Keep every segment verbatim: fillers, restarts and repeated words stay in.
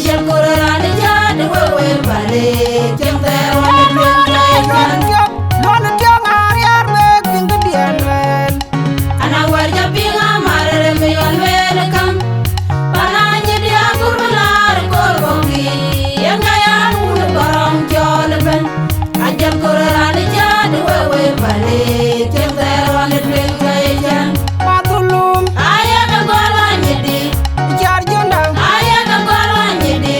Jɔl kor raan ë jäätë wek, wek Bale, cieŋ thɛɛr ɣɔn ë tueŋ ka ye cän. Luɔn ë tiɔŋ ariɛɛr bek thiëŋ këdiɛ̈n lueel. Ana wär jɔ piŋ amär rem yɔn lueel käŋ. Pan Anyidi akur bï laar kor bɔ̈ kï, yen ka yan wun ë Gɔrɔŋ cɔl ëbɛ̈n. Ajɔl kor raan ë jäätë wek, wek Bale, cieŋ thɛɛr ɣɔn ë tueŋ ka ye cän. Madhulum. Aye ke gɔl Anyidi. Car jönda. Aye ke gɔl Anyidi.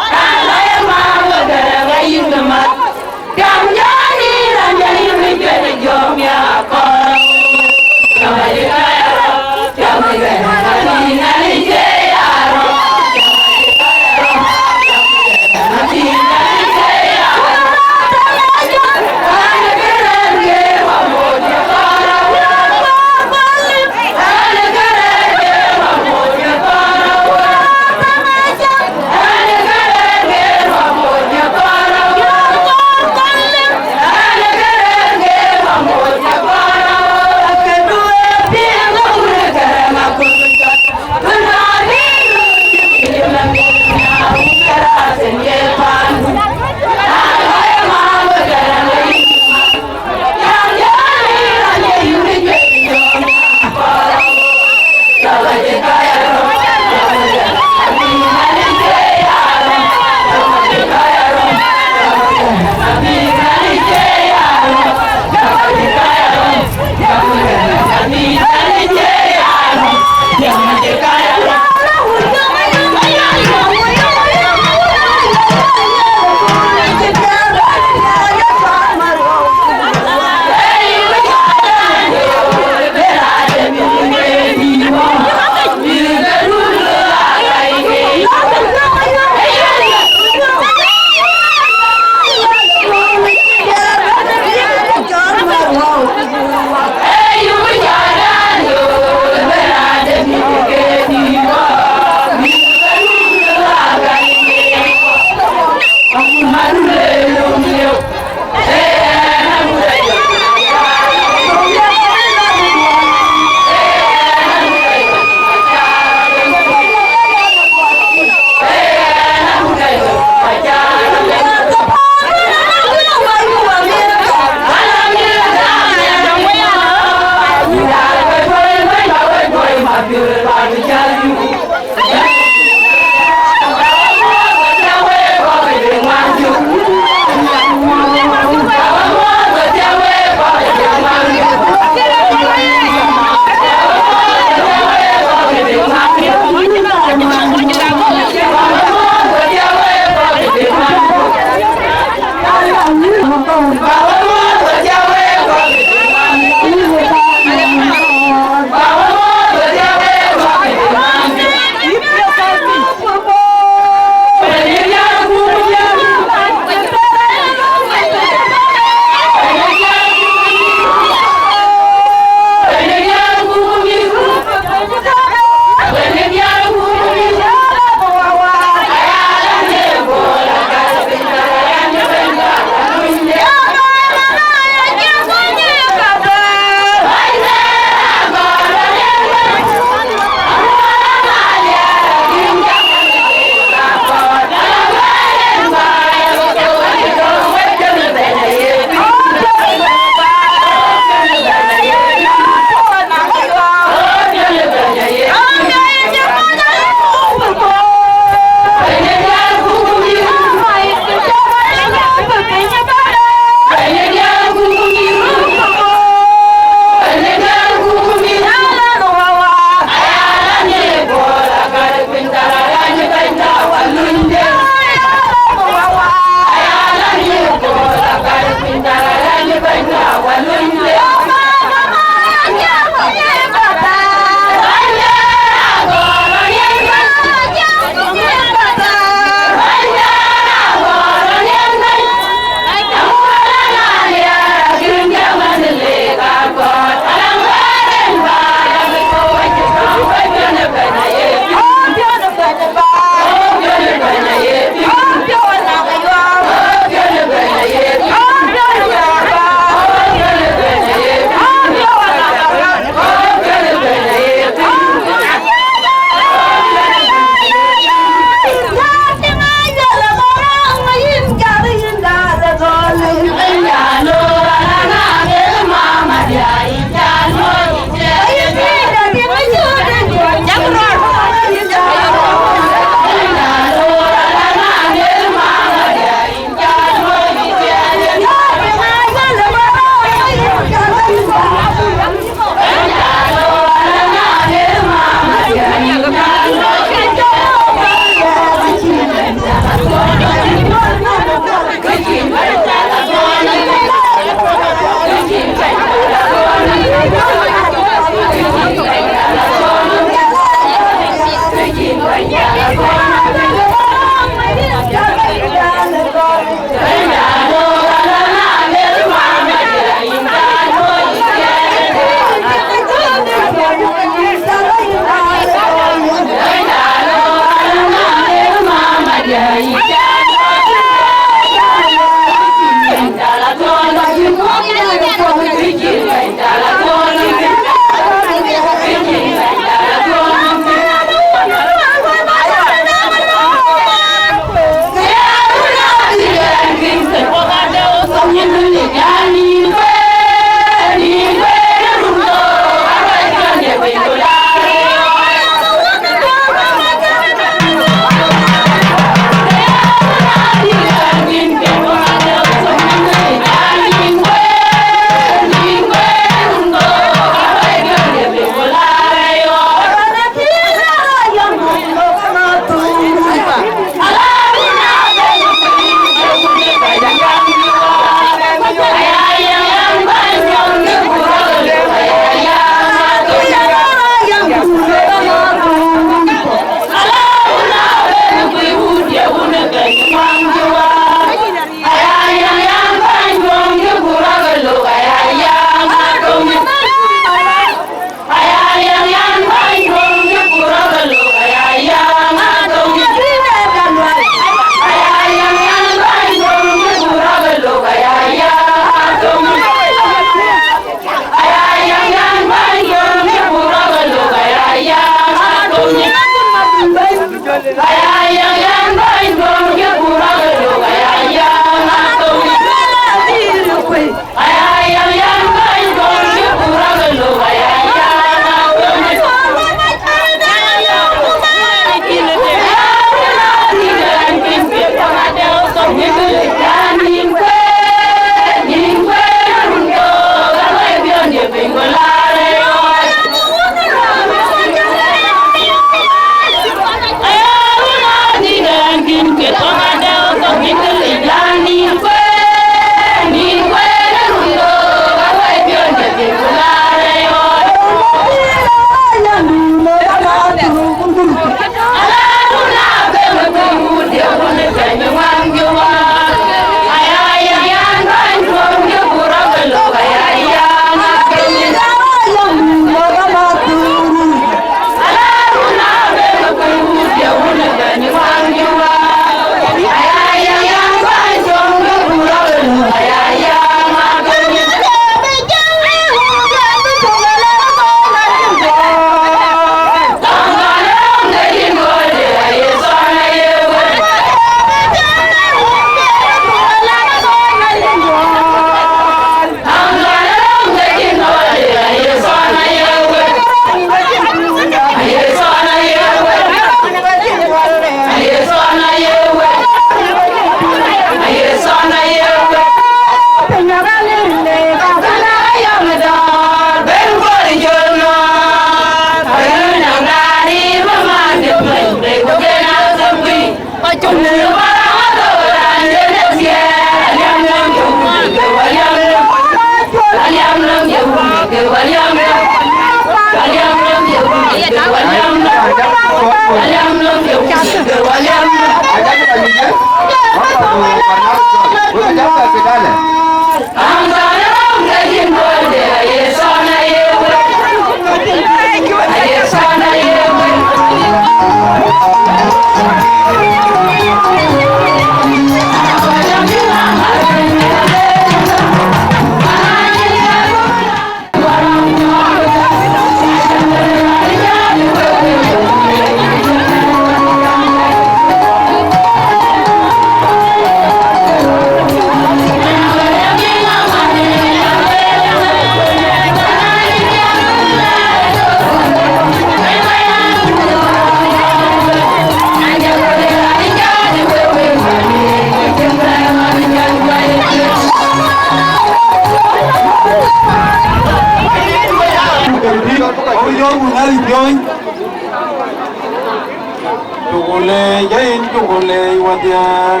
Cuku leec, ayin cuku leec, wadiäär.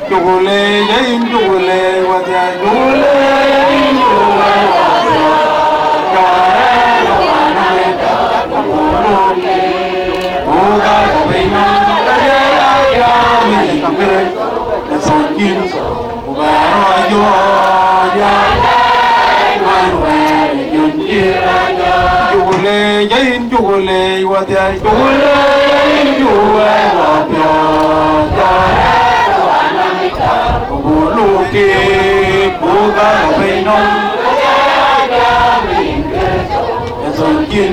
Cuku leec, ayin cuku leec, wadiäär. Cuku leec, ayin cuku leec, wadiäär. Cɔɔr ë rɔt anɔŋ ë tak, ku röör. Ku gäk piny nɔm, ka jɔl a jam ë yïn Kërtho, ë thɔn cin. Ku bɛ rɔt jɔt ya, man wɛ̈ɛ̈r ë jön cï rɔt jɔt. Cuku leec, ayin cuku leec, wadhial. Cuku leec, ayin cuku leec, wadhial. Ku buk luk tiit, buk gäk piny nɔm. Ë thon cin,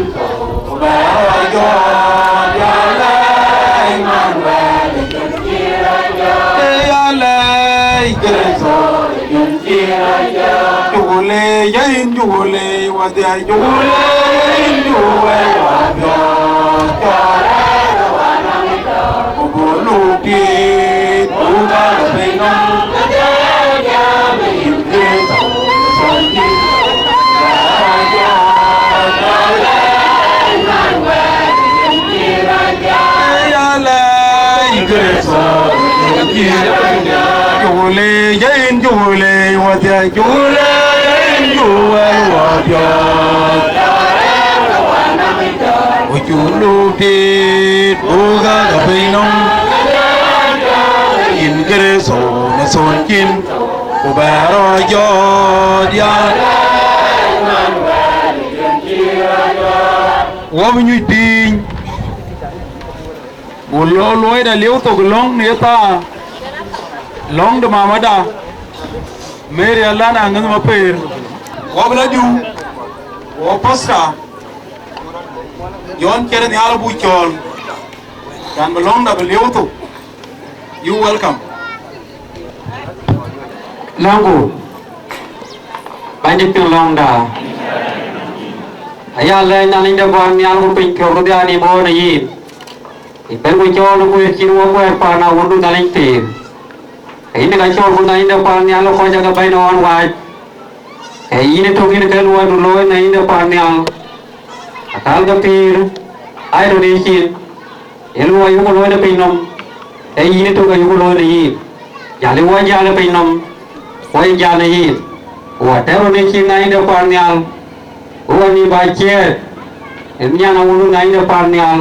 ku bɛ rɔt jɔt, ya lɛc man wɛ̈ɛ̈r ë jön cï rɔt jɔt. Ee ya lɛc Kërtho ë jön cï rɔt jɔt. Cuku leec, ayin cuku leec, wadhial. Cuku leec, ayin cuku leec, wadhial. Cɔɔr ë rɔt anɔŋ ë tak, ku buk luk tiit, buk gäk piny nɔm. Cuku leec, ayin cuku leec, wadhial. Cuku leec, ayin cuku leec, wadhial. Ku cuk luk tiit, buk gäk piny nɔm. Yïn Kërtho në thon cin, ku bɛ rɔt jɔt ya. Wɔ bï nyuc piny, ku lɔ luɔida lieu thok lɔ̈ŋ në thaa, lɔ̈ŋ de mamada, Mary Alana Aŋëth Mapeer. Wɔ bï lɔ diu, wɔ pastor, John Cere Nhial abuk cɔɔl, can bï lɔ̈ŋda bï lieu thok. You welcome. Lɔ̈ŋku, Bɛ̈nydït piŋ lɔ̈ŋda. Aya lɛc Nhialic de paannhial ku piny kiɔ̈ɔ̈k kedhia në ɣön ë yïn. Yïn bɛ̈n ku cɔɔl në kueer cïn wɔ kuɛɛr paan awundu Nhialic thïn. Ke yïn ka cɔɔl ku Nhialic de paannhial ë kɔc ake bɛ̈n ɣɔn wac. Ee yïn ëtök yïn ke luɔi du looi në yïn de paannhial. Akäl ke pïïr, aa röt yï cin, ee luɔi yuku looi në piny nɔm, ee yïn ëtök ayuku looi në yïn. Jäl ë wɔ jäl ë piny nɔm, wɔ ye jäl në yïn. Wɔ tɛ̈r röt yï cin në yïn de paannhial. Ku wɔ nïïm bä ciëët, ë nhian awundu në yïn de paannhial,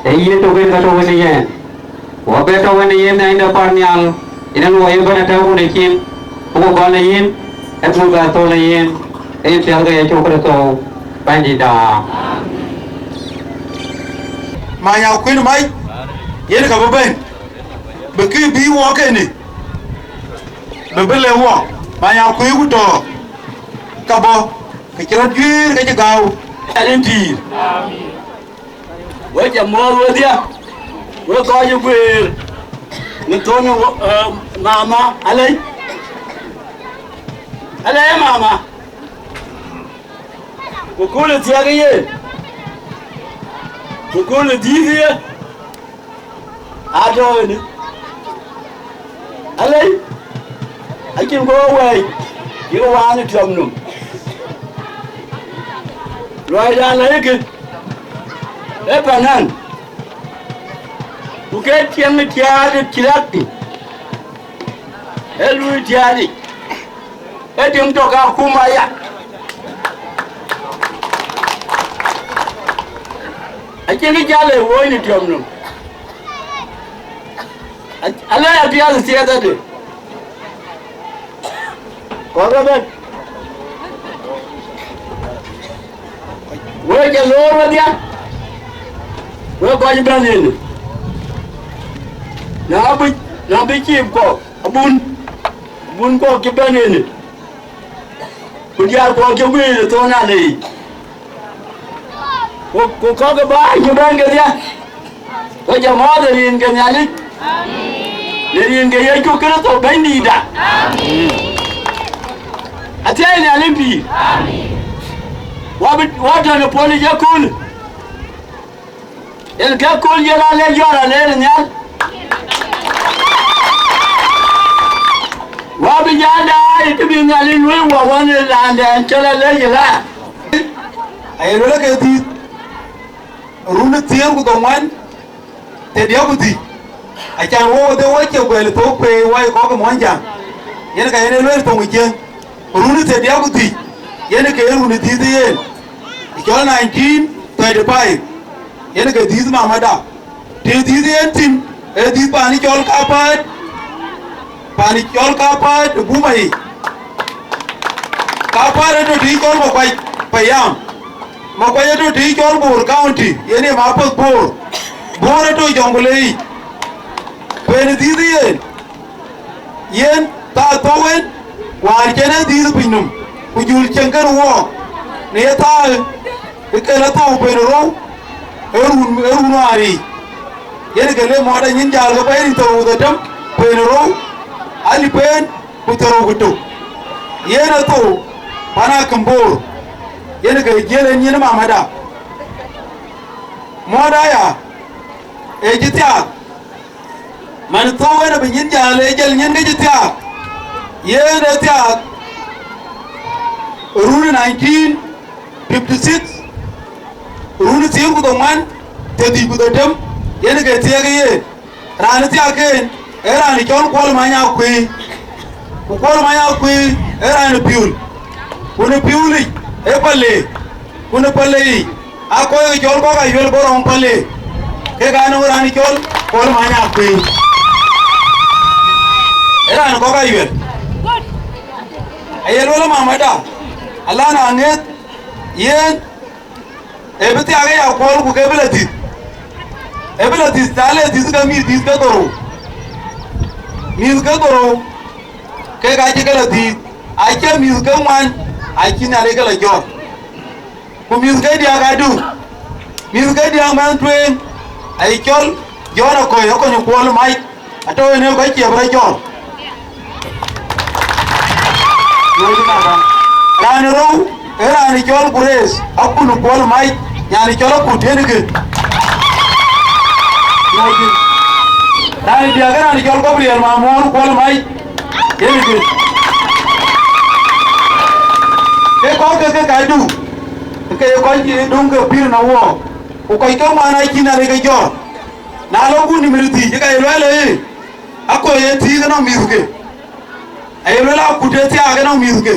ee yïn ëtök yen ka tɔ̈u wën ë yen. Ku abï tɔ̈u wën ë yen në yïn de paannhial, yen ë luɔi ëbɛ̈n atɔ̈u wun ë cin, ku ku gɔl ë yïn, ee ku bɛ thöl ë yïn, ee yïn piɛth ke Yecu Kërtho, Bɛ̈nydïtda. Many akuën mac, yen ka bï bɛ̈n, bï kë bï wɔ kënë, bï bï lëu wɔ, many akuën ku tɔ̈, ka bɔ̈, ke cï rɔt juëër ke cï gääu, ɣɛn ë tïïr. Wek ca muɔ̈ɔ̈th wedhie, wek kɔc ë guëër në thon, eh, mama alec, alec mama, ku kööl ë thiɛk ë yen, ku kööl ë dhiëëth ë ye, atɔ̈ ënë, alec, acïn kɔ̈u wɛɛc, yïk wään ë tiɔm nɔm. Luɔidan ayïkë, ee panan, ku ke tiɛŋ ë tiaat ë cï rɛ̈k thïn, ee luui tiaat yic, ee tiŋ tök akuma aya. Acïn kë jäl ë wööc në tiɔm nɔm. Alɔya piath thiëëth ade. Kɔɔr ëbɛ̈n. Wek jɔ loor wedhia. Wek kɔc bɛ̈n ënë. Na bï, na bï ciip kɔ̈k, abun, abun kɔ̈k cï bɛ̈n ënë. Ku diäär kɔ̈k cï guiir ë thon alei. Ku, ku kɔ̈k ë bäny cï bɛ̈n kedhie. Ku jɔ mɔ̈ɔ̈th ë rin ke Nhialic, në rin ke Yecu Kërtho Bɛ̈nydïïtda. Athiɛɛi Nhialic pïïr. Wabï, wa tɔ̈ në puɔ̈l ë yeköölë. Yen ke kööl yen alec jɔl alɛɛr nhial. Wabï jal daai të bï Nhialic luöi wɔ wën ë laandɛn cɔl alec ë ɣaar. Aye luel ke dhiëth, run ë thiëër ku dhoŋuan, thiërdiäk ku dhïc. Acan wok dhie wɔ cie guɛl thok pei wɔ ye kɔ̈k ë Muɔnyjäŋ. Yen ka yen e luel thoŋ ë Jiëŋ. Run ë thiërdiäk ku dhïc, yen ke run ë dhiëth yen. Ë cɔl nineteen thirty-five, yen ke dhiëth mamada. Të dhiëth yen thïn, ee dhiëth paan ë cɔl Kapäät, paan ë cɔl Kapäät ë Buma yic. Kapäät ë tɔ̈ të cɔl Makuac Payam. Makuac ë tɔ̈ të cɔl Bor County, yen ye Mapäth Bor. Bor ë tɔ̈ Jonglei yic. Pën ë dhiëth yen, yen thaa thou en, wäär cïn ë dhiëth pinynhom, ku jul cieŋ kën wɔɔk, në ye thaa ë ke lɔ thou pën ë rou, ë run, ë run wäär yiic. Yen ke le mɔɔt anyin jäl ke pɛ̈i rin thou ku dhetem pën ë rou, alip en ku thiërrou ku tök. Yen ë thou pan akïm Bor, yen ke jiël en nyin mamada. Mɔɔt aya, ee cï thiaak. Man thou en abï nyin jäl, ee jël nyin ke cï thiaak. Yen ë thiaak run nineteen fifty-six, run thiëër ku dhoŋuan, thiërdhïc ku dhetem, yen ke thiëëk yen. Raan ë thiaak en, ee raan ë cɔl Kuɔl Many Akuëi. Ku Kuɔl Many Akuëi, ee raan ë Piöl. Ku në Piöl yic, ee Pale. Ku në Pale yic, aa kɔc ke cɔl kɔ̈k Ayuel bɔ̈ rɔŋ Pale, kek aa nɔŋ raan cɔl Kuɔl Many Akuëi. Ee raan kɔ̈k Ayuel. Aye luel mamada, alan aŋëth, yen ee bï thiaak aya Kuɔl ku ke bï lɔ dhiëth. Ee bï lɔ dhiëth, na le dhiëth ke mïth dhiëth ke dhorou. Mïth ke dhorou, kek acï ke lɔ dhiëth, acie mïth ke ŋuan, acï Nhialic ke lɔ jɔt. Ku mïth ke diäk adu, mïth ke diäk mɛnh tueŋ, aye cɔl Jɔn Akɔ̈i, Akɔ̈ny Kuɔl Mac, atɔ̈ en ë kɔc ciɛp rɔt cɔl. Raan rou, ee raan cɔl Grace, Akun Kuɔl Mac, nyan cɔl Akut, yen kë. Raan diäk, ee raan cɔl Gabriel Mamuɔɔr Kuɔl Mac, yen kë. Ke kɔc ke ke kadu, ke ye kɔc döŋ ke pïïr në wɔɔk, ku kɔc ke ŋuan acï Nhialic ke jɔt. Na lɔ ku nimir dhïc, ka ye luɛɛl ë, Akɔ̈i ë thiëëk ënɔŋ mïthke. Aye luel Akut ë thiaak ënɔŋ mïthke.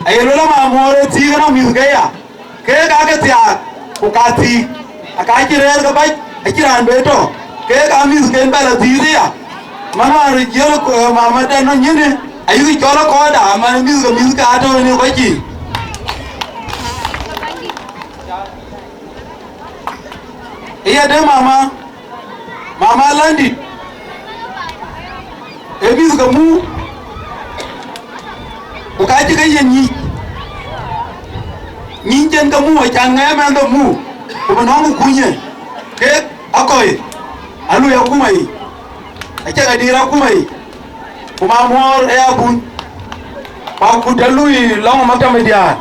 Aye luel Mamuɔɔr ë thiëëk ënɔŋ mïthke ya. Keek aake thiaak, ku ka thiëëk, aka cï rɛɛr ke bac, acïn raan be tɔ. Keek aa mïthken bɛ lɔ dhiëëth aya. Man wäär jiël, eh, mamada nɔn nyinë, ayïk cɔl akɔɔrda, man mïthke, mïthke atɔ̈ ënë kɔc cï. Ëya de mama, mama Landit, ee mïthke muk, ku ka cï ke ye nyïc. Nyïny cen ke muk, acan ŋɛɛm ɛn de muk, ku bï nɔŋ ku kuny ye. Kek Akɔ̈i, alui akuma yic, aca ke dïïr akuma yic, ku Mamuɔɔr ee abun, ku Akut alui lɔŋ ë maktaba diäär.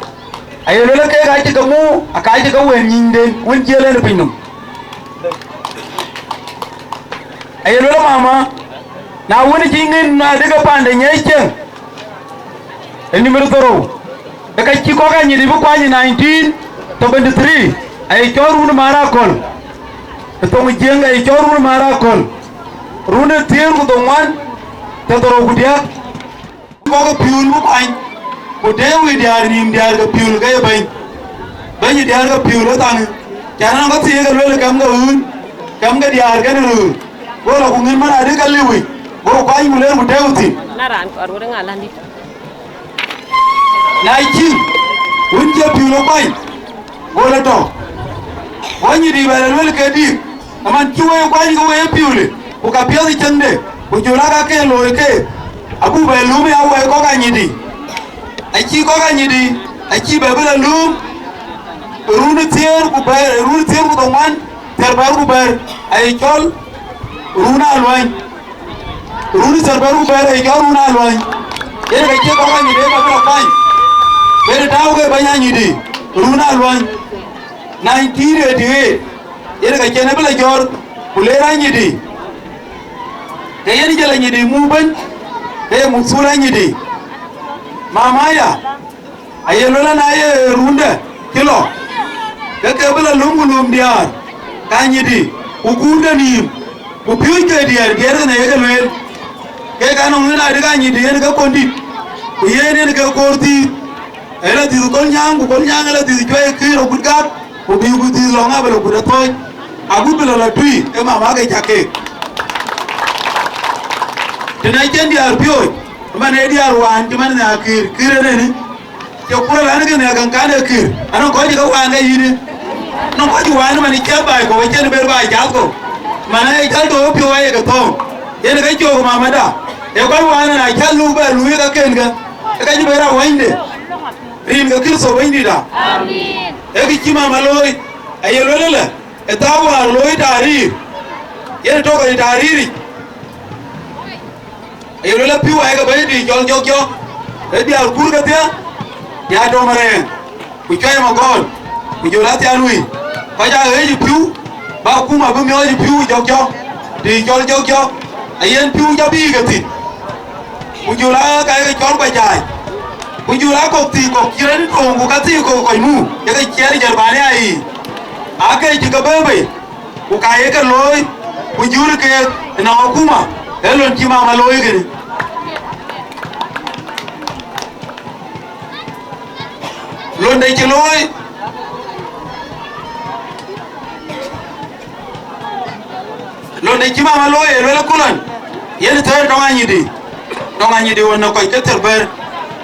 Aye luel keek acï ke muk, aka cï ke wën nyïnyden, wën jiël en ë pinynhom. Aye luel mama, na wën cï ŋïn na dï ke pande nyiɛc cieŋ, ë nimir dhorou, ë ka cï kɔ̈k anyit bï kuany ë nineteen seventy-three, aye cɔl run ë maar akɔ̈l, ë thoŋ ë Jiëŋ aye cɔl run ë maar akɔ̈l, run ë thiëër ku dhoŋuan, thiërdhorou ku diäk. Kɔ̈k ë piöl bï kuany, ku tëë wëi diäär nïïm diäär ke piöl ke ye bɛ̈ny. Bɛ̈ny diäär ke piöl ë thaŋë, cän nɔn ke thieek ke luel kɛm ke ɣöön, kɛm ke diäär kenë röör. Go lɔ ku ŋic man adï ka liu yic, go kuany ku ler ku tëëu thïn. Na raan kɔɔr wërë ŋa ländït? Na cï wën cï pïu lɔ kuany, go lɔ tɔ. Go Anyidi bɛ lɔ luel ke dïïk, ëman cï wek kuany ke wek ye pïu lë, ku ka piɛth ë cäŋde, ku jɔl aa ka ke looi keek, abuk bɛ lum ya wek kɔc Anyidi. Acï kɔc Anyidi, acï bɛ bï lɔ lum, run ë thiëër ku bɛ̈ɛ̈r, run ë thiëër ku dhoŋuan, thiëër bɛ̈ɛ̈r ku bɛ̈ɛ̈r, aye cɔl run aluany. Run ë thiëër bɛ̈ɛ̈r ku bɛ̈ɛ̈r aye cɔl run aluany. Yen ka cie kɔc Anyidi ka bï lɔ kuany. Bɛ̈ɛ̈r tääu ke bɛ̈ny Anyidi, run aluany. Nineteen eighty-eight, yen ka cïn ë bï lɔ jɔ̈ɔ̈r, ku leer Anyidi. Ke yen jël Anyidi muk bɛ̈n, ke ye muk thul Anyidi. Mama ya, aye luel an, na ye rundë cï lɔ, ke ke bï lɔ lum ku lum diäär, ka Anyidi, ku guurde nïïm, ku piööcke diäär, diäär kënë ye ke lueel. Ke ka nɔŋ yen adï ka Anyidi yen ke kɔndït, ku yen yen ke koor thïïr. Ë lɔ dhïth Kolnyaŋ, ku Kolnyaŋ ë lɔ dhïth cuai kër agut gak, ku bï ku dhïth lɔ ŋa bï lɔ gut athɔ̈ɔ̈c, agut bï lɔ lɔ tui, ke mama ke cak keek. Tën acïn diäär piööc, man ee diäär wään cï man nhiaar kër, kër ënënë. Cï kur alɛ̈n ke nhiaar käŋ kan ee kër, anɔŋ kɔc cï ke wään ke yïnë. Anɔŋ kɔc cï wään man ë ciɛth baai kɔ̈u, acïn ber baai cath kɔ̈u. Man ee jäl tɔ̈u piɔ̈u aye ke thɔ̈ɔ̈ŋ. Yen ke cök mamada, ee kɔc wään na cä luk bɛ luui ke ken ke, ke ka cï ber awänyde. Rin ke Kërtho Bɛ̈nydïïtda. Amen. Ee kë cï mama looi, aye luel ëlë, ë thaar wäär looi taariir, yen tök ë taariiric. Aye luel ë pïu ayek bɛ̈ny dïït cɔl Jɔk Jɔk, ë diäär kuur kedhie, ya Dom Arɛɛŋ, ku Cuɛi Magɔ̈ɔ̈l, ku jɔl Athian Wïï. Kɔc aa ɣeec ë pïu, bä kum abï miɔɔc ë pïu Jɔk Jɔk, dïït cɔl Jɔk Jɔk, ayen pïu jɔ bï ke thïn. Ku jɔl aa ka ye ke cɔl Kuacaai, ku jɔl aa kɔ̈k thii kɔ̈k cï rɛ̈t ë toŋ, ku ka thii kɔ̈k kɔc muk, ye ke ciɛɛr Jeremania yiic, aa ke cï ke bɛ̈ɛ̈i bei, ku ka ye ke looi, ku jur keek ënɔŋ akuma, ee lon cï mama looi kënë. Londe cï looi, londe cï mama looi, ee luel akulɔn, yen thɛɛr tɔŋ anyïdï, tɔŋ anyïdï wën në kɔc ke thɛɛr bɛ̈ɛ̈r,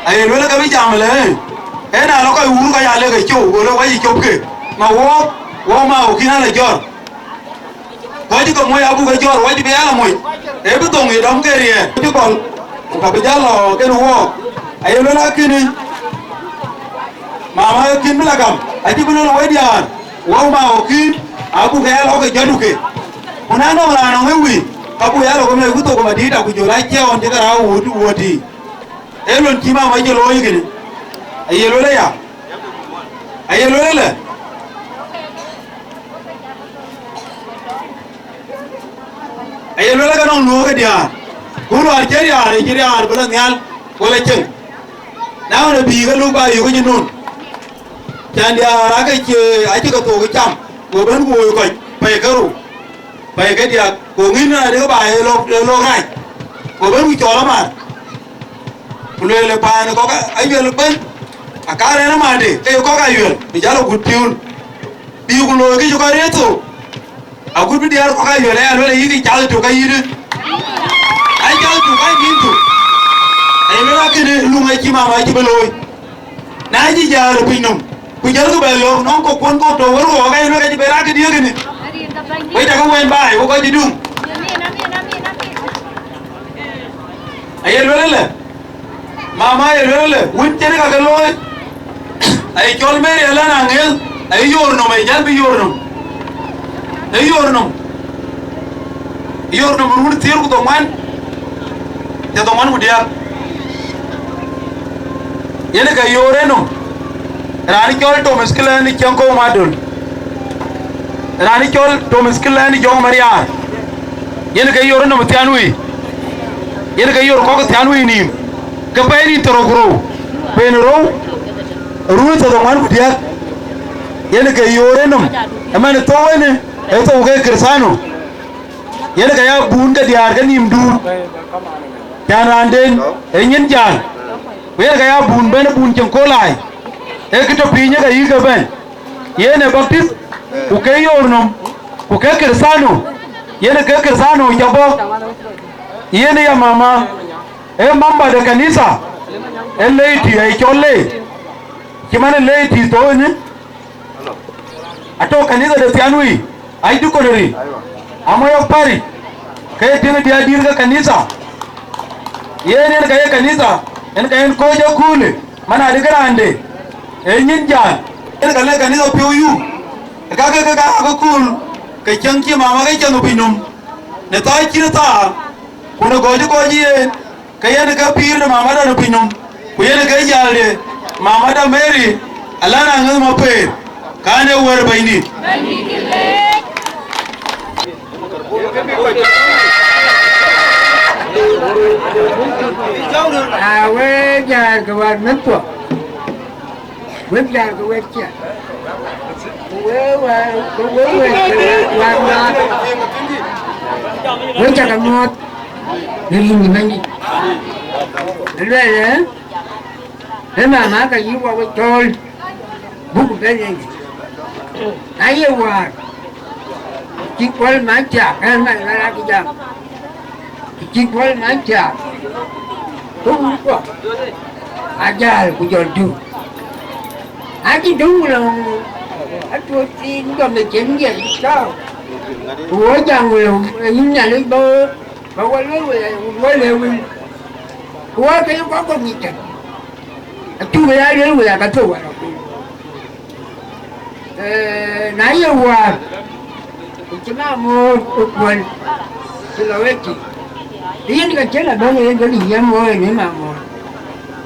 aye luel ke bï jam lë, ee, ee na lɔ kɔc wur kɔc aa lek ë cou, go lë wɛc ë cop ke, ma wook, wook ma wok kïn alë jɔ̈ɔ̈r. Kɔc ke moc abuk ke jɔ̈ɔ̈r wɛc bï ya lɔ moc, ee bï thoŋ ë dɔm ke riɛɛr. Cï gɔl, ku ka bï jal lɔ kën wɔɔk, aye luel akënë, mama kïn bï la gam, acï bï luel wec diäär, wok ma wok kïn, abuk ke ya lɔ ke jɔt duke. Ku na nɔŋ raan nɔŋ ë wïï, ka buk ya lɔ ke miɔc ku thok madït, aku jɔl a ciɛɛn cï ke raan wut, wut tïï. Ee lon cï mama cï looi kënë, aye luel aya, aye luel ëlë. Aye luel ke nɔŋ luɔ̈ɔ̈k ë diäär, ku luɔɔr cï riaar, ë cï riaar bï lɔ nhial, wala cieŋ. Na ɣɔn ë bïï ke luk ba yök ë cï nun, cän diäär aake cie, acï ke thok ë cam, go bɛ̈n ku woi kɔc, pɛ̈i ke rou, pɛ̈i ke diäk, ku ŋïn na dek ba ye lok, ye lok rac, go bɛ̈n ku cɔl amar. Ku lueel ë paan ë kɔ̈k ayuel ëbɛ̈n, akaar en amande, ke ye kɔ̈k ayuel, bï jäl agut piöön, bï ku looi kë cï kɔc rëër thok. Agut bï diäär kɔ̈k ayuel aya luel ayï kë cal tök ayïn ë. Ai cal tök ai nïn tök. Aye luel akënë luŋ acï mama acï bï looi. Na cï jäär ë piny nɔm, ku jɔlkï bɛ lɔ̈k nɔŋ kɔ̈k kuɔn kɔ̈k tɔ̈u wär ɣɔɔk aye luel ka cï bɛ raak këdiëëk kënë. Wek cakë wɛny baai, wek kɔc cï duŋ. Aye luel ëlë, mama aye luel ëlë, wën cïn ka ke looi, aye cɔl Mary alɛ̈n aŋëëth, aye yoor nɔm, aye jäl bï yoor nɔm. Aye yoor nɔm. Yoor nɔm run thiëër ku dhoŋuan, thiëër dhoŋuan ku diäk. Yen ke yoor enɔm. Raan cɔl Thomas Kilɛn Cieŋkɔ̈u Madol. Raan cɔl Thomas Kilɛn Jɔŋ Mariaar. Yen ke yoor nɔm thian wei. Yen ke yoor kɔ̈k thian wei nïïm. Ke pɛɛi nïn thorou ku rou. Pɛɛi rou. Run thok dhoŋuan ku diäk. Yen ke yoor enɔm. Ëmɛn thou ënë, ee thou ke Kërthano. Yen ke ya buun ke diäär ke nïïm duur. Cän raanden, ee nyin jäl. Ku yen ke ya buun bɛ̈n buun cieŋ kolai. Ee kë tɔ piny ke yïk ke bɛ̈n. Yen ee baptith, ku ke yoor nɔm, ku ke Kërthano. Yen ke Krithano ca bɔ̈, yen ya mama, ee mamba de kanitha, ee laity, ee cɔl lay, cï man ë laity thööny, atɔ̈ kanitha de Thianwei, aa deaconry, amɔ̈ yok parish, ke ye tiŋ diäär dït ke kanitha. Yen yen ka ye kanitha, yen ka yen kɔc ë köölë, man adï ke raande, ee nyin jal, yen ka lɛ̈k kanitha piɔ̈u yum, ë kakë ke ka ke kööl, ke cäŋ cï mama ke cäŋ ë pinynhom, në thaa cït thaa, ku në gɔ̈c ë kɔc yen, ke yen ke pïïr de mamada në pinynhom, ku yen ke jal de mamada Mary, alana ŋäth ma peer, kan ee wër Bɛ̈nydït. A we jal ke wɛ̈t meth kuɔ, we jal ke wɛ̈t cia, ku we wɛ̈t, ku we wɛ̈t ke wɛ̈t wɛ̈t ŋa, we cä ke muɔ̈th në yïn Bɛ̈nydït. Luɛl, ee, ee mama ka yï wɔ we cɔɔl, buk bɛ̈n en. Na ye wäär, cï Kuɔl Mac thiaak, ë man ŋära kë jam, cï Kuɔl Mac thiaak, ke wun kuɔ ajäl ku jɔl duk. Acï duk lɔŋ atuɔɔc thiin jɔm ë cïn diɛt tɔ̈u, ku wɔ jam wëu ë yïn Nhialic bä, bä wɔ lueel wëu, wɔ lueel wëu, ku wɔ ke yï kɔc kɔ̈k ŋic tɛ̈n. Acuk ya lueel wëu aka thou wär akun. Eh, na ye wäär, ku cï Mamoor ë Kuɔl, cï lɔ wek tïŋ. Yen ka cïn abɛ̈n yen ke yï yɛm wɔ ë në Mamoor.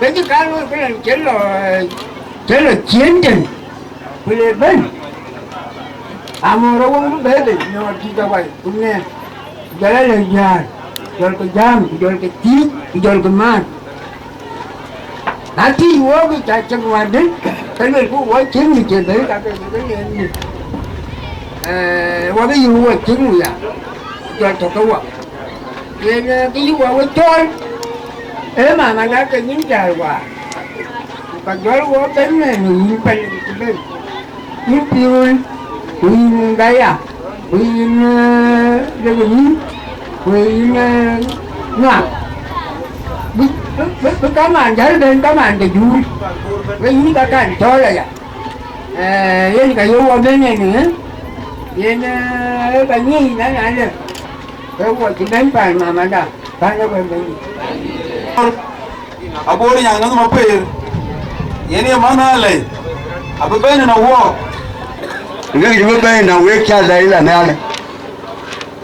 Ke cï kaŋ looi këlɛn cï lɔ, eh, cï lɔ ciëën tɛ̈n, ku le bɛ̈n. Mamoor ë wëu bï bɛ̈ɛ̈i bei, nɔɔr tïc awai, ku nɛn. Ku jɔl alɛ̈k diäär, jɔlkï jääm, ku jɔlkï thiëëc, ku jɔlkï maan. Na thiëëc wok, cä cïk wädë, ke luelku wɔ cïn ŋic cï bɛ̈i, ka ke ke yen ŋic. Eh, wɔ bï yï wɔ cïn wïya, ku jɔl tɔ̈ ke wɔ. Yen, eh, kë yï wɔ we cɔɔl, ee mamada ke nyin jäl wäär. Ku ka jɔl wɔ bɛ̈n nɛn ë yïn Pɛlɛc ku bɛ̈n. Yïn Piööny, ku yïn Gaya, ku yïn, eh, Lëk Nyïn, ku yïn, eh, Ŋak. Bï, bï, bï, bï kamaan jäl ben kamaan ke juur. Wek yïn ka kan cɔɔl aya. Eh, yen ka ye wɔ ben en, eh? Yen, eh, ka nyic na na lë. Ke wɔ cï ben paan mamada, paan ë wën ben. Abor nyan ŋäth ma peer, yen ye man alɛi, abï bɛ̈n në wɔɔk. Ŋäc cï bï bɛ̈n në wek cä lɛi la nhial.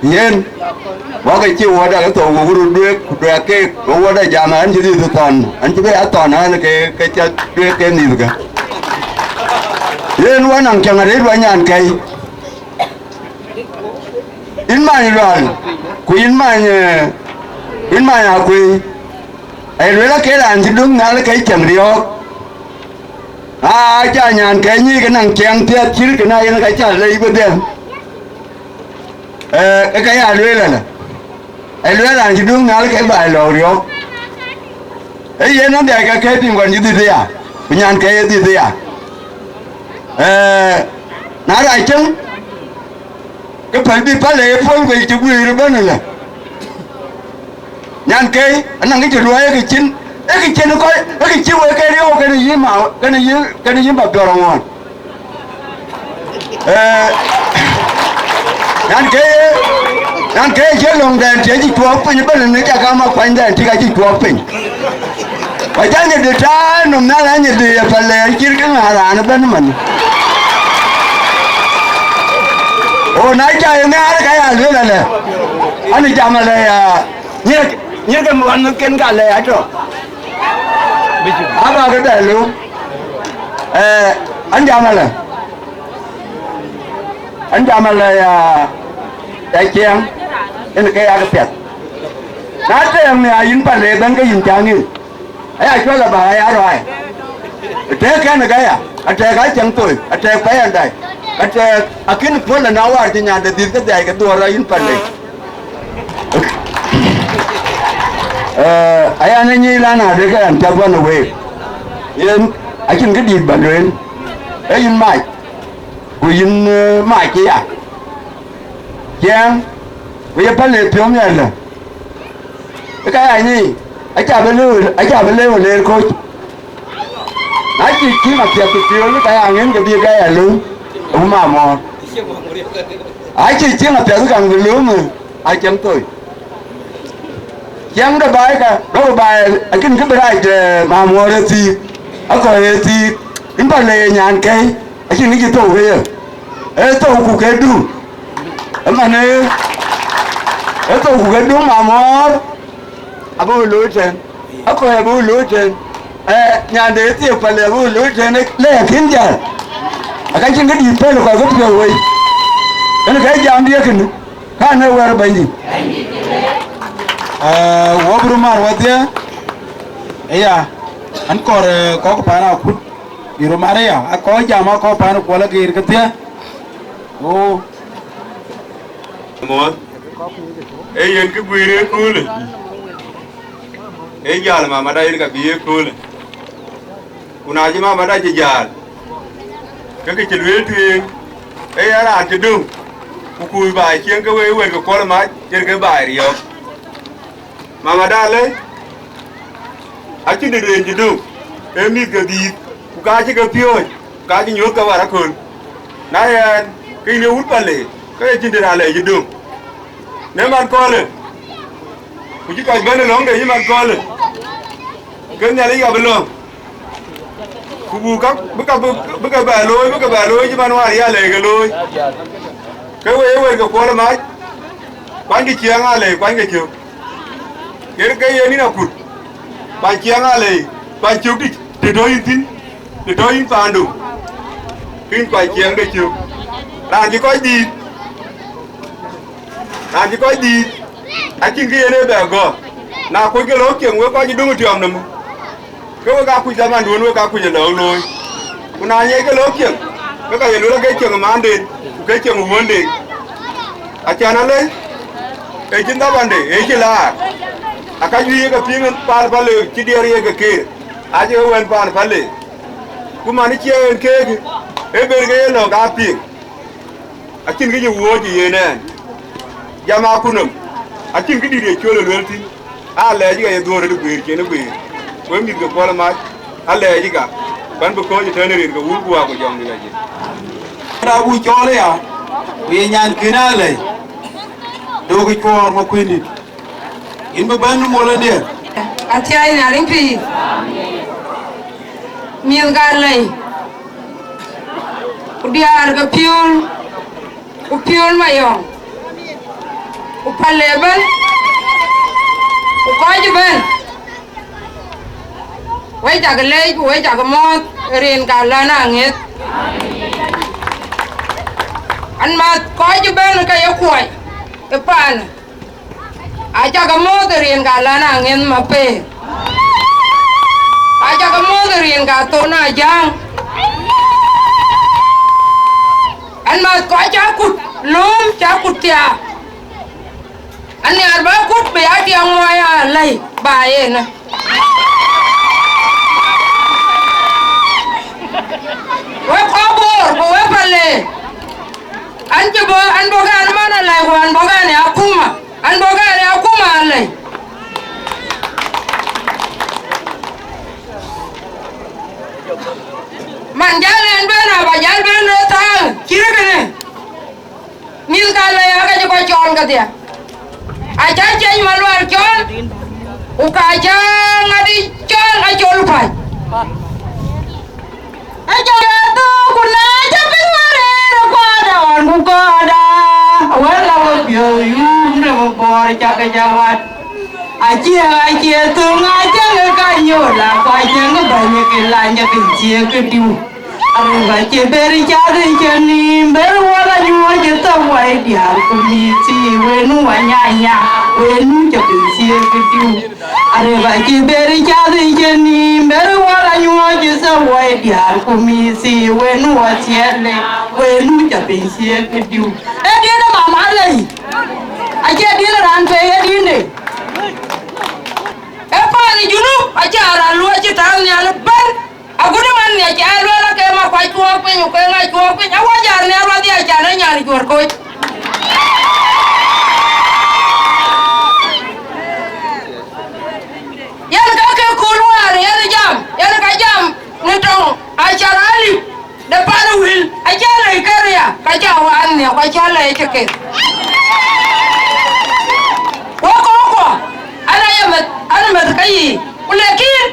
Yen, wak cï wɔda ke thou wok röt duëëk, ku duëëk keek, ke wɔda jam an cï dhith thɔn, an cï bï a thɔn an ke, ke cä duëëk ke mïthkä. Yen wɔ naŋ cäŋ arëët wɔ nyan kɛ̈i. Yïn many Lual, ku yïn many, eh, yïn many Akuëi. Ai lueel ake raan cï döŋ nhial ke cäŋ riɔ̈ɔ̈k. Aa, ca nyan ke nyic ke naŋ ciɛɛŋ piɛth cït kë na yen ka ca lec bï dhiɛl. Eh, ë ka ya lueel alë. Ai lueel raan cï döŋ nhial ke baai lɔ̈ɔ̈k riɔ̈ɔ̈k. Ee yen adɛɛc ka ke piŋ kɔn cï dhith aya, ku nyan ke ye dhith aya. Eh, na rac cäŋ, ke päl bï päl ë ye puɔl wei cï guiir ëbɛ̈n ëlë. Nyan kei, anɔŋ kë cï luɔi ë kë cïn, ë kë cïn kɔc, ë kë cï wek ke riɔ̈ɔ̈k kenë yï ma, kenë yï, kenë yï ma biɔr aŋuɔɔn. Eh, nyan kei, nyan kei cï löŋdɛn tiëc cï cuɔɔk piny ëbɛ̈n në cak ama kuanydɛn tik acï cuɔɔk piny. Ku aca nyïdï taai nɔm nhial anyïdï ye päl ë cït kë ŋaar raan ëbɛ̈n man. O na ca ye nhiaar ka ya lueel alë. An jam alë ya. Nyir, nyir ke wan ken ka lɛ atɔ. Aba ke bɛ lu. Eh, an jam alɛ. An jam alɛ ya, ya ciɛŋ. En ke ya ke piɛth. Na tɛɛŋ ne ayin pale ben ke yin caŋi. Aya cuɔl aba aya rɔai. Tɛɛk kɛn ke ya. Atɛɛk a cɛŋ thoi. Atɛɛk pɛɛndai. Atɛɛk akin puɔl na war ti nyande dhith ke dhai ke dhuɔr ayin pale. Eh, aya në nyic lan adë ke ɣɛn piath wan ë week. Yen acïn kë dït ba lueel. Ee yïn mac, ku yïn, eh, mac cï ya. Ciɛɛŋ, Ku ye päl le piɔ̈u miɛt lë, ë ka ya nyic, aca bï lëu, aca bï lëu leer koc. Na cï cïŋ apiɛth ku piööl, ë ka ya ŋiɛ̈n ke bï ka ya lëu, ë wun Mamuɔɔr. Acï cïŋ apiɛth kaŋ bï lëu, ë acïn thoi. Ciɛɛŋ de baai ka, duɔ̈kkë baai, akïn kë bï rac, eh, Mamuɔɔr ë thiik, akɔ̈l ë thiik, yïn päl le ye nyan kɛ̈i, acïn kë cï thou ke ye. Ee thou ku ke dum. Ëmën ee, ee thou ku ke dum Mamuɔɔr, abï wë looi tën. Akɔ̈l abï wë looi tën. Eh, nyande ë thiëëk päl abï wë looi tën, le akïn jäl. Aka cïn kë dït pël kɔc ke piɔ̈u wei. Ënë ke jam dië kënë. Ka në wɛ̈ɛ̈r Bɛ̈nydït. Eh, wɔ bï röt mar wädhiɛ. Aya, an kɔɔr, eh, kɔ̈k paan akut. Bï röt mar aya, akɔ̈k jam akɔ̈k paan kuɔl ageer kedhiɛ. Oh. Muɔ̈th. Ee yen kë guiir ë köölë. Ee jäl mamada yen ka bï ë köölë. Ku na cï mamada cï jäl, ke kë cï lueel tueŋ, ee ya raan cï döŋ, ku kuc baai cieŋ ke wek wɛ̈ɛ̈t ke kuɔl mac, yen ke baai riɔ̈ɔ̈k. Mamada lei, acïn dït en cï döŋ, ee mïth ke dhiith, ku ka cï ke piööc, ku ka cï nyuöth ke wär aköl. Na yɛn, ke yïn ee wut Pale, ke ye cïn dït alɛɛc cï döŋ. Në man köölë, ku cï kɔc bɛ̈n ë lɔ̈ŋde yï man köölë, ke Nhialic ka bï lɔ̈ŋ. Ku buk ka, bï ka, bï, bï ke bɛ looi, bï ke bɛ looi cï man wäär ya lɛɛc ke looi. Ke we ye wɛ̈ɛ̈t ke kuɔl mac, kuanykï ciɛɛŋ alɛɛc, kuanykï cök. Yen ke yen yïn akut, kuany ciɛɛŋ alɛɛc, kuany cök dït, të tɔ̈ yïn thïn, të tɔ̈ yïn paandu, ke yïn kuany ciɛɛŋ de cök. Raan cï kɔc dhiith, raan cï kɔc dhiith, acïn kë yen ee bɛ gɔ̈ɔ̈r. Na kuc ke lɔ̈k cieŋ, wek kɔc cï döŋ ë tiɔm nɔm, ke wek aa kuc dhamanduön, wek aa kuc ë lɔ̈ɔ̈k looi. Ku na nyiɛc ke lɔ̈k cieŋ, ke ka ye luel ake cieŋ ë manden, ku ke cieŋ ë wuönden. Acan alei, ee cïn dhamande, ee cï laar. Aka juëc ye ke piŋ paan Pale cï diɛɛr ye ke keer, acï ke wɛ̈n paan Pale. Ku man ë ciɛɛŋ en keek, ee ben ke ye lɔ̈k aa piŋ. Acïn kë cï wuɔ̈ɔ̈c ë yen ɛn. Jam akutnɔm, acïn kë dït ye cuöl ë luel thïn. Aa lɛɛc ë ka ye dhuöör rɔt ë guëër cïn ë guëër. Ku ë mïth ke kuɔl ë mac, aa lɛɛc ë ka. Kuan bï kɔ̈ɔ̈c ëtɛ̈ɛ̈n ë rin ke wun ku waak ku jɔŋdït acïn. Raan buk cɔɔl aya, ku ye nyan kën aa lɛ̈i. Dökï cuɔɔr Makuëndït. Yïn bï bɛ̈n në mol ëndiɛ̈. Athiɛɛi Nhialic pïïr. Mïth ka lɛ̈i. Ku diäär ke piööl. Ku piööl Mayɔŋ, ku Pale ëbën, ku kɔc ëbën, wek cak leec ku wek cak mɔ̈ɔ̈th rin ka lɔn aŋiɛth. An, math kɔc ëbën ke ye kuɔc ë paan. Acak mɔ̈ɔ̈th ë rin ka lɔn aŋiɛth Mapeer. Acak mɔ̈ɔ̈th ë rin ka thon Ajäŋ. An, math kɔc cä kut lööm, cä kut thiaak. An, nhiaar bä kut bï ya tiɛŋ muɔɔi aa lɛ̈i ba yen. Wek kɔc Bor ku wek Pale. An cï bɔ̈, an bɔ̈ ke an man alɛ̈i ku an bɔ̈ ke an ë akuma. An bɔ̈ ke an ë akuma alɛ̈i. Man jäl en ben aba jäl ben röt thaal cït kënë. Mïth ka lɛ̈i aa ka cï kɔc cɔɔl kedhie. Acä Ciɛc Malual cɔɔl, ku ka cä ŋadï cɔɔl acol päc. Ë jɔ ye thök, ku na cä piny wär rëër ë kɔɔrda ɣɔn ku kɔɔrda, awär la we piɔ̈u yum de we Bor cak ke cä wat. Acie, acie thöŋ, acie ke ka nyol, la ku acie ke bäny ke lany ke cie ke diu. Arëk acie ber cath ë cïn nïïm, ber wal anyuɔɔc ë thou wai diaal ku mïth thii wenu anyanya, wenu cä piny cie ke diu. Arëk acï ber cath ë cïn nïïm, ber wal anyuɔɔc ë thou wai diaal ku mïth thii wenu athiɛɛr le, wenu cä piny cie ke diu. Ee diën ë mama lei, acie diën ë raan pei, ee diënde. Ee paan ë Junub acä raan luɔi cï tääu nhial ëbɛ̈n. Agut man nhiac ë luel ake ma kuac cuɔɔk piny, ku ke ŋac cuɔɔk piny, awä jär nhial wadhie acan ë nyan juɔ̈r koc. Aca waan nhiɔk, aca lɛc cï kek. Wek kɔckuɔ, an, aye meth, an, meth ke yiic. Ku lakin,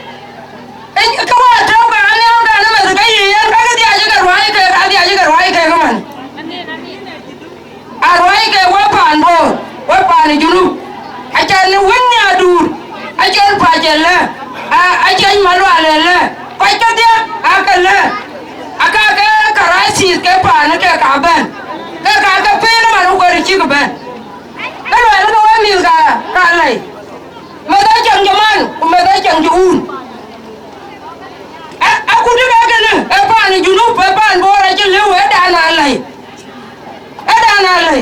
ë, ke wä tɔ̈u ke an, nhiɔk ke an, meth ke yiic, yen ka ke dhiac ke ruääi kek, ka dhiac ke ruääi kek ëmën. Aruääi kek wek paan Bor, wek paan ë Junub. Acan wën nya duur, acɔl Pac ëlë, a, acɛny Malual ëlë, kɔc kedhie aa ke lë, aka ke karathith ke paan ke ka bɛ̈n, ke ka ke peen man wek cïk bɛ̈n. Ke luɛl ke wek mïth ka, ka lɛi. Meth acieŋ cï man, ku meth acieŋ cï wun. A, akut ë kakënë, ë paan ë Junub, ë paan Bor acï lëu, ë dan aa lɛi. Ë dan aa lɛi.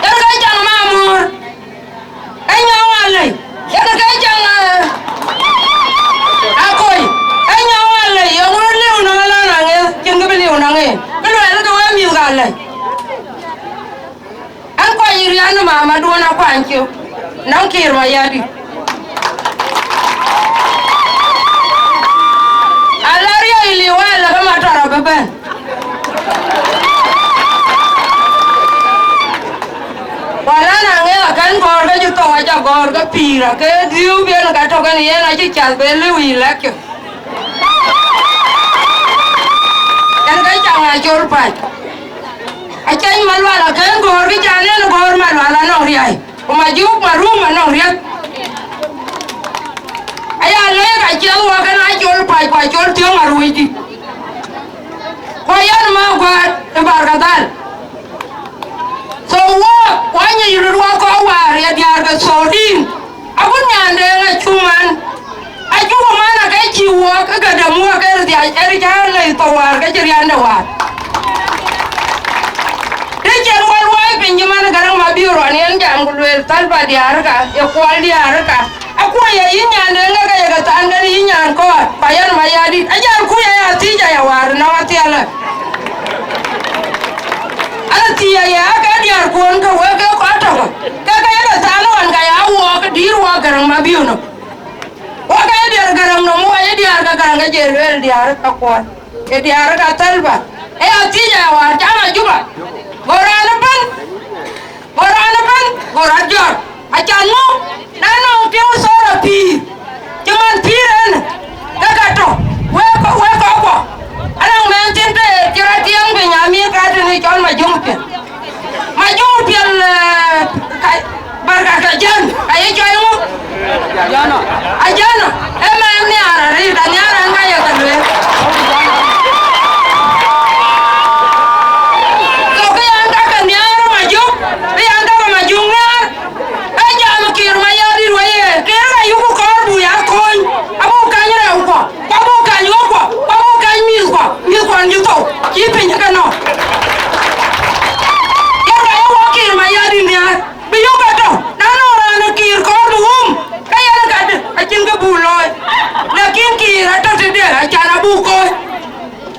Yen ke caŋ Mamuɔ̈r, ë nyɔŋ aa lɛi. Yen ke caŋ, eh, Akoi, ë nyɔŋ aa lɛi. Yeŋö liu nɔŋ ëlɔn aŋë, cïn kë bï liu nɔŋ en. Bï luɛl ke wek mïth ka lɛi. An, kuany riän ë mamaduön akuany cök, nɔŋ Kiir Mayardït. Ala riɔ̈c liu, ala ke matɔr abï bɛ̈n. Wala na ŋiɛc akën gɔ̈ɔ̈r ke cï thou, aca gɔ̈ɔ̈r ke pïïr, ake dhiëëu bï en ka tök en yen acï cath bï lëu election. Yen ke caŋ Acol Pac. Acɛny Malual akën gɔ̈ɔ̈r, kë ca nɛn gɔ̈ɔ̈r Malual anɔŋ riäi, ku Majuk Marum anɔŋ riäth. Aya lɛ̈k aciɛth wɔ kën Acol Pac ku Acol Thiɔ̈ŋ Aruɔ̈cdït, ku ayen ma guäär ë Barkadhal. So wɔ, wɔ nyic röt wɔ kɔc wäär ye diäär ke Thordïn. Abun nyan de ŋa cu man. Acuk man ake cï wuɔk ë ke däm wuɔk ë riac ë ric aa lei thou wäär ke cï riɛnde wäär. Të cïn wä luɔi piny cï man Garaŋ Mabior ɣɔn yen jam ku lueel Thalba diäärka, ye kuɔl diäärka. Akuɔ̈c ye yïn nyan de ŋa ke ye ke thaan kën yïn nyan kɔɔr, ku ayen Mayardït. Ajal kuc aya thiëc aya wäär nɔm athiɛlë. Ala thiëc aya ake diäärkuɔn ke wek ke kɔc tɔ̈. Ke ke ye ke thaan ɣɔn ka ya wuɔk dïïr wuɔk Garaŋ Mabior nɔm. Wok aa ye diäär Garaŋ nɔm, wok aa ye diäär ke Garaŋ ke jɛ lueel diäär ka kuɔn. Ye diäär ka Thalba. Ë ya thiëc aya wäär cam a Juba. Go raan ëbɛ̈n. Go raan ëbɛ̈n. Go rɔt jɔt. Acan ŋö? Na nɔŋ piɔ̈u thɔɔr apïïr. Cï man pïïr en. Ke ka tɔ̈. Wek kɔc, wek kɔckuɔ. Anaŋ mɛnh thïn të cï rɔt tiɛɛŋ piny amir ka tënë cɔl Majöŋ Piɛl. Majöŋ Piɛl, eh, ka, Barkadhal Ajän, ka ye cɔl ŋö? Ajana. Ajana. Ë mɛnh nhiaar arëët, anhiaar ɛn ka ye ke lueel. So kë yan ka ke nhiaar Majöŋ, kë yan ka ke Majöŋ nhiaar. Ë jam Kiir Mayardït wei ye, Kiir ka yuku kɔɔr bu ya kony, abu kany rɛɛukuɔ, ku abu kany ɣökkuɔ, ku abu kany mïthkuɔ, mïthkuɔn cï thou, cï piny ke nɔ̈k. Yen ka ye wɔ Kiir Mayardït nhiaar, bï yök atɔ̈, na nɔŋ raan ë Kiir kɔɔr bï wum, ke yen ka dë, acïn kë bu looi. Lakin Kiir atɔ̈ tëde, acan abu kony.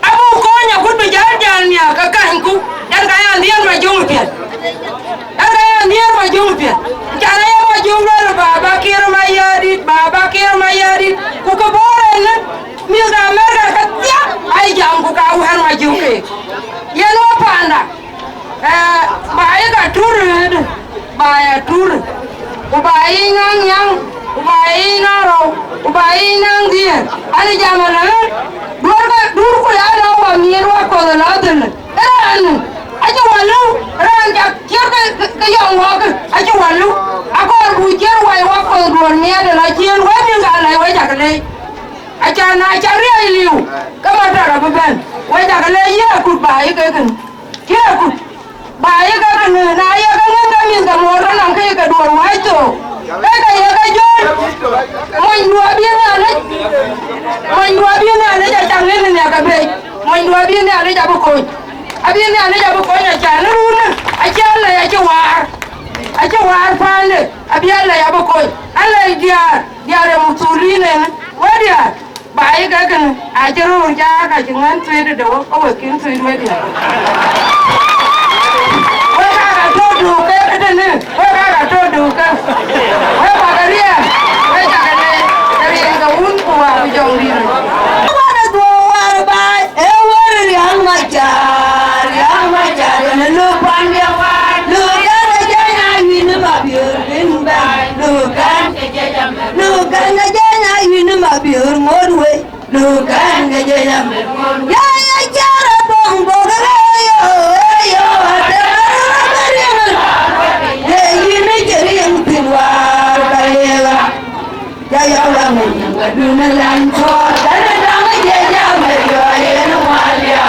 Abu kony akut bï jäl jäl nhiaar ke kanyku, yen ka ya nhiëër Majöŋ Piɛl. Yen ka ya nhiëër Majöŋ Piɛl. Can aya Majöŋ lueel, Baba Kiir Mayardït, Baba Kiir Mayardït. Ku kë bɔ̈ rɛn, mïth de Amerika ke thiak, ai jam ku ka wɛ̈ɛ̈r Majöŋ keek. Yen wɔ panda. Eh, ba ye ka tur rëëdë, ba ya tur, ku ba ye naŋ nyaŋ, ku ba ye naŋ rou, ku ba ye naŋ dhiëër. An jam ëlë, duɔ̈r ka, duɔ̈r ku ya lɔ wɔ miɛt wɔ kɔ̈th ë lɔ dhël. Ë raan, acï wɔ lëu, raan ca ciɛ̈t ke, ke, ke yɔŋ wɔɔk, acï wɔ lëu. Akɔɔr bu ciɛ̈t wai wɔ kɔ̈th duɔ̈r miɛt ë lɔ ciëën, wek mïth ka lɛc, wek cak leec. Acan na ca riɛɛc liu, ke matɔr abï bɛ̈n, wek cak leec, yïn akut ba ye kek kënë. Cïn akut. Ba ye ke kënë, na ye ke ŋën ke mïth ke moor ke nɔm ke ye ke duɔ̈r wääc thook. Ke ke ye ke jɔ̈ɔ̈ny. Monydu abï Nhialic. Monydu abï Nhialic aca ŋën nhiak ke bec. Monydu abï Nhialic abï kony. Abï Nhialic abï kony acan ë run. Acï alɛc acï waar. Acï waar paande. Abï alɛc abï kony. Alɛc diäär. Diäär ë muthuliin en. Wek diäär. Ba ye ke kënë, acï röör cak, acï ŋän thuëëc tëde wek, ke wek kïn thuëëc wedhie. Wek aa ka tɔ̈ duöökë tënë, wek aa ka tɔ̈ duöökë. Wek bä ke riɛɛr, wek cak ënë, ke riɛɛr ke wun ku wäär ku jɔŋdït. Wär ë dhuɔ̈k wär baai, ee wär ë riäŋ mac. Kan ke jenya yïn ma biur ŋot wei. Lukan ke jenya. Ya, ya, cara bong bong re yo, yo, ate marura. Ye yïn ke riŋ pin war ka yela. Ya, ya, la me. Dun lan to, dan dan ye ya me yo ye no walia.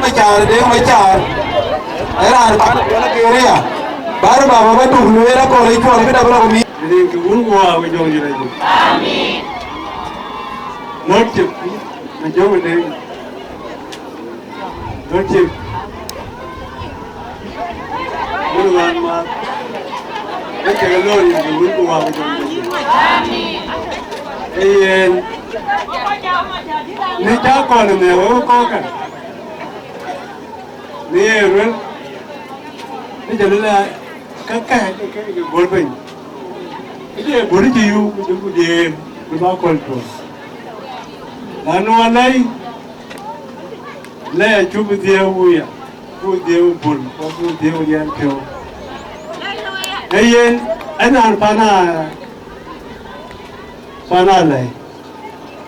Macar, Deng Macar. Era, Bar baba ba duk lueel akɔl ë cuɔl këda bï lɔ mi. Rin ke wun ku wa we jɔŋ jira jɔ. Amin. Ŋɔt cï, ma jɔŋ de. Ŋɔt cï. Wun wan ma. Ë ke lɔ rin ke wun ku wa we jɔŋ jira jɔ. Amin. Ee yen. Ni ca kɔn ne we kɔkä. Ni ye ruel. Ni jɔ lëla ka ka ke ke bol piny. Ni je bol ji yu ku ju ku je ku ba kol to. La no alai. Le chu bi die wuya. Ku die bol, ku die yan pio. Eyen, anan pana, pana lai.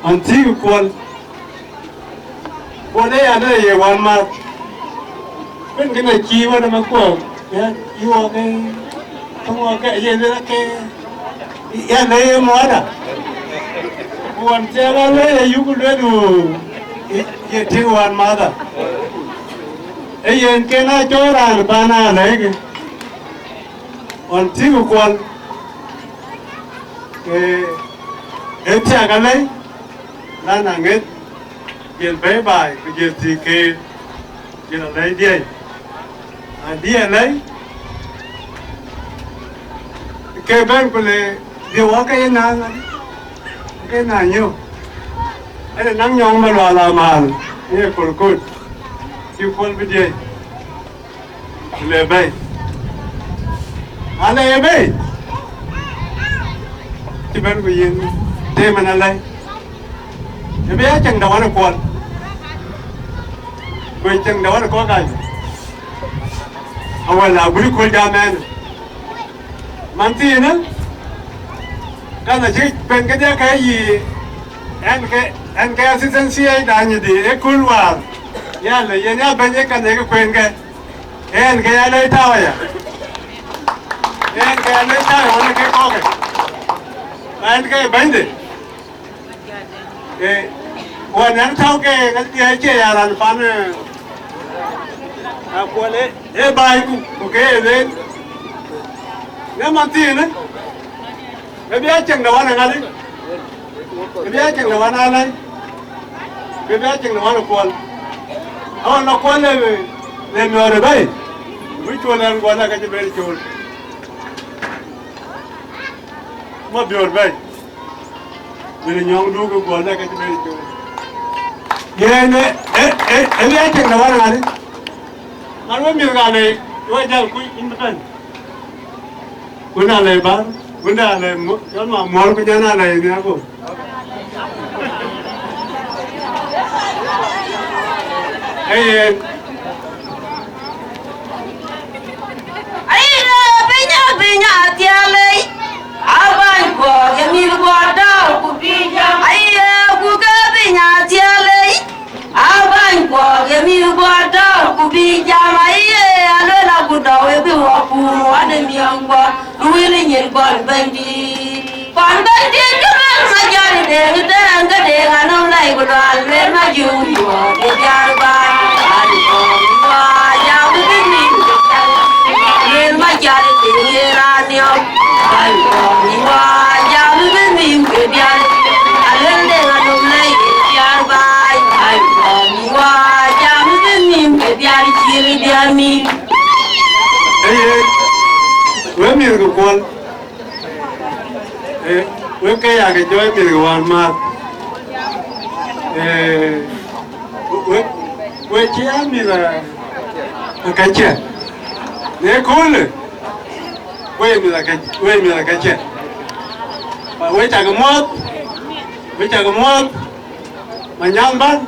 Anti kuol. Kuol ë ya ne ye wan ma. Kën kën a ci wan ma kuol. Ya, iwo ke, tuwo ke, ye le ke. Ya ne ye mwana. Kuon te la le ye yuku le du. Ye ti wan ma da. E yen ke na cho ran pana lai ke. Ɣɔn tïŋ kuɔl, ke ë thiak alɛi, lan aŋet, jël bɛ̈i baai, ku jël thïk keer, jël alɛi diɛi. Adï alɛi, ke bɛ̈n ku le, dhiëu wä ke ye naaŋ adï, ke naaŋ nyök. Ënë naŋ nyɔŋ ma lual amal, ye kol kot, cï kuɔl bï diɛi. Ku le bɛ̈i. Alɛi ë bɛ̈i. Cï bɛ̈n ku yen teem ɛn alɛi. Ë bï ya cieŋ de wan ë kuɔl. Ku ë cieŋ de wan ë kɔ̈k aa. Awal aguël kööl jam ɛn. Man thiinë, kan acï pen kedhie ke yï, ɛn ke, ɛn ke assistant C I da nyïdï ë kööl wäär. Ya le, yen ya bɛ̈ny ë kan ye ke kueen ke. Yen ke ya lɛc tääu aya. Yen ke ya lɛc tääu aya, ɣɔn ke kɔ̈k. Ɣɛn ke bɛ̈nyde. Eh, ɣɔn ɛn tääu ke, ke cie ya raan pan, eh, akuɔl, eh, eh, baai ku, ku ke ye lɛc. Në man thiinë, eh? Ke bï ya cieŋ de wan ë ŋadï? Ke bï ya cieŋ de wan alɛi? Ke bï ya cieŋ de wan ë kuɔl? Awan la kuɔl le, le miɔɔr ë bɛ̈i. Bï cuöl ɛn guɔl ë ka cï bɛ̈n cuöl. Ma biöör bɛ̈i. Bï nyɔŋ duk ë guɔl ë ka cï bɛ̈n cuöl. Yen ë, ë, ë, ë bï ya cieŋ de wan ë ŋadï? Man we mïth ka lei, we jäl kuc independent. Wun alɛi bär, wun alɛi mo-, jɔl ma muɔl ku jɔn alɛi nhiaku. Ee yen. Aye piny, piny athialei, abany kuɔk ye mïth guɔ dɔ̈ɔ̈r ku piny jam. Aye ku ke piny athialei. Abany kuɔk ye mïth guɔ dɔ̈ɔ̈r ku bï jam, aye aluel agut dɔu ë bï wɔ kuur wan ë miɔŋ guɔ, du wël ë nyin kɔn Bɛ̈nydït. Kɔn Bɛ̈nydït cï luel Majɔl Deŋ Deŋ ke Deŋ anɔm lɛc ku lual luel Majuk yuɔɔr de diaar baai. Ai kɔn wa jam bï bï nim. Luel Majɔl Deŋ ye raan niɔp. Ai kɔn wa jam bï bï nim ke diaar. Aluel Deŋ anɔm lɛc de diaar baai. Ai kɔn wa jam bï bï nim ke diaar cï diaar nim. Ëye, wek mïth ke Kuɔl. Eh, wek ke ya ke jɔɔc mïth ke wään määth. Eh, wek, wek cï ya mïth, eh, akacä. Ne köölë, wek mïth akacä, wek mïth akacä. Wek cak muɔ̈th, wek cak muɔ̈th. Manyaŋ bän,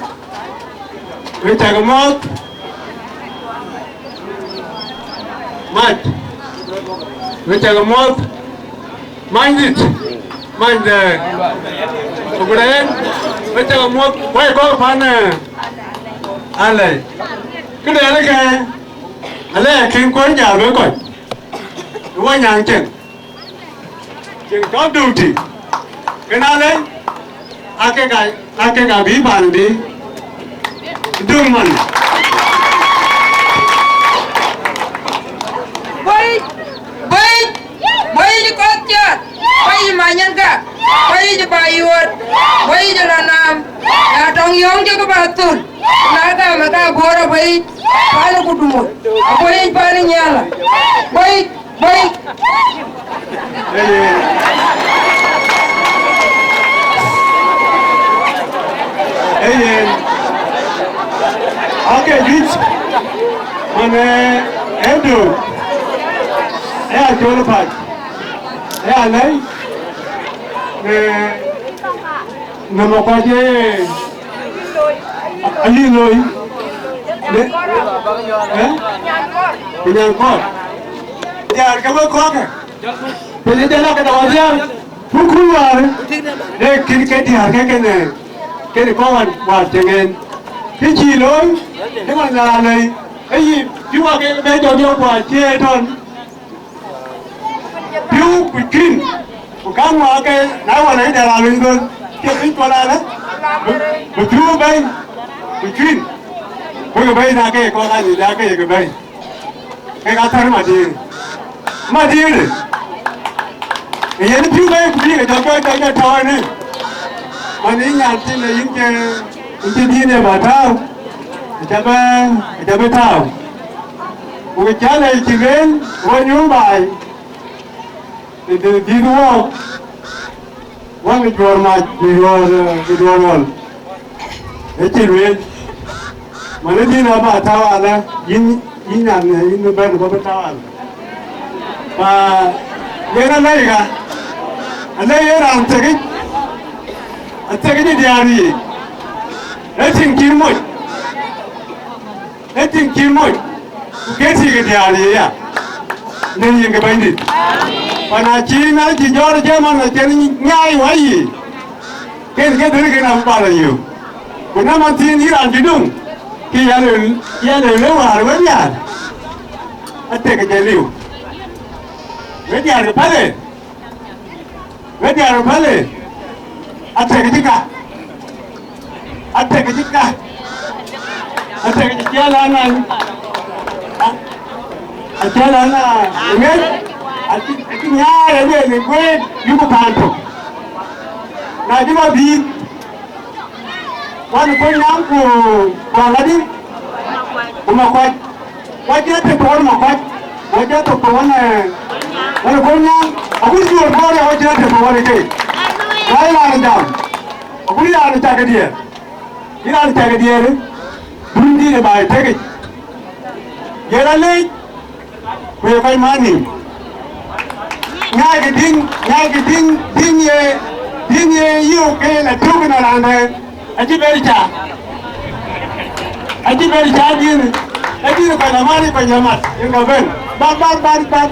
wek cak muɔ̈th. Mac, wek cak muɔ̈th. Manydït, many de Agurɛɛn, wek cak muɔ̈th. Wek kɔ̈k pan, eh, alɛi. Këde alë ke, alë akïn kɔc jäl wek kɔc. Wek nyaŋ cieŋ. Cieŋ cɔl Döŋ tï. Kën alë, ake ka, ake ka bï pan bï Döŋ man. Bɔ̈ yic, bɔ̈ yic, bɔ̈ yic kɔc cɔɔt, bɔ̈ yic Manyaŋ ka, bɔ̈ yic Bayuɔt, bɔ̈ yic Lanam, ya tɔŋ yɔ̈ɔ̈ŋ cï ke bä thul, ku na gam ë ka Bor abɔ̈ yic pan Kudumoc, abɔ̈ yic pan Nyala, bɔ̈ yic. Bɛ̈ny. Ee yen. Ee yen. Ake juëc. Man, eh, ee Döŋ. Ee acol pac. Ee alɛi. Eh, Nɔmɔ kɔc ee ayï looi. Ne, eh? Ku nyan kɔɔr. Diäär ke wek kɔ̈kë. Piny ë jɔl akë dɔɔr diäär. Ku kuc wäär. Dek kïn ke diäär ke kënë. Kënë kɔc wan wäär ceŋ en. Kë cï looi. Kë wan raan lei. Ayï, bï wak en bɛ jɔ diɔ̈k wäär cie tɔn. Piu ku cuin, ku kaŋ ŋuak ke, na wan ayi dɛ̈ raan luny göl, ke piny kuɔl alë, bï, bï piu bɛ̈i, ku cuin, ku ke bɛ̈i na ke kɔn anyic, na ke ye ke bɛ̈i. Ke ka thär Madiŋ. Madiŋ de, yen piu bɛ̈i ku bï ke jɔ, jɔ, jɔ, jɔ tɔ̈u ënë. Man yïn nyan thïn, yïn ke, yïn cï dïït ë bä tääu, aca bï, aca bï tääu. Ku cä lɛc cï lueel, wä nyuöth baai, ë dï, dït wɔɔk, wä në juɔ̈ɔ̈r mac, në juɔ̈ɔ̈r, në juɔ̈ɔ̈r ɣɔl. Ë cï lueel, man ë dïn aba tääu alë, yïn, yïn nyan, yïn bï bɛ̈n bä bï tääu alë. Pa, yen alɛ̈i ka, alɛ̈i yen raan thekic, athekic ë diäär yiic, ë tiŋ cït moc. Ë tiŋ cï moc, ku ke tik ë diäär ye ya, në yïn ke Bɛ̈nydït. Pan acï na cï jɔt ë jam an, acïn nyaai wä yiic, ken ke dhël ken abï bal ayök. Ku na man thiin yï raan cï döŋ, ke ya lë, ya lë lë wäär we diäär, atek ë jɔ liu. We diäär ke päl ë. We diäär päl ë, atek cï ka, atek cï ka, atek cï ciɛl an, an, a, aciɛl an, a, ŋec, acï, acï nyaai ë lueel ë guëët yïku paan tök. Na cï bä bïïth, Wan ë Kolnyaŋ ku, ku aŋadï, ku Makuac. Wa cï rɔt tëk tɔ̈u ɣɔn Makuac, wa cï rɔt tëk tɔ̈u ɣɔn, eh, ɣɔn ë Kolnyaŋ. Agut juöör bɔ̈ ya wa cï rɔt tëk tɔ̈u ɣɔn ë keek. Wa ye raan ë jam. Agut raan ë cak ë diɛɛr. Yïn raan ë cak ë diɛɛr, dun dïït ë baai tekic. Yen alec, ku ye kɔc mat nïïm. Nyaai kë tïŋ, nyaai kë tïŋ, tïŋ ye, tïŋ ye yöök ke la tök në raan dɛ̈, acï ber ca. Acï ber ca dïïnë, acï kɔc la mat, kɔc la mat, yen ka bɛ̈n. Bat, bat, bat, bat.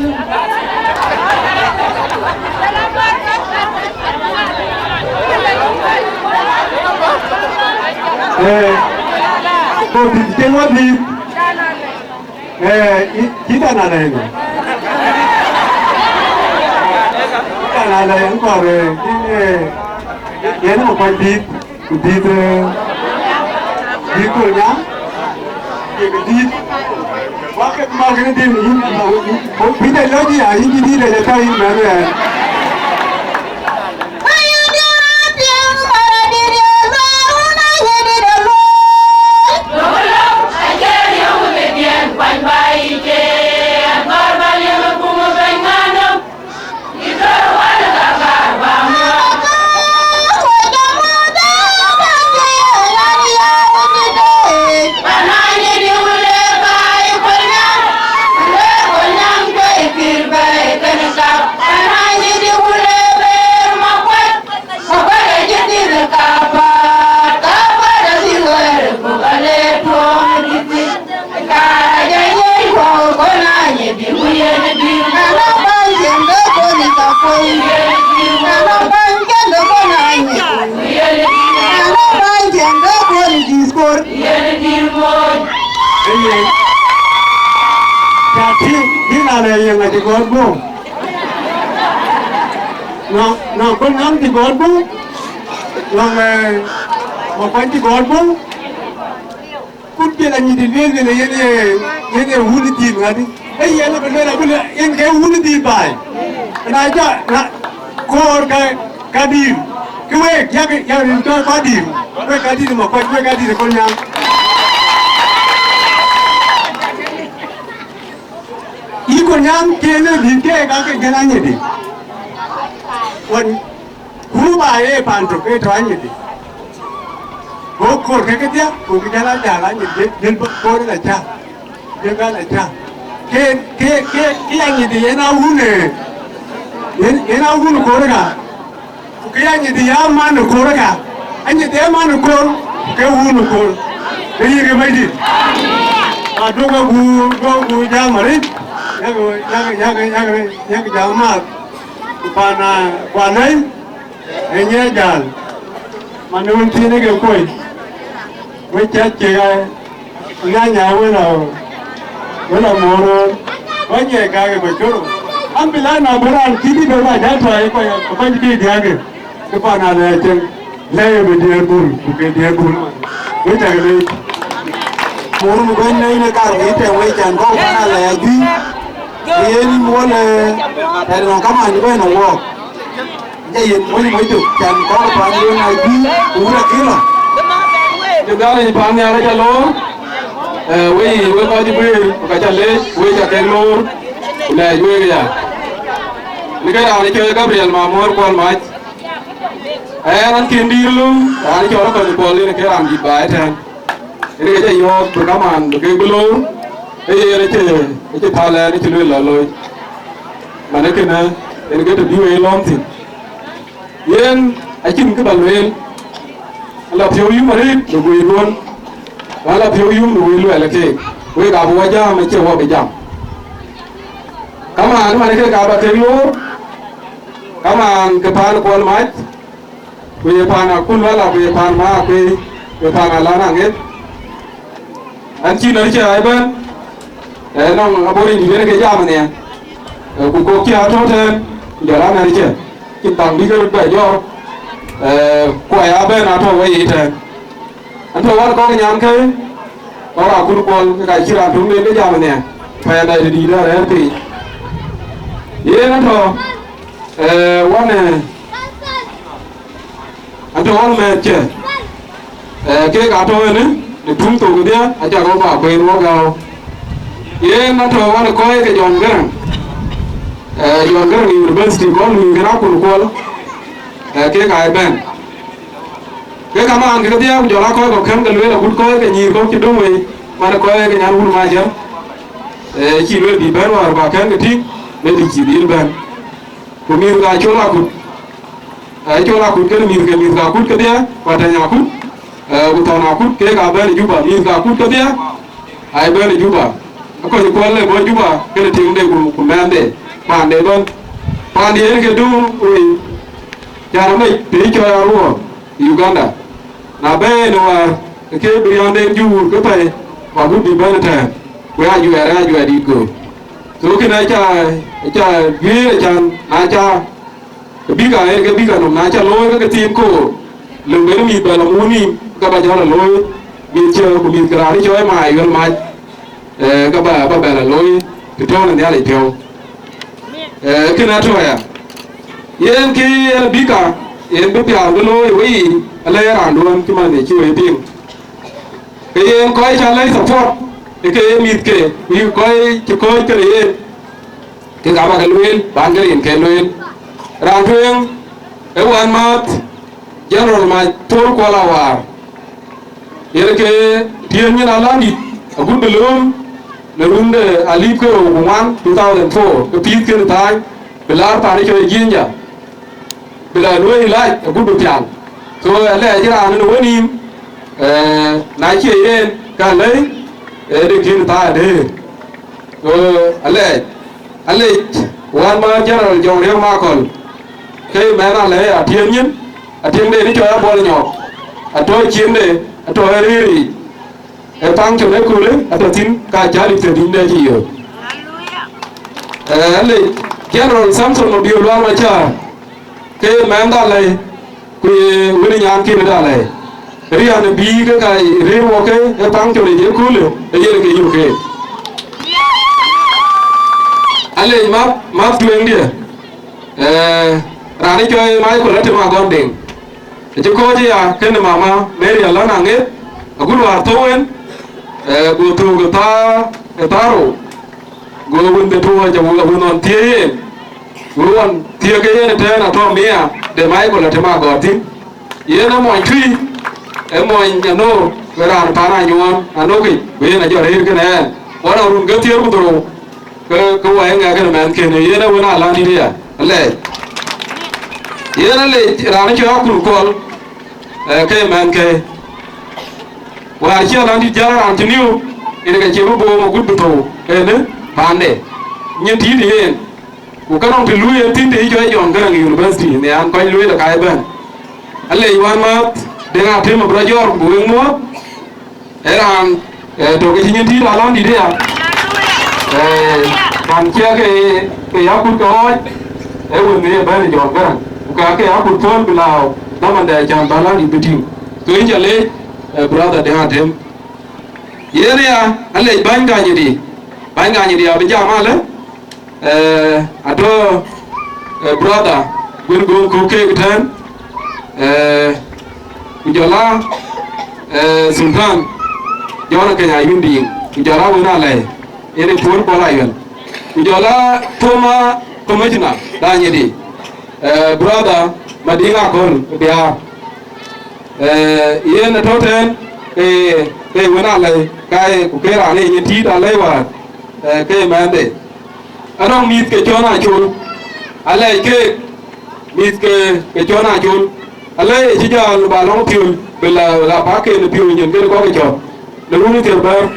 Eh, ko dït cïn wä dït. Eh, i, cï dan alɛ̈i nɔ. Cï dan alɛ̈i ɛn kɔɔr, eh, cïn, eh, Yen ë kuany dït, ku dït, eh, dït Kolnyaŋ, ye ke dït. Wak ke mal kene dït, yïn, yïn, yïn, yïn, yïn, yïn, yïn, yïn, yïn, yïn, Eye, ca tïŋ, bï raan ë yeŋ acï gɔ̈t guöm. Nɔŋ, nɔŋ Kolnyaŋ cï gɔ̈t guöm. Nɔŋ, eh, Makuany cï gɔ̈t guöm. Kut jël anyït lueel, lueel yen ye, yen ye wun dhil ŋadï. Ee yen abï lueel abï lueel yen ke wun dhil baai. Na jɔ, na koor ka, ka dïïr. Kë week, yak, yak rin tɔ̈ ka dïïr. Wek ka dïïr Makuany, wek ka dïïr Kolnyaŋ. Yï Kolnyaŋ ke le dhil ke ka ke jël anyït. Wan, Kuruba ye pan tök, ke tɔ̈ anyït. Go koor ke kedhie, ku ke jal a jal anyït, jël, jël bä koor la ca. Jël bä la ca. Ke, ke, ke, ke anyït yen a wun, eh, yen, yen a wun koor ka. Ku ke anyït ya man koor ka. Anyït ya man koor, ke wun koor. Ke yï ke Bɛ̈nydït. A duka gu, duka gu jam arëët. Yak, yak, yak, yak, yak jam math. Ku pan, ah, ku anɛ̈i. Ë nyɛ jäl, man wën thiin ë ke kuöc, wek cä cïk aa ŋany aa wën a, wën a moor roor, wek nyɛ kake kɔc coro. Am bï la na bï raan cït dï bɛ ba jäl tɔ̈ ë kɔc, kɔc kï diäk ë, kë pan alɛɛc cieŋ, lɛ̈i ë bï diëër bul, ku ke diëër bul man. Wek cä ke leec. Moor bï bɛ̈n lɛ̈i në kar wïc tɛ̈ wec can kɔ̈u pan alɛɛc juëc, yen muɔl ë, tɛ̈ nɔŋ kaman bɛ̈n a wɔɔk. Jɔ yen mony mony tök, can kɔn pan yen a juëc, ku wun akï lɔ. Cï Nhialic pan nhial aca loor, eh, wei, wek kɔc guëër, ku ka ca leec, wek ca kek loor, ku lɛɛc wek aya. Në ke raan cɔl Gabriel Mamor Kuɔl Mac, eh, ɣɛn kën dïïr löm, raan cɔl Akɔny Kuɔl, yen ke raan dït baai ëtɛ̈ɛ̈n. Yen ke ca yɔ̈ɔ̈k bï kaman bï kek bï loor, ee yen acï, acï päl ɛn acï lueel lɔ looi. Man ee kënë, yen ke të bï wek lɔ̈ɔ̈m thïn. Yen acïn kë ba lueel, ala piɔ̈u yum arëët në guiirduön, ku ala piɔ̈u yum në wël luɛɛl keek, wek abï wɔ jam acie wɔ bï jam. Kaman, man ee kek aa ba kek loor, kaman ke paan Kuɔl Mac, ku ye paan Akun Wala, ku ye paan Maakuei, ku ye paan Alan Aŋeth. An cïn ɣɛn cï ɣa ëbɛ̈n, eh, nɔŋ abɔ̈ rïndït yen ke jam nhiɛɛr, eh, ku kok cï ɣa tɔ̈ tɛ̈ɛ̈n, ku jɔl a ŋɛ̈r cë, cïn baŋ bï ke röt bɛ jɔɔk, eh, ku aya bɛ̈n atɔ̈ wei yic tɛ̈ɛ̈n. An tɔ̈ wän kɔ̈k nyankäi, kɔ̈k Akun Kuɔl, ke ka cï raan töŋ den ke jam nhiɛɛr, pɛɛnda ë dïït arɛ̈ɛ̈r piny. Yen an tɔ̈, eh, wän, eh, Atɔ̈ ɣɔn mɛɛt cɛ, eh, kek atɔ̈ ënë në tuŋ thok kedhie, aca rɔt ba kueen wɔ gääu. Yen atɔ̈ ɣɔn ë kɔc ke John Garang, eh, John Garang University, kɔn luui kën Akun Kuɔl, eh, kek aa bɛ̈n. Ke kamaan ke kedhie, ku jɔl a kɔc kɔ̈k kɛ̈m ke lueel agut kɔc ke nyïïr kɔ̈k cï döŋ wei, man ë kɔc ke nyan wun Majiëŋ, eh, cï lueel bï bɛ̈n wäär ba kɛ̈n ke tïŋ, le dï cï dhil bɛ̈n. Ku mïth ka col akut, aa col akut kenë mïth ke mïth ka akut kedhie, ku atɛ̈ny akut, ee, ku thɔn akut, kek aa bɛ̈n ë Juba, mïth ka akut kedhie, aa bɛ̈n ë Juba. Akɔc Kuɔl le bɔ̈ Juba, kenë tiŋde ku, ku mɛnhde, paande ëbɛ̈n. Paande yen ke döŋ wei, can amec të cɔɔr aruɔɔr ë Uganda. Na bɛ̈ɛ̈i në wäär, ke ke bï riäänden juur ke pɛ̈i, ku agut bï bɛ̈n ëtɛ̈ɛ̈n, ku ya juɛɛr, ya juɛɛr dït göök. So kënë aca, aca guiëër acan, na ca bï ka ɣer ke bï ka nɔm, na ca looi ke ke thiin koor, Lëu bï mïth bɛ lɔ muk nïïm, ka ba jɔ lɔ looi, mïth cï ku mïth ke raan cɔɔi Mayuel Mac, eh, ka ba, ba bɛ lɔ looi, të tɔ̈u në Nhialic piɔ̈u. Eh, kënë atɔ̈ aya. Yen kë yen bï ka, yen bï pial bï looi wei, alɛ̈i raanduɔ̈n cï man ë cï wei piŋ. Ke yen kɔc ca lɛ̈i support, ë ke ye mïthke, ku yï kɔc cï kɔ̈ɔ̈c kënë yen, kek aba ke lueel, ban ke rin ke lueel. Raan tueŋ ë wänmääth General Mac Thol Kuɔl Awaar, yen ke tiëën nyin alɔŋdït, agut bï lööm në run de alip ke rou ku ŋuan two thousand four, ke pïïth kënë thany, bï laar pan ë cɔl Jinja. Bï la luɔ̈i lac agut bï pial. So, alɛɛc raan ënë wenïïm, eh, na cie yen, ka lɛ̈i, eh, de kën thaa dëër. So, alɛɛc, alɛɛc, wänmääth General Jɔŋ Riɛk Makɔl, ke mɛn alɛ̈i atiëŋ nyin, atiëŋ de ni cɔɔl Abɔl Nyɔk, atɔ̈ ciënde, atɔ̈ ë rëër yic. Ë function ë köölë atɔ̈ thïn, ka cä lik thiërdhïc de cï yök. Ë, alec General Samson Mabior Lual Macar, ke ye mɛn Dalai, ku ye wën ë nyan kën Dalai. Rian ë bïï ke ka rëër wɔ ke ë function ë ye köölë, ë yen ke yök ke. Alec map, map tueŋdiɛ̈, ë, raan ë cɔɔi Michael Atem Agɔm Deŋ. Acï kɔ̈ɔ̈c aya kënë mama Mary Alana Ŋeth, agut wäär thou en, eh, go thök ë thaa, ë thaa rou, go wën de tuɔɔc, awu-, awu nɔn thiëëc yen, go ɣɔn thiëëk ke yen ëtɛ̈ɛ̈n atɔ̈ mia de Michael Atem Agɔɔr thïn. Yen ë mony tui, ë mony anok, ke raan pan anyuɔɔn anokic, ku yen ajɔ rëër kënë ɛn. Ɣɔn arun ke thiëër ku dhorou, ke, ke wɔ ë ŋɛk kënë mɛnhkën, yen ë wën alɔŋdït aya, alɛɛc. Yen alec raan cɔl Akun Kuɔl, eh, ke mɛnhkë. Wäär cï alɔŋdït jäl raan cï niu, yen ke cï bï boom agut bï thou, ënë paande. Nyin tiit yen. Ku kënɔŋ të luui en thïn të yï cɔɔl John Garang University, në an kɔc lueel ë ka ëbɛ̈n. Alec wänmääth Deŋ Atem abï rɔt jɔɔr ku bï wek muɔ̈ɔ̈th. Ë raan, eh, tök ke cï nyin tiit alɔŋdït aya. Eh, raan ciɛk ke, ke yakut ke ɣɔɔc, ë wën ë bɛ̈n ë John Garang. Ku ka ke yakut thöl bï lääu, dhamandɛ cän bä alɔŋdït bï tïŋ. So yïn ca leec, eh, brother Deŋ Atem. Yen aya, alec bäny Ganyidi. Bäny Ganyidi abï jam alë. Eh, atɔ̈, eh, brother, wën göök kɔ̈k keek tɛ̈n, eh, ku jɔl a, eh, Sultan, Jɔn Akeny Ayundiŋ, ku jɔl a wën alɛ̈i, yen ë Puɔ̈l Kuɔl Ayuɛl. Ku jɔl a former commissioner, Danyidi, eh, brother Madiŋ Akɔl Biaar. Eh, yen ë tɔ̈ tɛ̈n, eh, ke wën alɛ̈i, ka ye, ku ke raan ë nyin tiit alɛ̈i wäär, eh, ke mɛnhde. Anɔŋ mïth ke cɔn acol, alɛɛc keek, mïth ke, ke cɔn acol, alɛɛc ë cï jäl ba lɔŋ piööny, bï la, la pakken piööny nyin kën kɔ̈k ë cɔ̈k, në run ë thiërbɛ̈t,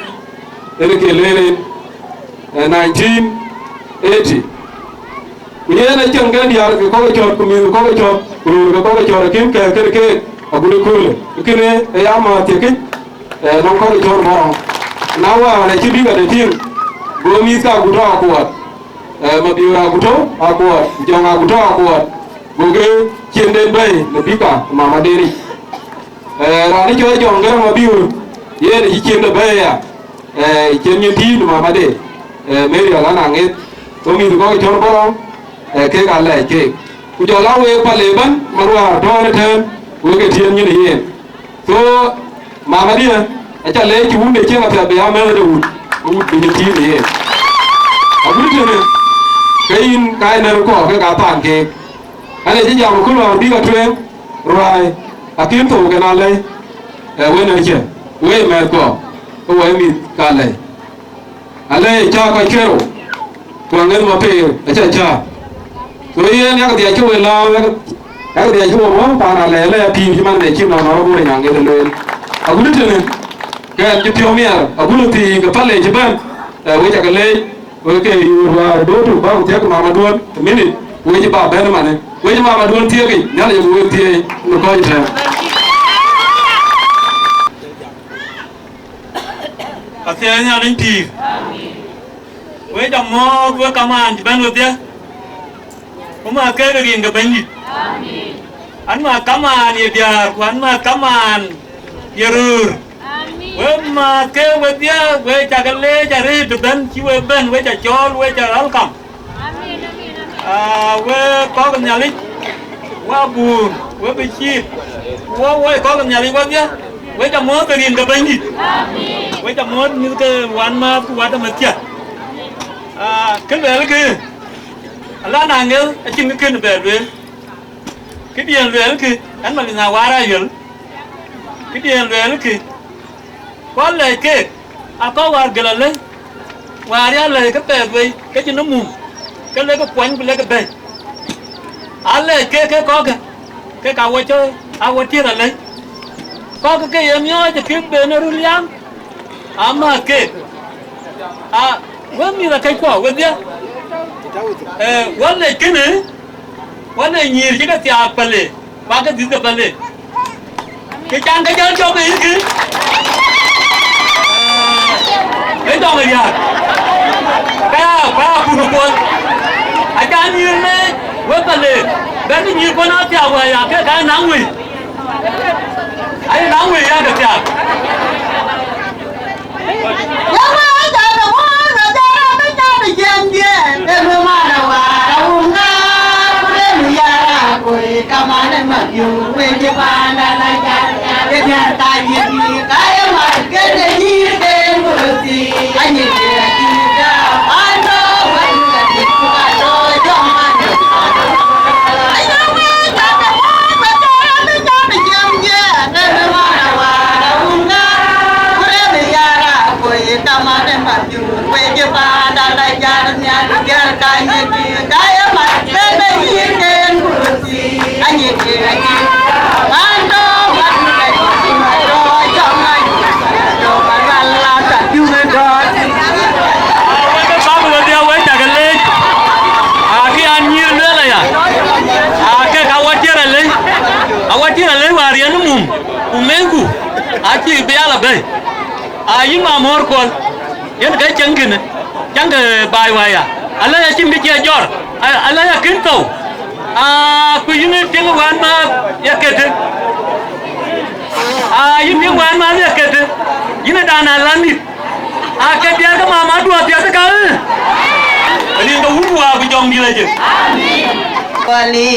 en ke lëër en, eh, nineteen eighty. Ku yen acïn kën diäär ke kɔ̈k ë cɔ̈k, ku mïth ke kɔ̈k ë cɔ̈k, ku röör ke kɔ̈k ë cɔ̈k, akïn kɛ̈ɛ̈k kën keek, agut ëköölë, kënë ë ya määth thiekic, eh, nɔŋ kɔ̈k ë cɔ̈k bɔ̈. Na wäär acï bïk ade tïŋ, go mïth ka agut tɔ̈ akuɔɔt, eh, Mabiöör agut tɔ̈ akuɔɔt, Jɔŋ agut tɔ̈ akuɔɔt, gokï ciënden bɛ̈ɛ̈i në bï ka mama denic. Eh, raan ë cɔl Jɔŋ Garaŋ Mabiöör, yen acï ciënde bɛ̈ɛ̈i ya, eh, cïn nyin tiit në mamade, eh, Mary Alana Ŋeth, go mïth kɔ̈k cɔl bɔ̈ rɔm, eh, kek alɛɛc keek. Ku jɔl a week pal ëbɛ̈n, man wäär tɔ̈ ëtɛ̈ɛ̈n, wek ë tiëën nyin ë yen. So, mamadiɛ̈, aca leec cï wun de cieŋ apiɛth bï ya mɛ̈thde wut, bï wut bï nyin tiit në yen. Agut tënë, ke yïn ka ye nɛ̈r kɔɔr kek aa paan keek. Ɣɛn ë cï jam ë kööl wäär bïk a tueŋ ruääi, akïn thou kën alɛ̈i, ë wën ë cë, wëi mɛ̈th kɔ̈k, ke wëi mïth ka alɛ̈i. Alɛ̈i cä kɔc kerou, ku aŋëth mapeer acä cä. Ku yen yak dhiac cï wëi lääu, yak, yak dhiac cï wëi wä paan alɛ̈i, alɛ̈i apïïr cï man de cï nɔn nɔn abur ë nyaŋ ŋëth ë lueel. Agut tënë, ke ɣɛn cï piɔ̈u miɛɛr, agut thii ke pal ë cï bɛ̈n, ë wec ake leec. Wek ke yuur wäär dotu bä ku thiäk mamaduön minit, wec bä bɛ̈n manë. Wec mamaduön thiëëkic, Nhialic ku wek thiëëc në kɔc tɛ̈ɛ̈n. Athiɛɛi Nhialic tiir. Wec amɔ̈ɔ̈th wek kamaan cï bɛ̈n wedhie, ku ma kek rin ke Bɛ̈nydït. An ma kamaan ye diäär, ku an ma kamaan ye röör. Wek maath ke wedhie, we cak leec arëët ëbɛ̈n cï we bɛ̈n, we ca cɔɔl, we ca welcome. Aa, we kɔc Nhialic, we abuur, we bï ciit, ku wo, wo kɔc Nhialic wedhie, we ca muɔ̈ɔ̈th ë rin ke Bɛ̈nydït. We ca muɔ̈ɔ̈th mïth ke wänmääth ku wät ë mäthkiɛ̈. Aa, kë luɛɛlkï, ala na ŋel acïn kë kën bɛ lueel. Këdiɛ̈n luɛɛlkï, ɛn Malith Awar Ayuel, këdiɛ̈n luɛɛlkï, ku alɛc keek, akɔ̈k wäär gël alëi, wäär ya lɛ̈i ke pɛɛth wei, ke cïn ë mum, ke lekï kuany ku lekï bɛ̈ɛ̈i. Alɛc keek ke kɔ̈kkë, kek aa wo cɔl, aa wo tiëër alëi. Kɔ̈kkë ke ye miɔɔc ë kek ben ë röl yam, amääth keek. A, we mïth akëckuɔ wedhie, ee, wä lec kënë, wä lec nyïïr cï ke thiaak Pale, ku ake dhïth ke Pale. Kë can ke jäl cɔk ë yïkï, ee, ë dɔŋ ë riääk, ka ya, ka ya kun ë kuɔl. Acan nyïïr leec we Pale, bɛ̈n nyïïr kuɔn aa thiaak wä ya ke ka naŋ wei. Aye naŋ wei ya ke thiaak. Wek ke bäk wedhie, wek cak leec, aa, kë an nyïïr lueel aya, aa, kek awatiɛ̈r alëi, awatiɛ̈r alëi wäär yen mum, ku mɛ̈nyku acï bï ya la bɛ̈i. Aa, yïn Mamɔ̈ɔ̈r Kuɔl, yen ke cäŋ kënë, cäŋ ke baai waya, alëi acïn kë cie jɔr, a-, alëi akën thou. Aa, ku yïn tiŋ wänmääth ye ketë. Aa, yïn tiŋ wänmääth ye ketë. Yïn ë dan alanit. Aa, ke diɛɛr ke mama duɔ piɛth ka ë. Rin ke wun wa ku jɔŋ dït acï. Kuali.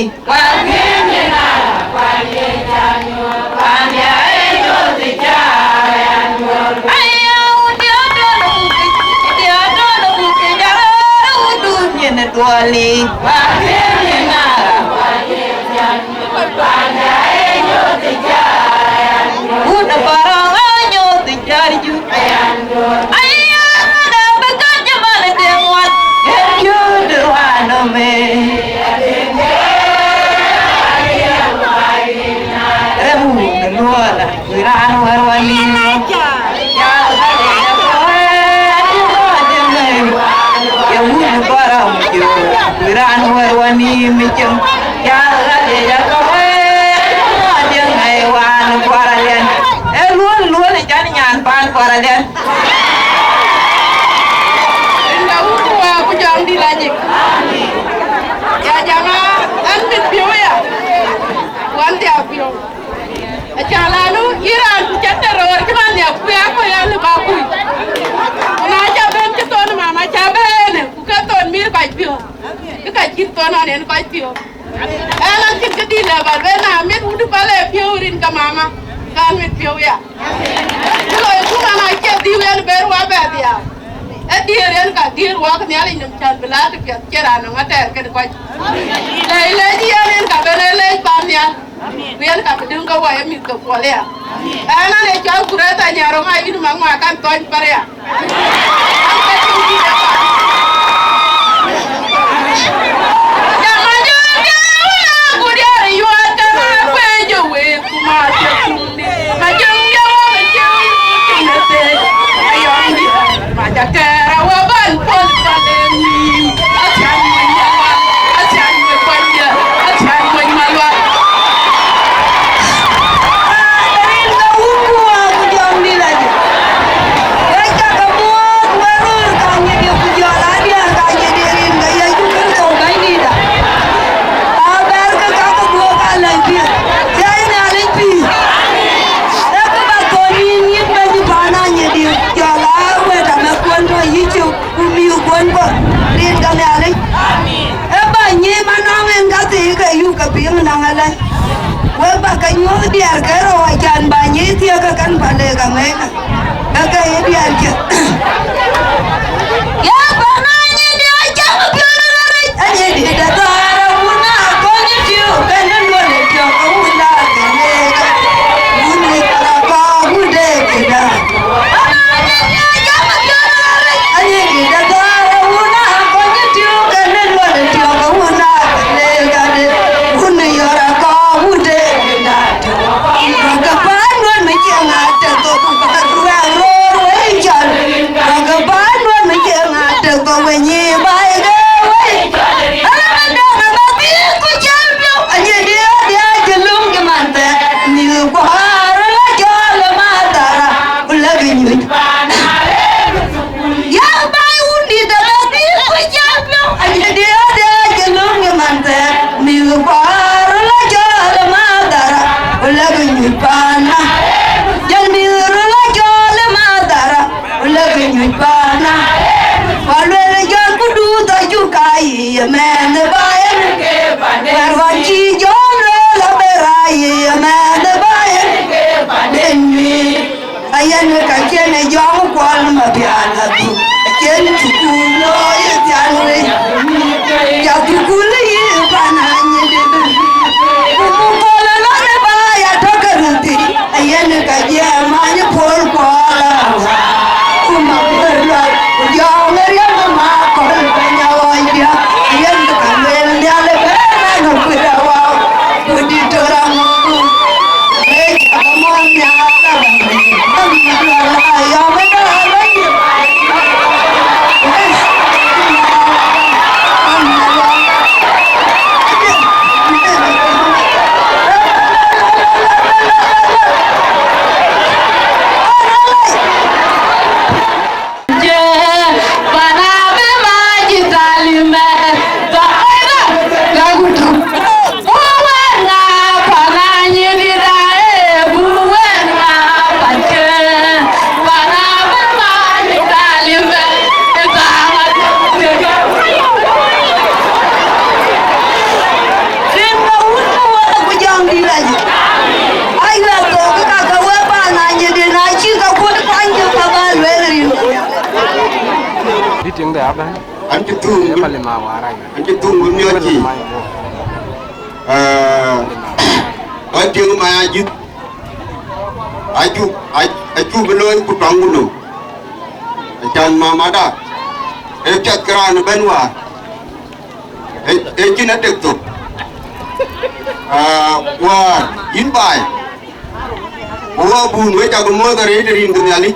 Duɔli. Wun Parɔŋ anyooth ë cär jur. Aya, da bï kat cï man ë deŋ ŋuan. Yen yööt ruan nɔm ë. Rem wun luɔɔl. Wï raan wär wä nïïm. Jal ka de ya ko wër, ko de ngai. Ya wun bara mu jo. Wï raan wär wä nïïm cem. Jal ka de ya ko wër, ko de ngai wan bara den. E luɔl luɔl jan nyan pan bara den. Inda wun wa ku jam di la jik. Ya jama, an mit piu ya. Wan dia piu. Acan lanu yïn raan ku cä tɛ̈ röör cï man nhiäk, ku ya kɔc ɣɛn lë bä kuc. Ku na cä ben cï thon mama cä bɛ̈ɛ̈në, ku ke thon mïïr kɔc piɔ̈u, ke ka cït thon ɣɔn en kɔc piɔ̈u. Ɛn acïn këdï lë bä ben, na mit wut pal ë piɔ̈u rin ke mama, kan mit piɔ̈u ya. Ku loi kun an, acie dhiu yen ber wa bɛ dhiau. Ë diëër yen ka diëër wak Nhialic nɔm cän bï laat piɛth cï raan nɔm atɛɛr kën kɔc. Lɛc lɛc yen en ka ben ë lɛc pan nhial. Ku yen ka bï döŋ ke wɔ ye mïth ke puɔl ya. Ɛn an, ee cɔl Kureeth Anyaroŋ ayïn maŋ ma kan thɔny paria. Jam ajɔl diɛɛr wala ku diɛɛr yuɔɔt ke ma kuec ë week ku ma thiëk tum. Alai, wek bä ke nyuɔ̈th diäär ke rou acan bä nyic thiëëk ke kën Palek Amerika, ke ke ye diäär cï. Ya bä na nyin diäär cam piɔ̈n rɛ̈ric, anyin dït ë thɔ̈ɔ̈r ë wun aa kony tiöök, kën ë luɔl ë tiɔ̈k ë wun aa kën ë ka. Wun ë thɔ̈ɔ̈r ë kɔ̈k wun de këda. Yak baai wun dït ë lɔ bï ku cäk piɔ̈u, aye diëëu de cï löŋ ë man thɛɛr, mïth kuaar röt la cɔɔl ë madhara, ku lëkë nyuc paana. Jɔl mïth röt la cɔɔl ë madhara, ku lëkë nyuc paana. Ku aluel jɔl ku duut acuk aa yic ë mɛnh ë baai ënë. Wɛ̈t ɣɔn cï Jɔn lueel abë rac yic ë mɛnh ë baai ënë. Den mïth. Ayen ka cïn ë jɔŋ kuɔl ma pial adhuk, acïn cukul looi ë thian wei, ya cukul yï pan anyïdït. Ku ku kɔl ë lɔn ë ba ya tɔ ke röt thïn, ayen ka jiɛɛm many puɔl kuɔl awä. Ku ma kuër lual, ku jɔŋ ë riɛm ë ma kɔl bɛ̈ny awɔc diäk, ayen ka lueel nhial ë bɛ̈n ë kuër awä. Ku dït tɔ raŋ ku. Dït tiŋde abɛ̈n. An cï thuŋ, an cï thuŋ wën miɔɔc yiic. Aa, kɔc tiŋ ma ya jïth, acuk, acuk bï looi ku tɔŋ ku nöm. Acan mamada, ee piɛth ke raan ëbɛ̈n wäär, ee, ee cïn atek thok. Aa, wäär, yïn baai, ku wä bun, wek cak muɔ̈th arëët ë rin ke Nhialic.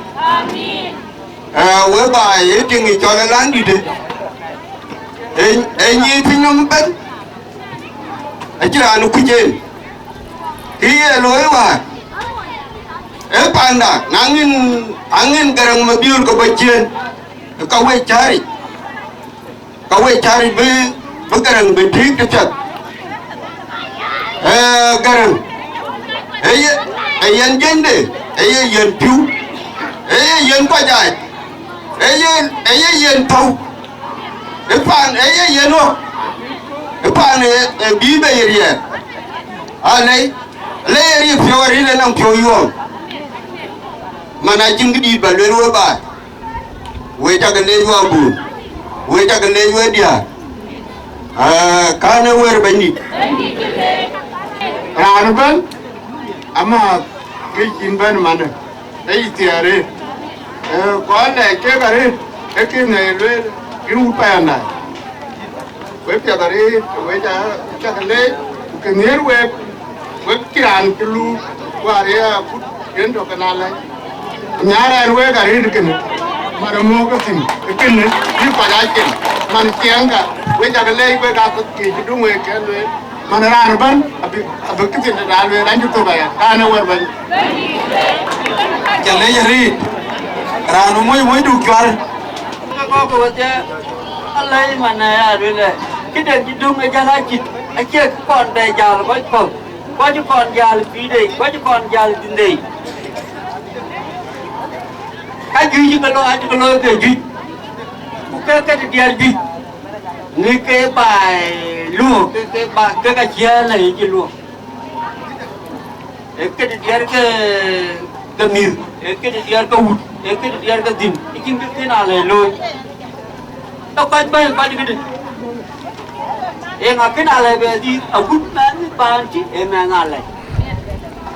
Ee, wek baai, ee tiŋ ë cɔl ë Läŋdït, ee, ee nyic piny nɔm ëbɛ̈n, acïn raan ë kuc en. Kë ye looi wäär, ee panda, na ŋin, aŋin Garaŋ Mabiöör ke bɔ̈ ciëën, ka wec cääric, ka wec cääric bï, bï Garaŋ bï tïïk tëpiɛth. Ee, Garaŋ, ee ye, ee yen jiënyde, ee ye yen pïu, ee ye yen kɔc aac, ee yen, ee ye yen thou, ee paan, ee ye yen ɣɔ̈k, ee paan, ee, ee bï bei riɛɛr. Alei, alei ee riɛɛr piɔ̈u arëët ë nɔŋ piɔ̈u yuɔɔm. Man acïn këdït bä lueel we baai. We cak leec wä bur, we cak leec we diäär. Aa, kän ee wër Bɛ̈nydït. Raan ëbɛ̈n, amääth ke cïn bɛ̈n manë, ee yï thiëër arëët. Ee, kɔn lɛc kek arëët, ee kën ee lueel, kën wut pɛɛnda. Wek piɛth arëët, wek ca, cak leec, ku kë nhiëër wek, wek cï raan cï luuk, wäär ye akut, yen tök ke na lɛc. Nhiaar ɛn wek arëët kënë, man ë muk ke thïn, ë kënë, bï kɔc aa cin, man ciɛɛŋkä, wek cak leec wek aa kɔc kë cï duŋ wek kɛn lueel, man raan ëbɛ̈n, abï, abï kë thïn de raan lueel, an cï thök aya, raan ë wär bɛ̈ny. Ca leec arëët, raan ë moc moc duk cuar. Ke kɔ̈k ke wedhie, alɛ̈i man ë ya luelë, këdɛn cï döŋ ë jäl acït, acie kë kɔn bɛ jäl kɔc kɔ̈k, kɔc kɔn jäl pïïrde, kɔc kɔn jäl dhïnde. Ka juëc ke lɔ, acï ke lɔ ke juëc, ku ke ke diɛɛr juëc, në ke baai Luɔk ke, ke ba, ke ka ciɛɛl la yic luɔk. Ee këde diɛɛr ke, ke mïth, ee këde diɛɛr ke wut, ee këde diɛɛr ke dhïn, acïn kë kën alɛɛc looi. Ke kɔc bɛ̈ny kɔc këde. Ee ŋa kën alɛɛc bɛ dhil? Agut mɛnh paan cï, ee mɛnh alɛɛc.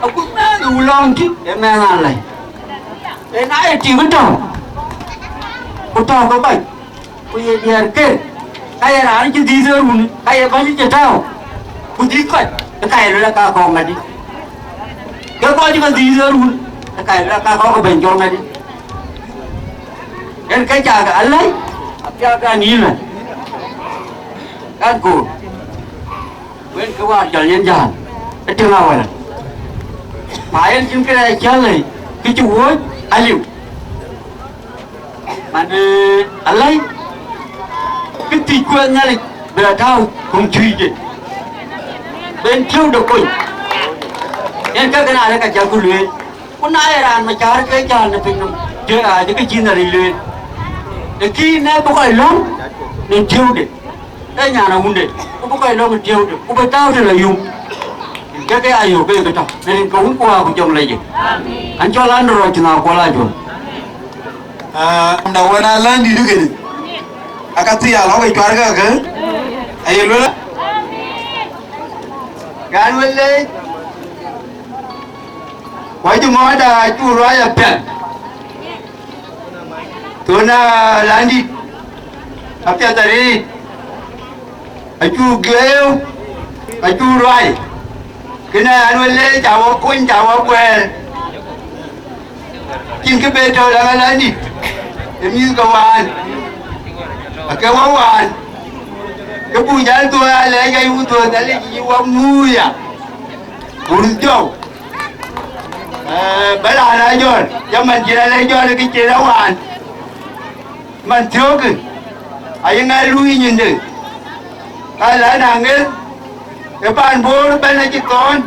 Agut mɛnh wulɔŋ cï, ee mɛnh alɛɛc. Ee na ye tiŋ tɔ̈u, ku tɔ̈u ke kɔc, ku ye diɛɛr ker, ka ye raan cï dhiëth ë run, ka ye bäny cï tääu, ku dhiëth kɔc, ë ka ye luel aka kɔ̈k ŋadï. Ke kɔc cï ke dhiëth ë run, ë ka ye luel aka kɔ̈k ke bɛ̈ny cɔl ŋadï. Yen ke cak alɛ̈i, apiath ke anïïlë, kan koor. Wën ke wäär jɔl yen jäl, ë tïŋ awärä. Ma yen cïn kërɛɛc cäl lei, kë cï wuöc aliu. Man, ee, alɛ̈i, kë thiëc kuɛth Nhialic bï rɔt tääu kuŋ cuëëcde, ben tiëëude kony. Yen käkë na rëk ka cäk ku lueel. Ku na ye raan macäär ke jäl në pinynɔm, jël aa cï kë cï Nhialic lueel. Ë kï ne bï kɔc lɔ̈ŋ në tiëëude, ke nyan awunde, ku bï kɔc lɔ̈ŋ në tiëëude, ku bï tääu tënë la yum. Ke ke ayök ke ke tɔ̈ në rin ke wun ku waa ku jɔŋ lec. An cɔl an rɔt cïn akuɔl ajuɔl. Ah, da wën a län dït kënë. Aka thii alɔ̈k ë cuar ke ke. Aye luel. Kan wël lec. Wacï mɔɔda acu ruac apiɛth. Thon a landït apiɛth arëët. Acu geeu, acu ruai. Kënë an wël lec ca wɔ kony, ca wɔ guɛɛr. Cïn kë be tɔ̈u la landït. Ë mïth ke wään. Ake wɔ wään. Ke buk jäl thuɔɔi alɛɛc ayuk thuɔɔi Nhialic yï wɔ muya. Wun jɔu. Eh, bä raan a jɔl, jɔ man cïn alɛc jɔl kë cïn awaan. Man thiöökë, ayï ŋɛl luui nyinde. Ka la na ŋel, ë paan Bor bɛ̈n acï thɔ̈ɔ̈n.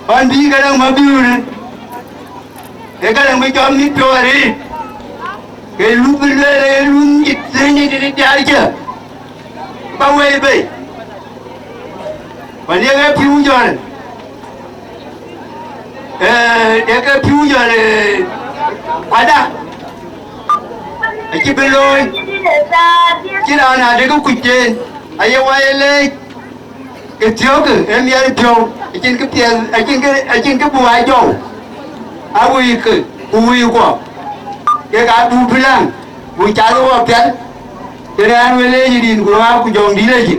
Paan bï këdäŋ ma biöörë. Ë këdäŋ bï jɔm mïth piɔ̈u arëët. Ke luth bï lueel ë luth nyit thiëny nyit diaar cë. Ba wei bei. Wën ye ke pïu jɔl, eh, ye ke pïu jɔl, eh, ada, acï bï looi, cï raan adï ke kuc teen, aye wai ë leec, ke thiökë ë miɛt piɔ̈u, acïn kë piɛth, acïn kë, acïn kë bï wai jɔu, awuikë, ku wuikuɔ, kek aa buk bï läŋ, buk cath ë wɔ piɛth. Kënë an, wël leec rin ku rɔ̈ɔ̈k ku jɔŋdït acï.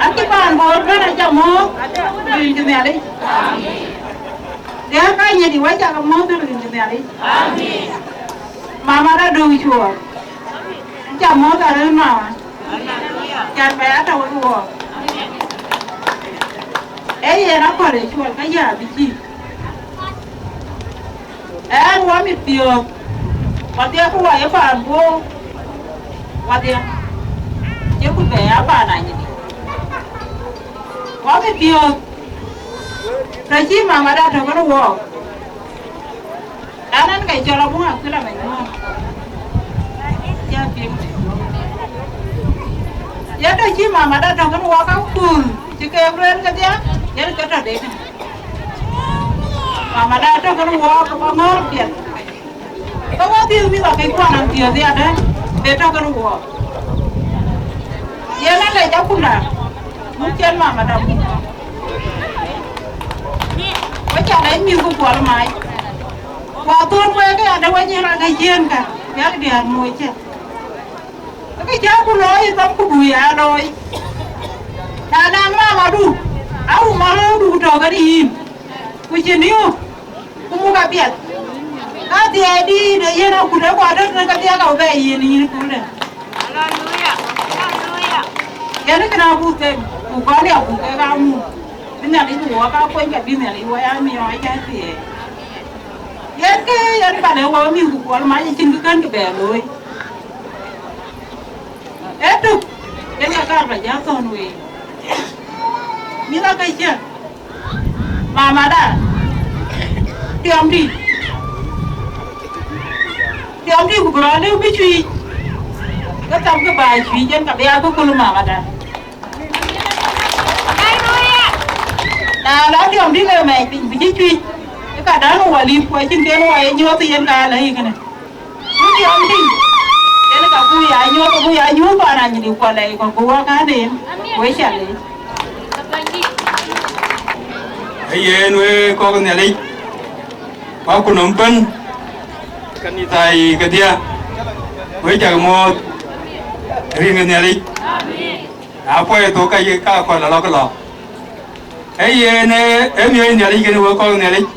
Acï paan Bor bɛ̈n aca mɔ̈ɔ̈th rin cï Nhialic. Diäär ka nyɛt wä cakë mɔ̈ɔ̈th rin cï Nhialic. Mama da döŋ cuɔɔr. Aca mɔ̈ɔ̈th arëët mama. Can bɛ atɔ̈ wek wɔɔk. Ee yen akɔ̈l ë cuɔl ka ya bï cï. Ɛn wɔ mit piɔ̈ɔ̈th, wadhia ku wɔ ye paan Bor, wadhia, cï ku bɛ a paan anyïn. Wɔ mit piɔ̈ɔ̈th, të cï mamada tɔ̈ kënë wɔɔk, an, ɛn ke cɔl abuŋ akuël amɛny muɔ̈ɔ̈n. Ya piŋ. Ye të cï mamada tɔ̈ kënë wɔɔk akööl, cï keek lueel kedhia, yen ke tɔ̈ de kënë. Mamada tɔ̈ kënë wɔɔk ke bä ŋɔ̈ɔ̈r piɛth. Ke wɔ dhil mïth akëc kuɔn an thiëëth yadë, ke tɔ̈ kënë wɔɔk. Yen alec akunda, muk cïn mamada muk. Ca lɛc mïth ku kuɔl mac. Ku athöör wek ë ade wec yen raan ke ciëën ka, yak diäär moc cë. Ke cä ku looi thɔm ku bui aa looi. Na naŋ mamadu, au mamadu ku tɔ̈ kën yïn. Ku cïn yök, ku muk apiɛth. Ka dhiɛɛi dïït ë yen akut ë kuat döt në kedhie ka bɛ yen yïn kulë. Yen kënë abuk them, ku kɔn ya buk kek amuk. Bï Nhialic ku wɔ ka kuɔny ka bï Nhialic wɔ ya miɔɔc ya thiëëc. Yen kë yen pan ë wɔ mïth ku kuɔl mac acïn kë kën kë bɛ looi. Ee tuk, yen ka kaar ba jä thɔ̈n wei. Mïth ake cië. Mamada. Tiɔm dï. Tiɔm dï ku bï rɔt lëu bï cuiic. Ke thap ke ba cuiic yen ka bï ya ke kul mamada. Na la tiɔm dï ke mɛc piny bï cï cuiic. Ke ka dan wɔ lip ku acïn ken wɔ ye nyuɔth yen ka la yï kënë. Ku tiɔm dï. Yen ka ku ya nyuɔth ku ya nyuɔth pan anyï dï kuɔl ë kɔ̈k ku wɔ ka den. Wecä lec. Ee yen wek kɔc Nhialic, ku akutnɔm bɛ̈n, kanitha yic kedhie, wek cak muɔ̈ɔ̈th rin ke Nhialic. Na puɔc thok ka ye ka kɔl alɔk lɔ. Ee yen ee miɔɔc Nhialic kën wek kɔc Nhialic.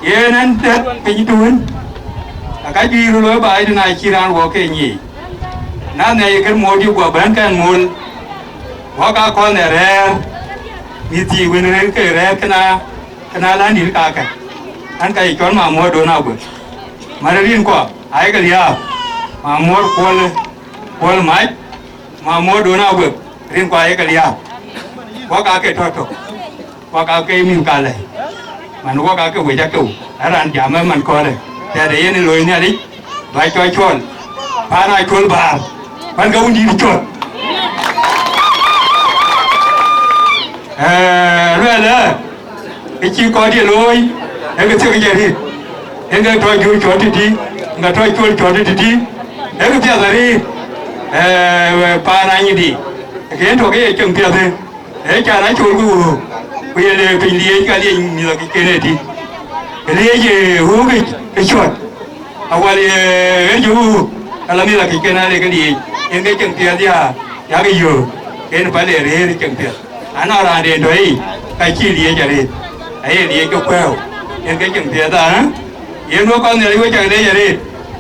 Yen ɛn tɛ̈t piny tuun, aka juiir looi baai tën acï raan wɔ ke nyiic. Na nhiac kën mool dï guɔ bɛ̈n kɛn mool, wɔ ka kɔn ë rɛ̈ɛ̈r, mïth thii wën rëër ke rɛ̈ɛ̈r këna, këna län dït kakë. Ɛn ka ye cɔl mamuɔ̈ɔ̈rdun aguek. Män rin kuɔ, ayek liääp, mamuɔ̈ɔ̈r kuɔl, kuɔl mac, mamuɔ̈ɔ̈rdun aguek, rin kuɔ ayek liääp. Wɔ ka ke tɔ̈ tök. Wɔ ka ke mïth kalɛ, man wɔ ka ke wec akeu, ë raan jam ë man kɔɔrë, tɛ̈dë yen ë looi Nhialic, ba cɔl cuɔl, paan aa cuɔl bäär, pän ke wun dïït cuɔl. Ee, luɛɛl ë, ë cï kɔɔr ye looi, ee ke thiek jɛ rït, ee ke tɔ̈ juöc cuɔl tëtï, ke tɔ̈ cuɔl cuɔl tëtï, ee ke piath arït, ee, paan anyïdï, ke yen tɔ̈ ke ye ceŋ piathë. Ee, can acol ku wöök, ku ye le piny liec, ka liec mïth akïc ken ëtï. Liec ë wöökic ë cuɔt, awal ye ɣer cï wöök, ka la mïth akïc ken aa le ke liec, yen ke ceŋ piɛth ya, yak yöök, yen pal ë rëër ceŋ piɛth. Anɔŋ raan den tɔ̈ yic, ka cï liec arëët, aye liec ke kuɛ̈ɛ̈u, yen ke ceŋ piɛth aa. Yen wek kɔc Nhialic wek cak leec arëët,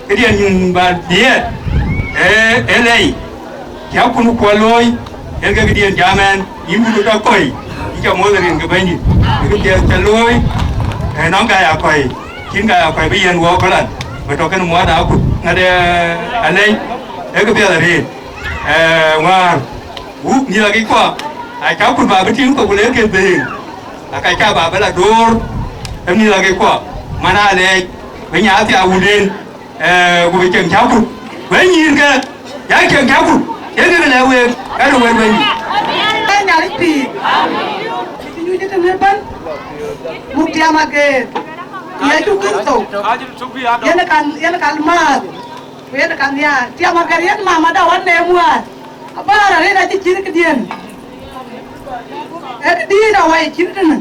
këdiɛn nyuŋ ba dhiɛɛt, ee, ee lɛi. Cä kun kuɔ looi, yen ke këdiɛn jam ɛn, yïn wun tɔ kɔi, yïn cä moth rin ke Bɛ̈nydït, ke këpiɛth cä looi, ee, nɔŋ ka ya kɔi, cïn ka ya kɔi bï yen wɔ kölan, bï tɔ kën muɔɔt akut, ŋäde alɛc, ee këpiɛth arëët, ee, ŋuäär, wuk mïth akïc kuɔ, acä kut ba bï tïŋ thok ku le ke dhëëŋ, aka cä ba bï la door, ee mïth akïc kuɔ, man alɛɛc, bï nya thiaak wuden, ee, ku bï ceŋ cä kut, wek nyïïrkë, yak ceŋ cä kut, yen kek lɛ̈k week, ka de wɛ̈t wek nyïïr. Ee Nhialic pïïr, cï nyuc ë tënë bɛ̈n, muk tiam ageer, Yecu Kërtho, yen kan, yen kan määth, ku yen kan nhiaar. Tiam ageer yen mamada wan neem wäär, abäär arëët acï cït këdiën, ee këdïït awai cït tënë,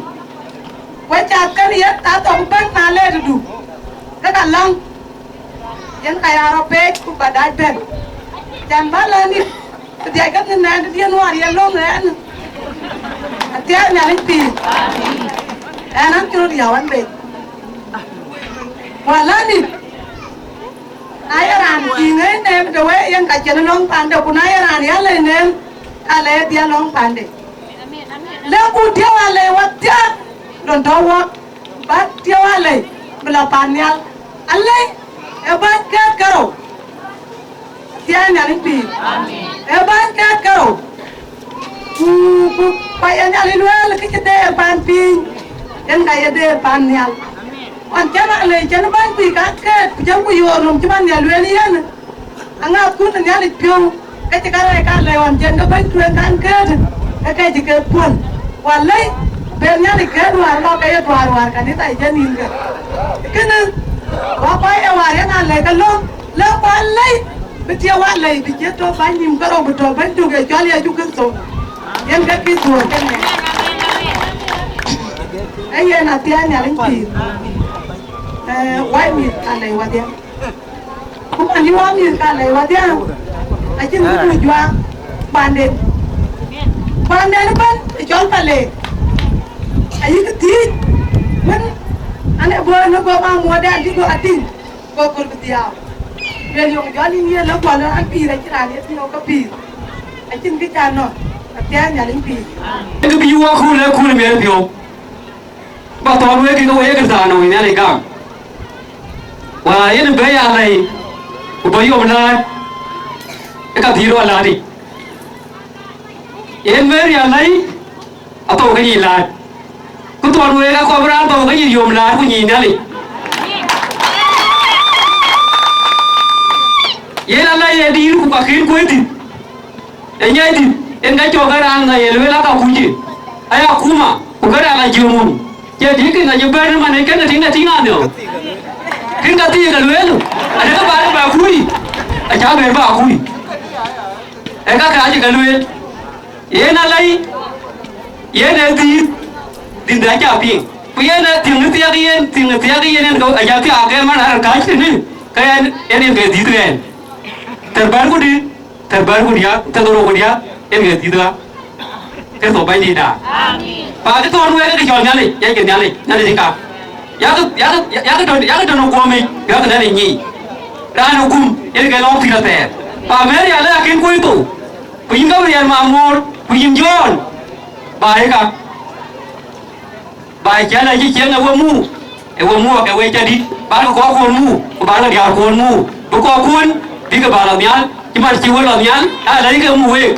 ku acath kën yen athok bɛ̈n na le tëdu, ke ka läŋ. Yen ka ya rɔt peec ku ba dac bɛ̈n. Can bä lɛ̈k nït, ku dhiac ke nïn ɛn tëdiën wäär ye löŋ ɛn. Athiɛɛi Nhialic pïïr. Ɛn an cï röt yäu ɛn bei. Ku alɛ̈k nït, na ye raan tïŋ ë neem de wei yen ka cïn löŋ pande, ku na ye raan yäl ë neem, ka le ye dhiɛl löŋ pande. Lëŋku tiëu alei wäthia, lon tɔ̈ wɔ, bä tiëu alei bï lɔ pan nhial. Alei ë bäny kɛ̈ɛ̈t kerou, thiɛɛi Nhialic pïïr, ë bäny kɛ̈ɛ̈t kerou. Ku, ku, ku aye Nhialic lueel kë cï deer pan piny, yen ka ye deer pan nhial. Ɣɔn cän alei cän bäny kuc ka kɛ̈ɛ̈t, ku cän ku yoor nɔm cï man nhial lueel yen. Aŋääthkun ë Nhialic piɔ̈u, ke cï karɛc ka lɛ̈i ɣɔn cïn ke bɛ̈ny tueŋ kan këët, ke ke cï ke puɔ̈l. Wä lɛ̈i, ben Nhialic këët wäär lɔ ke ye tuaar wäär kanitha ë jɛn nïn ke. Kënë, wä kɔc ee wäär yen a lɛ̈i ke löŋ, lëŋ wä lɛ̈i, bï tiëu wä lɛ̈i, bï ciët tɔ bäny nïm kerou, bï tɔ bɛ̈ny tök ye cɔl Yecu Kërtho. Yen ke kï dhuöör kënë. Ee yen athiɛɛi Nhialic pïïr. Ee, wai mïth ka lɛc wadhiɛ. Ku man yï wä mïth ka lɛc wadhiɛ. Acïn kë du juak panden. Panden ëbɛ̈n ë cɔl Palek. Ayï kë thiëëc wën, an, ë bɔ̈ në guɔ̈p amuɔɔtde acï guɔ atïŋ. Go köl bï dhiau. Luel yök jɔl yïn yen lɔ guɔ lɔ an pïïr acï raan ye thiɔ̈u ke pïïr. Acïn kë ca nɔ̈k, athiɛɛi Nhialic pïïr. Kë bï wɔ kuul ë kuul miɛt piɔ̈u. Ba thɔɔr wek kekë wek ë thaar nɔm ë Nhialic gam. Wa yen bɛ ya lɛi, ku bä yom laat, ë ka dhil rɔ laat yic. Yen Mary alɛi, athou ke nyic laat. Ku thɔɔr wek akɔp raan thou ke nyic yom laat ku nyic Nhialic. Yen alɛi ë diir ku ka kën kuöc thïn. Ë nyaai dït, en ka cɔk ke raan ŋa ye lueel aka kuc ë, aya kuma, ku ke raan ajiëŋ mum. Cie dït kïn acï bɛ̈n ëman ë kën ke tïŋ ke tïŋ anhiɔ̈u. Kën ka thii ke lueel, adekë ba ba kuc, acä ber ba kuc. Ee ka kääc ke lueel. Yen alɛi, yen ee dhiith, dhiënhdï acä piŋ. Ku yen ee thiëŋ ë thiak yen, thiëŋ ë thiak yen, en ke acä thiak ke man arëër kääc tënë, ke en, en, en ke dhiëth ɣɛn. Thɛ̈r bär ku dï, thɛ̈r bär ku diäk, thɛ̈r rou ku diäk, en ke dhiëth ɣa. Kërtho Bɛ̈nydïïtda. Amen. Pa kë thɔ̈n wek ke cɔl Nhialic, yak Nhialic, Nhialic ka. Yak, yak, yak tɔ̈, yak tɔ̈ në guɔ̈mic, yak Nhialic nyic. Raan ë kum, yen ke lɔ̈ɔ̈m thïn athɛɛr. Pa Mary alë akën kuöc thou. Ku yïn Gabriel Mamoor, ku yïn John. Ba ë ka. Ba cän acï cieŋ ë we muk, ë we muk ke we cä dït, bäkï kɔ̈kkuön muk, ku bäkï diäärkuön muk, bï kɔ̈kkuön bïkï bä lɔ nhial, cï man cï we lɔ nhial, aa lɛ̈i ke muk week.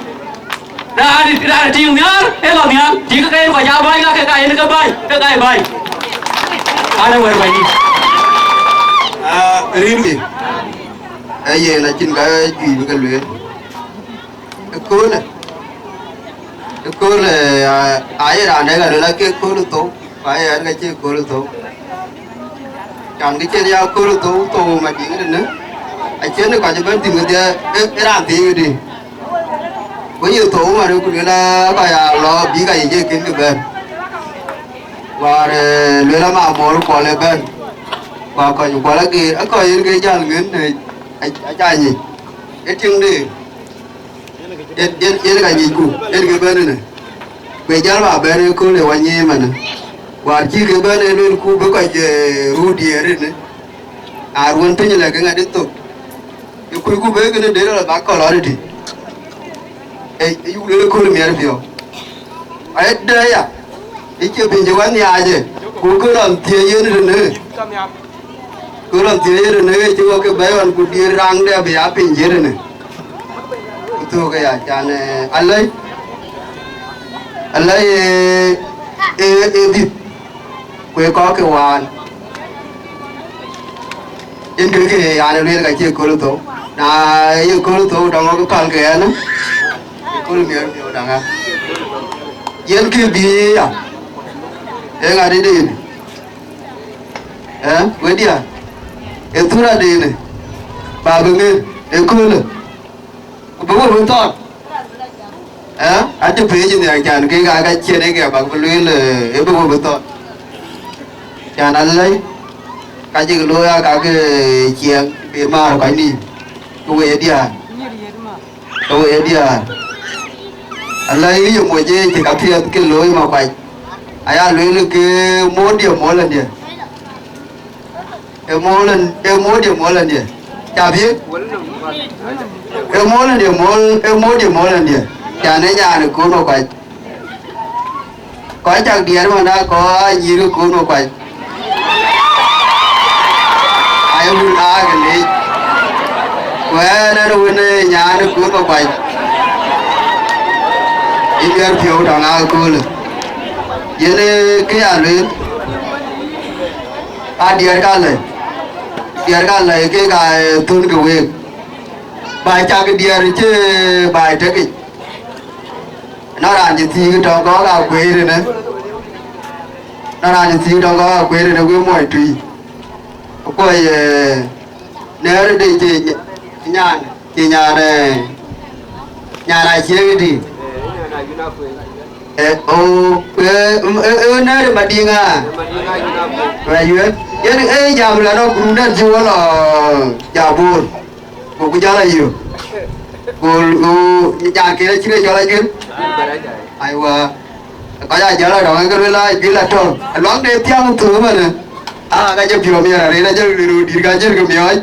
Raan, raan tiiŋ nhiaar ë lɔ nhial, tiiŋ ke yen kɔc aa bäny, ka ke ka yen ke bäny, ke ka ye bäny. An, ë wɛ̈ɛ̈r bäny. Aa, rïïr, ee yen acïn ka juëc bï ke lueel. Ëköölë, ëköölë, aa, aye raan dɛ̈ ka luel ake kööl thou, ku aye ɣɛn ka cie kööl thou. Can kë cïn ya kööl thou, thou Madiŋ tënë, acïn kɔc ëbɛ̈n thïn kedhie, ë, ë raan thiëëc këdï. Ku ye thou man, ku luel aa kɔc aa lɔ bï ka yic ee kën kë bɛ̈n. Wäär, ee, luel ama mɔɔr kuɔl ëbɛ̈n. Ku akɔc kuɔl ageer, akɔc yen ke jäl ŋën, ee, a, acä nyic. Ë tiŋde. Yen, yen, yen ka nyicku, yen ke bɛ̈n ënë. Ku ë jäl ba bɛ̈n ëkööl ë wanyë ëmënë. Wäär cï ke bɛ̈n ë luelku bï kɔc, ee, ruu diëër ënë. Aa ruɔ̈n piny lɛ ke ŋadï thok. Ë kucku bï kënë dëër lɔ bak kɔl ɣɔn ëtï. Ë, ë yuk lueel ëkööl miɛt piɔ̈u. Ayadɛ̈ ya, ë cie piny cï wä nhiaacë, ku kë lɔ thiëëc yen ëtënë. Ku lɔ thiëëc yen ënë, cï wɔ ke bɛ̈ɛ̈i ɣɔn, ku diëër raŋde abï ya piny yen ënë. Ku thök aya, can, ee, alɛ̈i, alɛ̈i, ee, ee, ee dhïth, ku ee kɔ̈k ke waan. Yen kë ke yan ë lueel ka cie kööl thou. Na ye kööl thou, dɔŋ ɣɔ̈k päl ke ɣɛn, ye kööl miɛt piɔ̈u däŋ ɣa. Yen kë bï ya, ee ŋa dï dïn? Ë, wëdiä, ë thura dene, ba bï ŋer, ë köölë, ku bï wël bï thɔn. Ë, acï pec nhial can kek aa ka ciɛn ë kë bak bï lueel, ë, ë bï wël bï thɔn. Can alɛ̈i, ka cïk looi aa ka ke ciɛɛŋ, bï maar kɔc nïïm, ku wëdiä. Ke we diäär, alɛ̈i ye moc ë cï kapiɛth ke looi Makuac, aya lueel ke mooldiɛ moolëndiɛ. Ë moolën, ë mooldiɛ moolëndiɛ. Ca piëëk? Ë moolëndiɛ mool, ë mooldiɛ moolëndiɛ. Can ë nyan ë kööl Makuac. Kɔc cak diɛɛr man aa kɔc aa nyïïr ke kööl Makuac. Ayï wun aa ke leec. Ku ɛn ɛn wën ë nyaan ë kööl Makuac. Yïn diɛɛr piɔ̈u tɔŋ aa ke köölë. Yen ë kë ya lueel. Aa diɛɛr ka lɛ̈i. Diɛɛr ka lɛ̈i kek aa thön ke week. Ba cak diɛɛr cï baai tekic. Na raan cï thiëëk tɔ̈ gɔ̈k akuëër ënë, na raan cï thiëëk tɔ̈ gɔ̈k akuëër ënë, wek muɔc tui. Akuɔc, ee, nɛɛr de cï nyan, cï nyan, ee, nyan aciëëk dï. Eh, oh, eh, mm, eh, eh, nɛ̈ɛ̈r ë Madiŋ aa? Ayuɛt. Yen, eh, jam la nɔ, group dɛn cï wɔ lɔ Jabor. Ku, ku jal ayö. Ku, ku, nyan kën acïn ë cɔl Ajuël. Aiwa. Kɔc aa jal adɔŋ, ke luel aa Ajuël atɔ̈. Luaŋ de thiaŋ thöö ëmënë. Aa, ka jɔ piɔ̈u miɛt arëët, ajɔ luel röördït, ka jël ke miɔɔc.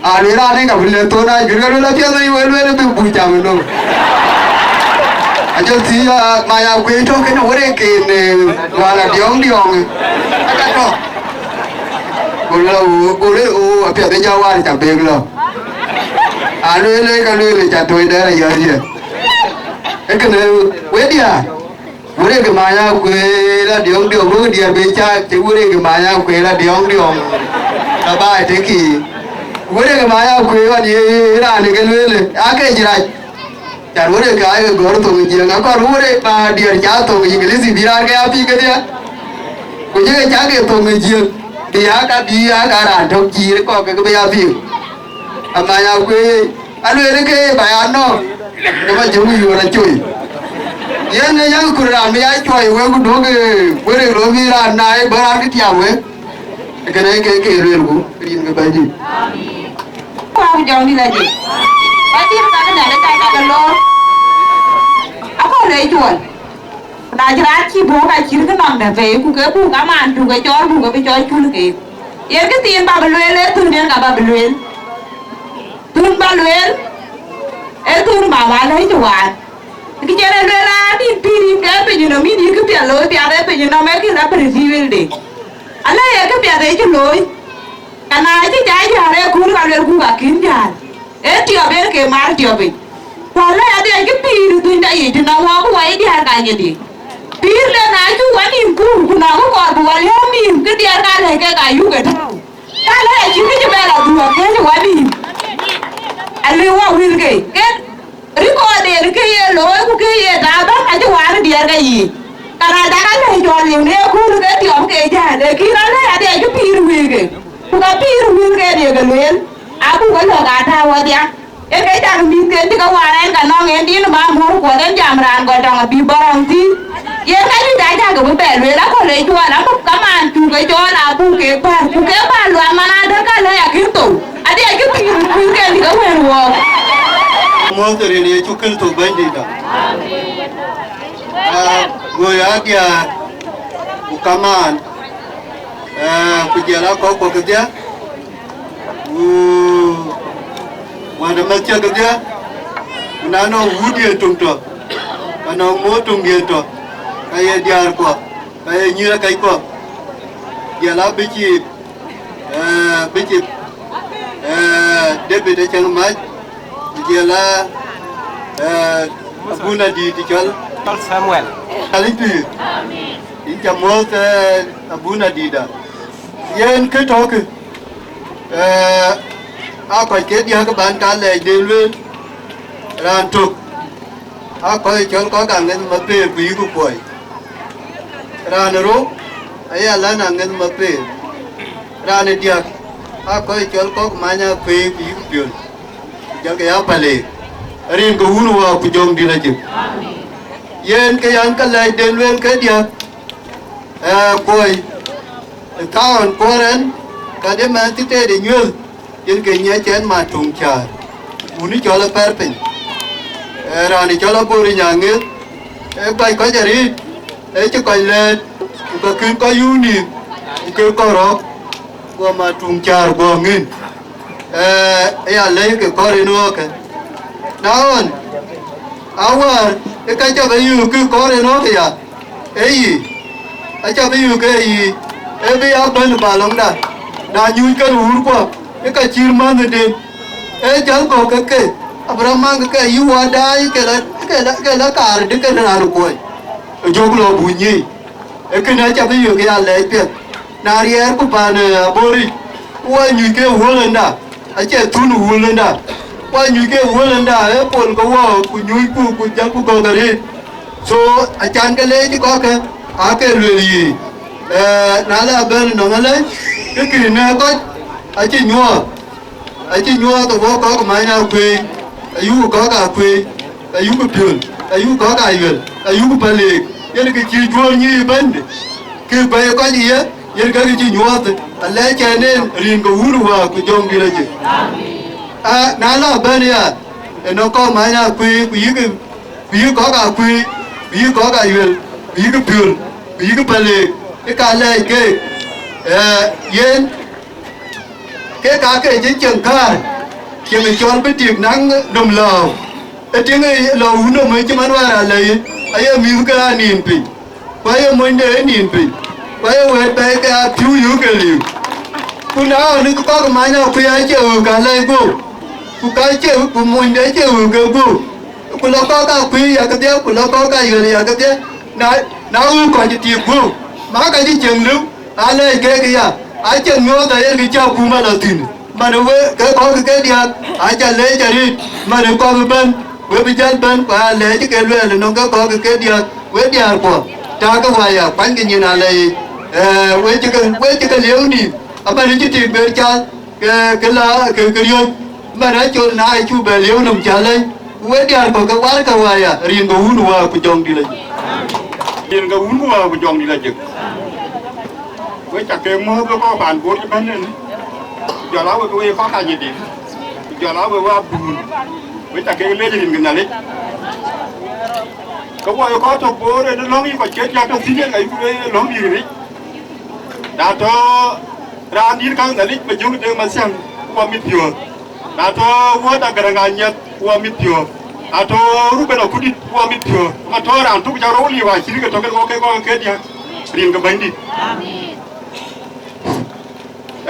Aa, lueel raan ë ka bï lëk thon aa jur, ka lueel apiɛth ë wël wël bï buc cam ënɔm. Acä thiëëc, aa, Manya Kuei tɔ̈ kënë wërëk en, eh, wala diɔŋ diɔŋ, aka tɔ̈. Go lueel, oo, go lueel, oo, apiɛth ë jɔ war ca bek lɔ. Aa, lueel, ka lueel, ca toc dɛɛr ayɔ̈ɔ̈th yɛ. Ee kënë, wëdiä. Wërëk ë Manya Kuei la diɔŋ diɔŋ, wërëk diɛɛr bï cak, cï wërëk ë Manya Kuei la diɔŋ diɔŋ, ka baai tëkï. Wërëk ë Manya Kuei ɣɔn ye raan ë ke lueel, ake cï rac. Can wërëk ka ye gɔ̈ɔ̈r thoŋ ë Jiëŋ, akɔr wërëk ba diɛɛr ca thoŋ ë English bï raan ke ya piŋ kedhie. Ku jëkë cak ke thoŋ ë Jiëŋ, bï ya ka bï ya ka raan tök cïï kɔk ke bï ya piŋ. Amanya Kuei, alueel ke ba ya nɔ̈k, ke ba jɔ wïc ɣöt acoi. Yen ë yak kur raan bï ya cuɔi wek ku duökï, wërëk lɔ bï raan na ë bä raan kë tiam wek. Kënë ke ke luelku, rin ke Bɛ̈nydït. Ku jɔŋdït la jël. Bɛ̈nydït ka ke dɛ̈t ka ke lor. Akɔ̈l le cuɔl. Ku na cï raan cï buk acït kë nɔm dɛ̈ pei, ku ke buk kamaan tuk ke cɔɔl buk ke bï cɔɔl cul keek. Yen kë thiin ba bï lueel, ee thun yen ka ba bï lueel. Thun ba lueel, ee thun ba ba lɛ̈c të waan. Kë cïn e lueel an, yïn pïïr yïn ke piny nɔm, yïn yï kë piɛth looi piath ë piny nɔm, ee kën abï rëër wëlde. Alë ye kë piɛth ë cï looi. Ka na cï jai jäl ë kuur, ka luel ku ka kïn jäl. Ee tiɔp en ke mar tiɔp yic. Ku alë adhil cï pïïr ë dhuny tɔ yic, të nɔŋ wɔ ku wɔ ye diäär ka nyindi. Pïïr de na cuk wɔ nïïm kuur, ku na ku kɔɔr bï wɔ liääm nïïm, kë diɛɛr ka lɛ̈k kek ayuk ë tääu. Ka lɛ̈k acïn kë cï bɛ lɔ dhuɔ̈k kën cï wɔ nïïm. Alë wɔ wïl ke, ke rikɔɔrden kë ye looi ku kë ye taabä acï waar diɛɛr ke yiic. Ka na cak alë cɔl liu në ëkööl ke tiɔp ke jäl, ee kïn alë adhil cï pïïr wïïke. Ku ka pïïr wïl ke diëk ke lueel, abuk ke lɔ̈k aa tääu wadhia. Ee ke cak mïthken cï ke waar ɛn ka nɔŋ en din ba muɔ̈r kuɔth en jam raan gɔl tɔŋ abï bɔ̈ rɔŋ thïn. Yen ka juëc aa cak ke bï bɛ lueel aköl ë cuɔl, abuk kamaan cuk ke cɔɔl abuk ke päl, ku ke päl luaŋ man adäk ka lɛ̈i akïn thou. Adhil cï pïïr wïlken cï ke wëër wɔɔk. Muɔ̈th rin Yecu Kërtho Bɛ̈nydïïtda. Aa, go ya diäär, ku kamaan, aa, ku jël akɔ̈k kuɔ kedhie, ku wände mäthcä kedhie, ku na nɔŋ wut yen töŋ tɔ, ka nɔŋ moor töŋ yen tɔ, ka ye diäär kuɔ, ka ye nyïïr akɛc kuɔ, jël abï cï Eh, Bishop, eh, David Aceng Mac, ku jël a, eh, abun adït cɔl Samuel. Alipi, yïn ca muɔ̈th, eh, abun adït da. Yen kë tɔ̈kï, eh, a kɔc ke diäk ban ka lɛc de lueel, raan tök. Akɔc cɔl kɔ̈k aŋeth mapeer ku yïk kuɔi. Raan ë rou aya län aŋeth mapeer. Raan ë diäk, akɔc cɔl kɔ̈k many akuëëc ku yïk piöl. Ku jɔlkï ya paleek. Rin ke wun wäär ku jɔŋdït acïk. Yen ke yan ka lɛc den lueel ke diäk, eh, kuɔi. Ë kaɣɔn kuɔ̈r ɛn, ka de mɛnh cï teet ë nyuëth, yen ke nyiɛc ɛn ma tuŋ cäär. Wun ë cɔl apɛr piny. Ee raan ë cɔl Abor ë nyaŋeth, ee kuac kɔc arëët, ee cï kɔc lɛɛt, ku ke kën kɔc yuun nïïm, ku ke kɔc rɔ̈k, guɔ ma tuŋ cäär guɔ ŋën. Ee, aya lɛ̈i ke kɔɔr en ɣɔ̈ɔ̈kë. Na ɣɔn, awäär, ë ka cä bɛ yöök kë kɔɔr en ɣɔ̈ɔ̈kë ya, ee yic, acä bï yöök ke yic, ee bï ya bɛ̈n ë balɔŋda, na nyuc kën wuurkuɔ, ë ka cïïr mänhëden, ee jäl gɔ̈k ke ke, abï rɔt maŋ ke ke yï wä daai ke la, ke la, ke la kaar dï kën raan kuɔny, ë jök lɔ buny yiic. Ee kënë acä bï yök ya lɛɛc piɛth. Na riɛɛr ku paan, eh, Aboric, ku wä nyuc ke wulënda, acie thun wulënda. Wä nyuc ke wulënda, ee pol ke wä ku nyuc ku, ku jɔl ku gɔ̈k arëët. So, acan ke leec kɔ̈kë, aake lueel yiic. Eh, na la bɛ̈n nɔŋ alɛc, ke kï në kɔc, acï nyuɔɔth. Acï nyuɔɔth ë wok kɔ̈k many akuëëny, ayuk kɔ̈k akuëëny, ayuk piöl. ayuk kɔ̈k Ayuel, ayuk Palik, yen kë cï juöör nyïï bɛ̈nyde, kë bɛ̈i kɔc ë ye, yen kë cï nyuɔɔth, alɛɛc ɛn en rin ke Wun Wä ku Jɔŋdït Lajik. Aa, na lɔ bɛ̈n ya, ënɔŋ kɔc Many Akuëi, ku yïk, ku yïk kɔ̈k Akuëi, ku yïk kɔ̈k Ayuel, ku yïk Piöl, ku yïk Palik, ë ka lɛɛc keek, ee, yen, kek aake cï cieŋ kaar, cieŋ cɔl bï tik naŋ dom lääu. Ë tiŋ ë lɔ wun nɔm ë cï man wäär alɛ̈i, aye mïth ke aa nin piny, ku aye monyde ë nin piny, ku aye wɛ̈ɛ̈t bɛ̈ɛ̈i ke aa pïu yök ke liu. Ku na ɣɔn ë kɔ̈k Many Akuëi acie ɣöök alɛ̈i guöp, ku ka cie, ku monyde acie ɣöök ke guöp, ku lɔ kɔ̈k Akuëi ya kedhie, ku lɔ kɔ̈k Ayuel ya kedhie, na, na ɣöök kɔc ë tik guöp, ma ka cï cieŋ lëu, alɛɛc kek ya, acieŋ nyuɔɔth ayen kë cä kum alɔ thïn. Man we ke kɔ̈k ke diäk, aca leec arëët, man kɔ̈k bɛ̈n, we bï jäl bɛ̈n, ku aa lɛɛc ke luɛɛl ënɔŋ ke kɔ̈k ke diäk, we diäär kuɔ, taakë waya, kuanykë nyin alɛɛc. Ee, we cï ke, we cï ke lieu nïïm, aman cï tik ber cath, ke, ke la, ke, ke riöc, man acol na acu bɛ lieu nɔm ca lɛc, ku we diäär kuɔ ke warkë waya, rin ke Wun Wä ku Jɔŋdït Lajik. Rin ke Wun Wä ku Jɔŋdït Lajik. We ca ke mɔ̈ɔ̈th we kɔc paan Bor cï bɛ̈n en, jɔl aa we ke we kɔc ka nyidït, jɔl aa we we abun, we ca ke leec rin ke Nhialic. Ke wɔ ye kɔc tɔ̈ Bor en lɔ̈ŋ yï kɔc ke diäk tɔ̈ thïn en ayuk we lɔ̈ŋ dït ric. Na tɔ̈ raan dït käŋ Nhialic bä jök de mathiäŋ, ku wɔ mit piɔ̈ɔ̈th. Na tɔ̈ Wuɔ̈t Agäräŋ Anyiɛth, ku wɔ mit piɔ̈ɔ̈th. Na tɔ̈ Ruben Akudït, ku wɔ mit piɔ̈ɔ̈th. Ma tɔ̈ raan tök ca rou liu acït ke tɔ̈ ke wɔ ke kɔc ke diäk, rin ke Bɛ̈nydït.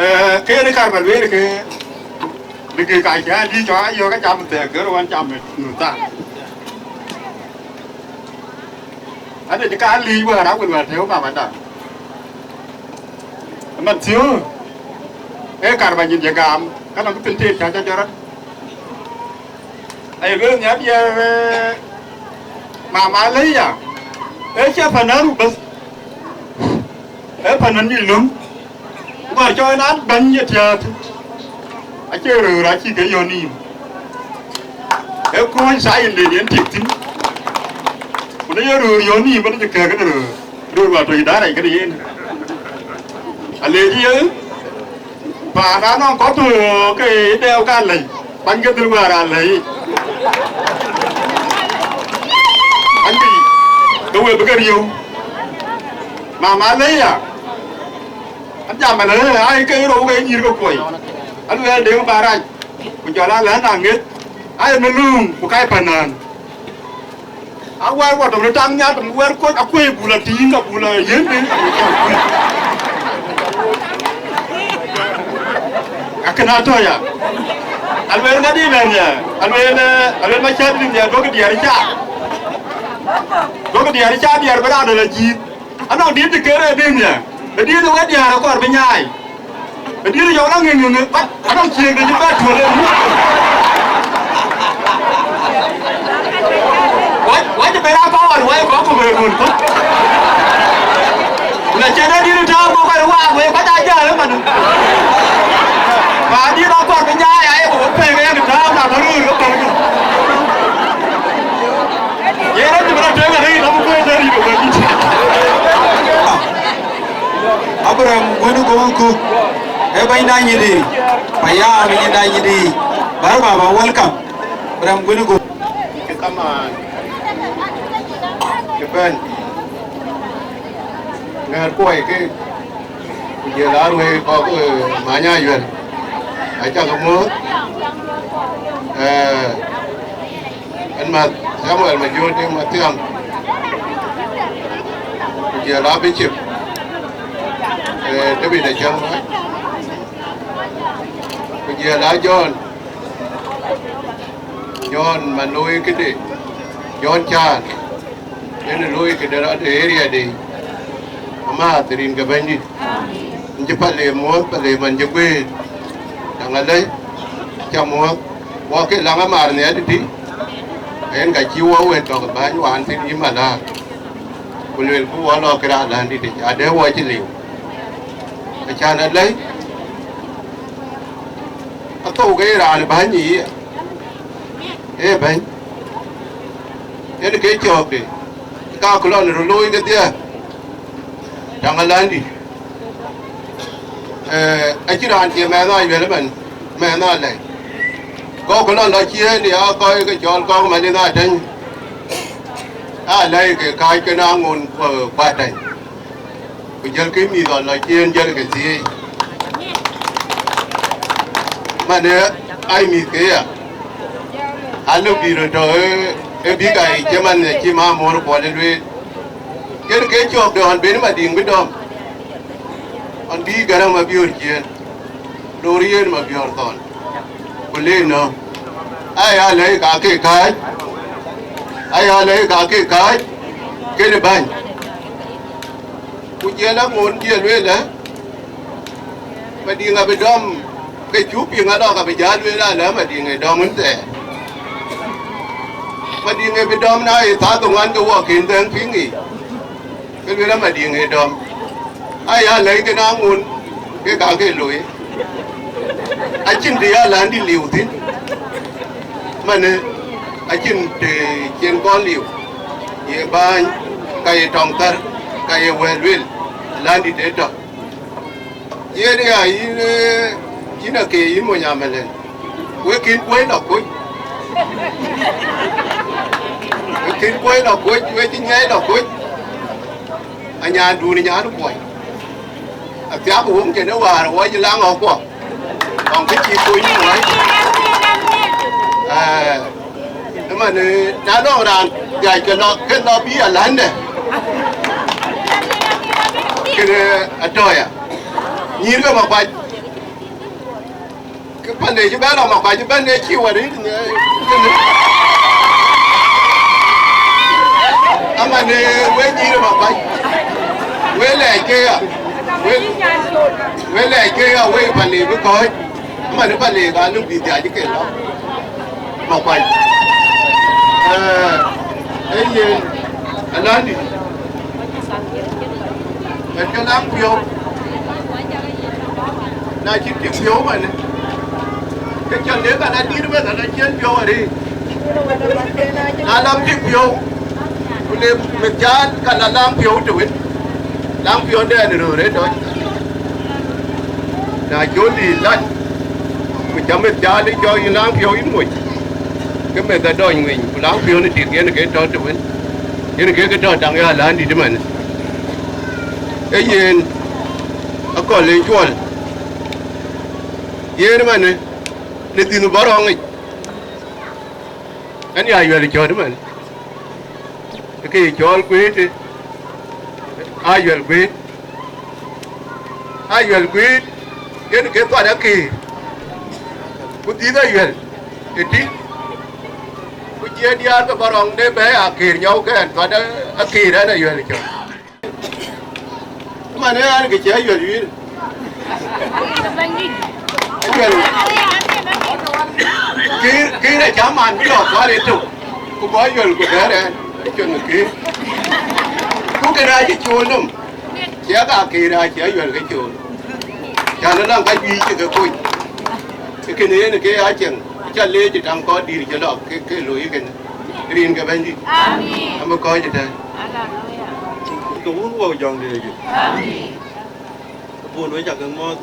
Ee, ke yen ë kar bä lueel ke, bï ke ka cä dï cɔ ayɔ̈k acam thɛɛk, ke rɔt wan cam nu thaar. Ade cï ka liic wäär, awël wäär tëë wä mamada. Ëmën thiöö, ee kar bä nyin ye gam, ka nɔm kë pin tëët cä jɔt rɔt. Aye lueel nhial diɛɛr, ee, mama Leya, ee cie panan ruk bäth, ee panan nyin löm. Wäär cɔɔl an, bɛ̈ny ye tiääk, acie röör acï ke yɔ̈ɔ̈k nïïm. Ee kuööny thaai yen den yen tik thïn. Ku në ye röör yɔ̈ɔ̈k nïïm, bɛ̈ny cï kɛ̈ɛ̈k këde röör. Röör wäär tɔ̈ yï daarac këde yen. Alec ye, paan anɔŋ kɔ̈k tɔ̈ ke dɛɛu ka lɛ̈i. Bäny ke dhil wäär aa lɛ̈i. Bäny ke yic, ke we bï ke riëëu. Mama Leya, an jam ëlë, ai ke rou ke nyïïr ke kuɔi. Aluɛɛl Deŋ Barac, ku jɔl aa lɛ̈n aŋeth, ai me lööŋ, ku kai panan. Awär wä dɔm röt taŋ nhial dɔm wɛ̈ɛ̈r koc akuëi bul a tïŋ ka bul a yiëndï. Akën atɔ̈ ya. Alueel ŋadï bɛ̈n ya. Alueel, eh, alueel macät bï ya duɔ̈kï diɛɛr ca. Duɔ̈kï diɛɛr ca diɛɛr bï raan dɔl ajïth. Anɔŋ dït të kërë dïn ya. Ë dït ë wɛ̈t diäär akɔɔr bï nyaai. Ë dït ë yɔ̈k la ŋiŋ ŋiŋ, kɔc anɔŋ ciëëŋ de cï bɛ tuɔl en. Wɛ̈t, wɛ̈t cï ben akɔɔr, wɛ̈t kɔ̈k ku ben ŋun kɔ̈k. Na cïn ë dït ë tääu bɔ̈ kɔc waak wei, kɔc aa jäl ëmën. Ba dït akɔɔr bï nyaai, aye ku bï pek ë yen tääu, na bï röör ke päl. Yen rɔt cï bï rɔt tueŋ arëët, abï kueer dɛ̈ rït ë wɛ̈t dït. Abraham Guën Gɔ̈k Kuk, ee bɛ̈ny Danyidi, payam ë nyin Danyidi. Bär baba, welcome. Abraham Guën Gɔ̈k. Ke kamaan, ke bɛ̈n, ŋɛ̈ɛ̈r kuɔi ke, ku jël aa ruëëc kɔ̈k, eh, Many Ayuel. Acä ke muɔ̈th, eh, Ɣɛn mäth Samuel Majöör Deŋ Mathiäŋ, ku jël aa Bishop, eh, David Acäŋ Ruac, ku jël aa John, John man looi këde, John Caan, yen looi këde rɔt ë area de, amääth rin ke Bɛ̈nydït. Ɣɛn cï Palek muɔ̈th, Palek man cï guëër, daŋ alɛ̈i, cä muɔ̈th, wɔ ke läŋ amaar nhial tëtï, yen ka cï wɔ wɛ̈t tɔ̈k ë bäny wään thïn yï malääk, ku luelku wɔ lɔ kë raan län dït yic, adë wɔ cï liu. Acän alɛ̈i, athou ke ye raan ë bäny yic, ee bɛ̈ny. Yen ke cɔɔkde, ka ku lɔn röt looi kedhie, taŋ alandi. Eh, acï raan cie mɛnh Ayuɛl ëmɛn, mɛnh Alɛi. Kɔ̈k ku lɔn lɔ ciëën ya kɔc ke cɔl kɔ̈k Malith Atɛny, Alɛi ke kääc ke na ŋun, eh, kuat tɛny. Ku jëlkï mïth ɣɔn lɔ ciëën jëlkï thiëëc. Mane ai mïth ke ya, alë bï röt tɔ ë, ë bïk ai cï man cï ma muɔ̈r kuɔl ë lueel. Yen ke cɔɔk de ɣɔn ben Madiŋ bï dɔm, ɣɔn bï Gäräŋ Mabiöör ciëën, lor yen Mabiöör thɔn. Ku le nɔ, aya lɛ̈i ka ke kääc, aya lɛ̈i ka ke kääc, kënë bäny. Ku jiɛl aŋoon jiɛl lueel ë, Madiŋ abï dɔm, ke cuk piŋ alɔk abï jäl lueel alë Madiŋ ë dɔm wën thɛɛr. Madiŋ ë bï dɔm na ë thaa dhoŋuan ke wɔ ken dhɛ̈ŋ piŋ yiic. Ke lueel Madiŋ ë dɔm. Aya lɛ̈i ke na ŋun, ke ka ke looi. Acïn të ya landi liu thïn. Mane, acïn të cien kɔn liu. Ye bäny, ka ye tɔŋ thär, ka ye wɛ̈ɛ̈l lueel, landi të tɔ. Yen ya yïn, eh, yïn ake yïn mony amɛlɛn. Wek kïn kuɔ̈c lɔ kuc. Wek kïn kuɔ̈c lɔ kuc, wek cï nyiɛc lɔ kuc. Anyaandun nyan kuɔny. Athiak wöŋ cïn ë wäär wɔ cï laŋ ɣɔ̈k kuɔ. Ɣɔn kë cï kuny wɔ. Eh, ëmën, eh, na nɔŋ raan dhiac ke lɔ, ke lɔ bï alande. Kënë atɔ̈ ya. Nyïïr ke Makuac. Ke pande cï bɛ̈n lɔ Makuac ëbɛ̈n ë cï wär yic, eh, kënë. Aman, eh, we nyïïr Makuac. We lɛɛc ke ya. We, we lɛɛc ke ya, we pande bï kɔ̈ɔ̈c. Aman ë pande ka luk bï dhiac ke lɔ. Makuac. Eh, ee yen, alandi. Ɣɛn ke laŋ piɔ̈u, na cïn tik piɔ̈u manë, ke cɔl de kan adït bɛ̈n, an, acïn piɔ̈u arëët. Na lam tik piɔ̈u, ku le meth cääl, ka la laŋ piɔ̈u të wën, laŋ piɔ̈u dɛn röör ë dɔc. Na cɔl dïït lat, ku cä meth cääl ë cɔk yïn laŋ piɔ̈u yïn moc, ke meth adɔny ŋueny, ku laŋ piɔ̈u në tik yen ke tɔ të wën, yen ke ke tɔ daŋ ya län dït ëmɛn. Ee yen akɔl ë cuɔl, yen ëmɛnë në dhïn bɔ̈ rɔŋic, ɛn ya yuɛl cɔ̈t ëmɛn, ke ye cɔɔl kueet, aa yuɛl kueet. Ayuɛl guiir, yen ke thuat akëër, ku dhiëth ayuɛl ë tïŋ, ku jiëë diäär ke bɔ̈ rɔŋ de bɛ̈ɛ̈i akëër nyɔu ke ɛn thuat akëër ɛn ayuɛl cök. Man ë an, ke cï ayuɛl yuiir. Ayuɛl, kïïr, kïïr acä man bï lɔ thuat ëtök, ku bɔ̈ ayuɛl ku bɛ̈ɛ̈r ɛn, acïn kïïr. Ku kënë acï cool nɔm. Ciɛk akëër acï ayuɛl ke cool, cän ë laŋ ka juëc cï ke kony. Ee kënë yen ke ya cieŋ, cä leec ë taŋ kɔc dïïr cï lɔ ke, ke looi kënë, rin ke Bɛ̈nydït. Amen. Amï kɔc ëtɛ̈ɛ̈n. Ke wun wok jɔŋ de yic. Amen. Ke bun wec akë mɔ̈ɔ̈th.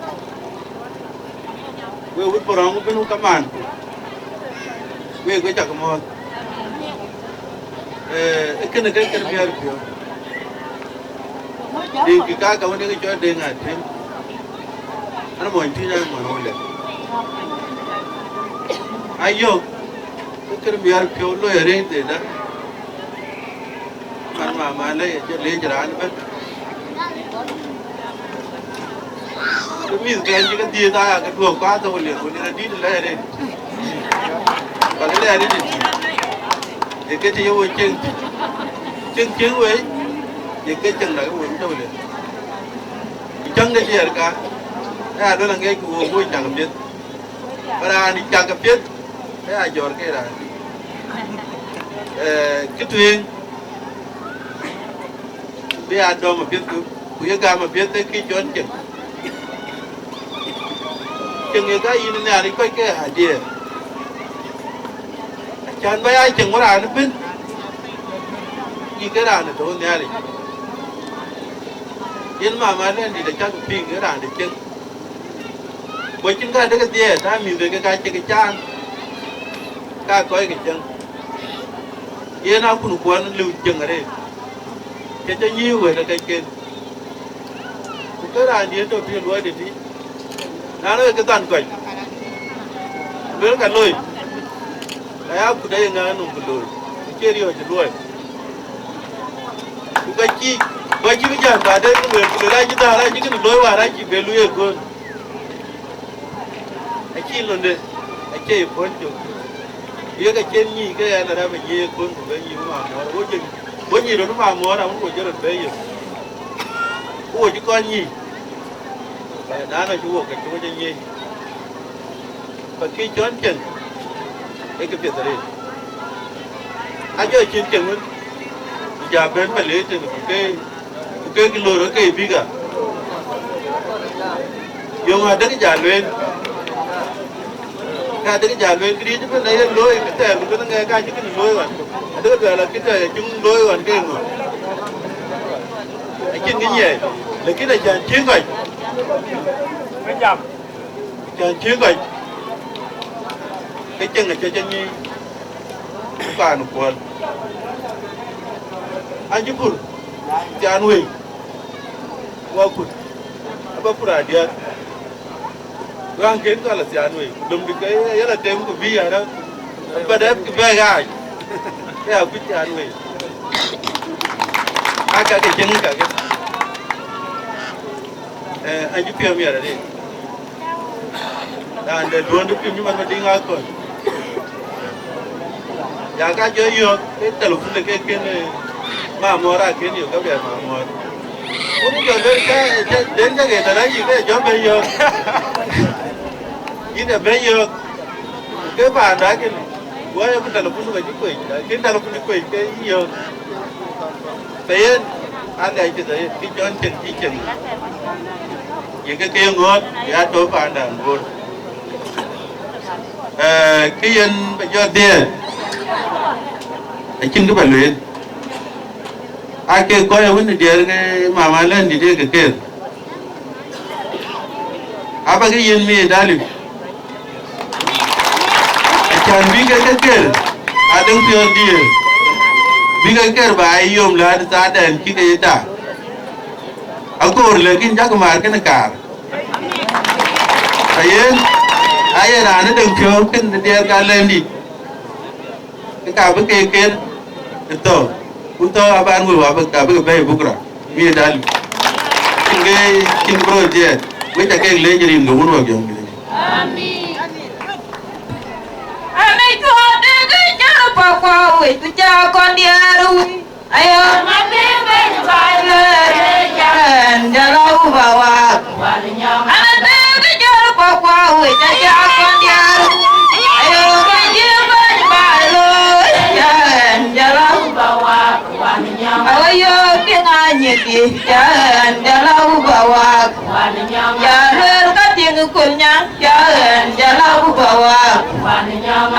Wek wut bɔ̈ rɔŋ bï nu kamaan, wek wec akë mɔ̈ɔ̈th. Eh, ee kënë ke kër miɛɛr piɔ̈u. Deŋ kï ka ka wën ë ke cɔl Deŋ Atëm. An mɔny tïc an mɔny wulë. Ayök, ke kër miɛɛr piɔ̈u loi arëëny thëëda. Man mama lë ye jɔ leec raan ëbɛ̈n. Ke mïth kɛn cï ke dhiëëth aya ke duɔ̈k kuath thok liep ku lir adït lɛɛr en. Bä ke lɛɛr en ëtï. Ye ke të ye wo cieŋ tïc. Cieŋ cieŋ wei, ye ke cieŋ dak wo thok liep. Ku cäŋ de diɛɛr ka, aya duel aŋiɛc ku wo moc cak piɛth. Bä raan cak piɛth, aya jɔ̈ɔ̈r ke raan. Eh, kë tueŋ, bï a dɔm apiɛth ku, ku ye gam apiɛth ë kë cɔl cieŋ. Cieŋ ye ka yïn Nhialic kɔc ke adiɛɛr. Acän bä ya cieŋ wä raan ëbën. Yï ke raan ë tɔ̈u Nhialic. Yen mama lɛ̈ndït acäk piŋ ë raan de cieŋ. Ku acïn ka dek dhiɛɛr, na mïth ke ka cïk caan, ka kɔc ke cieŋ. Yen akun kuɔn liu cieŋ arëët. Ke cä nyïï wël ë kɛcken. Ku ke raan diën tɔ̈ pïïr luɔi de tïc. Na rɔt ke dhan kɔc, luel ka loi, ka ya kut aye ŋa nɔm ku looi, ku cie riɔ̈ɔ̈c ë luɔi. Ku ka cï, ku acï bï jam baden ku luel, ku luel acï dhäär, acï kënë looi wäär, acï be luui ëkööl. Acï londe, acie ye puɔ̈l cök. Ye ka cen nyïï ke ɣɛn arɛ̈p ë nyïï ëkööl ku be nyïï wä mamuɔɔr, wo jɔ, wo nyïï röt mamuɔɔr, awun wo jɔ röt be yök. Ku wo cï kɔn nyïï. Naan acï wok ke cuɔc ë nyiëc, ba kï cɔn cieŋ, ee kë piɛth arëët. Ajɔ cïn cieŋ wën, ku ja bɛ̈n ba leec tënë, ku ke, ku ke lor ke bïk a. Yöŋ adek ja lueel, ka adek ja lueel, këriëëc ëbën aye looi, kë thɛɛr ku bën ŋɛk ka cï kënë looi ɣɔn. Adek luɛɛl akï thɛɛr acï looi ɣɔn ke ŋö? Acïn kë nyiɛɛi, lakin acan cï kɔc, acan cï kɔc, ke cieŋ aca cä nyïï paan kuɔl. An cï pur thiaan wei, wa kut, aba pur adiäk. Wään kën ka la thiaan wei, lom dï ke yala tem ku bï yara, ba dɛp kï bɛ̈ɛ̈i ɣaac, ke akuc thiaan wei. Aa, kakë cieŋ kakë. Eh, an cï piɔ̈u miɛt arëët. Raan de duɔ̈n de piŋ cï man Madiŋ Akɔ̈l. Ya ka jɔ yɔ̈ɔ̈k, ke telepun de ke kën, eh, mamuɔɔr akën yök ke bɛ mamuɔɔr. Wun jɔ ben ka, eh, den ka ke tɛ̈n ayï ke jɔ ben yɔ̈ɔ̈k. Yïn de ben yɔ̈ɔ̈k. Ke paanda kën, wɔ ye ku telepun ka cï kuec, lakin telepun kuec ke yï yɔ̈ɔ̈k. Ke yen, aa lɛc cï thɛɛr, kï cɔn cieŋ cï cieŋ. Ye ke ke ŋɔ̈ɔ̈th, ya tɔ̈u paanda Bor. Eh, kë yen ba jɔ dhiɛɛr, acïn kë ba lueel. Aa kek kɔc awën ë diɛɛr ke mama lɛ̈ndït ye ke ker. Aba ke yen miëët alip. Acan bï ke ke ker, adëŋ piɔ̈ɔ̈th diëër. Bï ke ker ba ye yom läätë thaadɛn cï ke ye ta. Akoor, lakin jakï maar kënë kaar. Ka yen, aye raan ë dëŋ piɔ̈u kënë diɛɛr ka lɛ̈ndït. Ke ka bï ke ker ë thɔ̈, ku thɔ̈ aban wëu abï, ka bï ke bɛ̈ɛ̈i bukra. Miëët alip. Cïn ke, cïn bro dhiɛɛt. Wec akek leec rin ke wun wak yɔ̈ŋ. Amin. Amic tuɔɔk de ke cär pa kuɔ wec, ku ca kɔn diɛɛr wïc. Ayo, ma de bɛ̈ny ba lëër, cän jɔl a wup awak. Ama de ke cär pa kuɔ wec, aca kɔn diɛɛr. Ayo, ma de bɛ̈ny ba lëër, cän jɔl a wup awak. Awa yöök tiŋ anyïkï, cän jɔl a wup awak. Ya lueel ka tiŋ kul nyaŋ, cän jɔl a wup awak.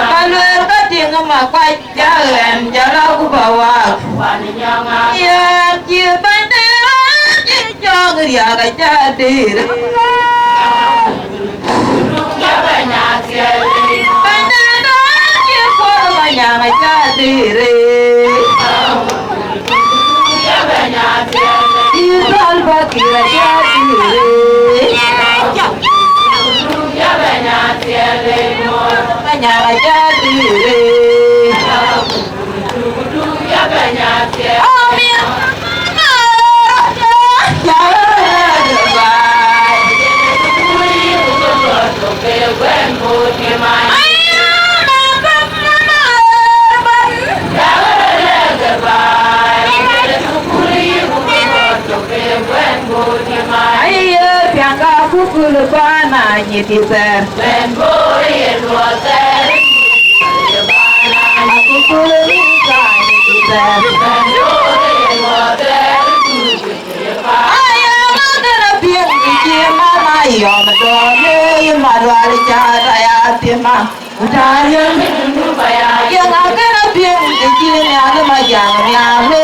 Aka lueel ka tiŋ makuac, cän jɔl a wup awak. Yɛn cï bɛ̈ny de raan cï cɔɔk riääk aca dïïr. Bɛ̈ny de raan cï Kuɔl Manyaŋ aca dïïr. Cï Salva Kiir aca dïïr. Manyaŋ aca dïïr. Aye piaŋ ka kukul bana nyiti thɛɛr. Kukul ka nyiti thɛɛr. Aya ŋa kena piɛŋ ki ci mama yɔm dɔɔne yi ma dual ca ta ya thima. Utarian. Ye ŋa kena piɛŋ ki ci nial ma jaŋ nial lo.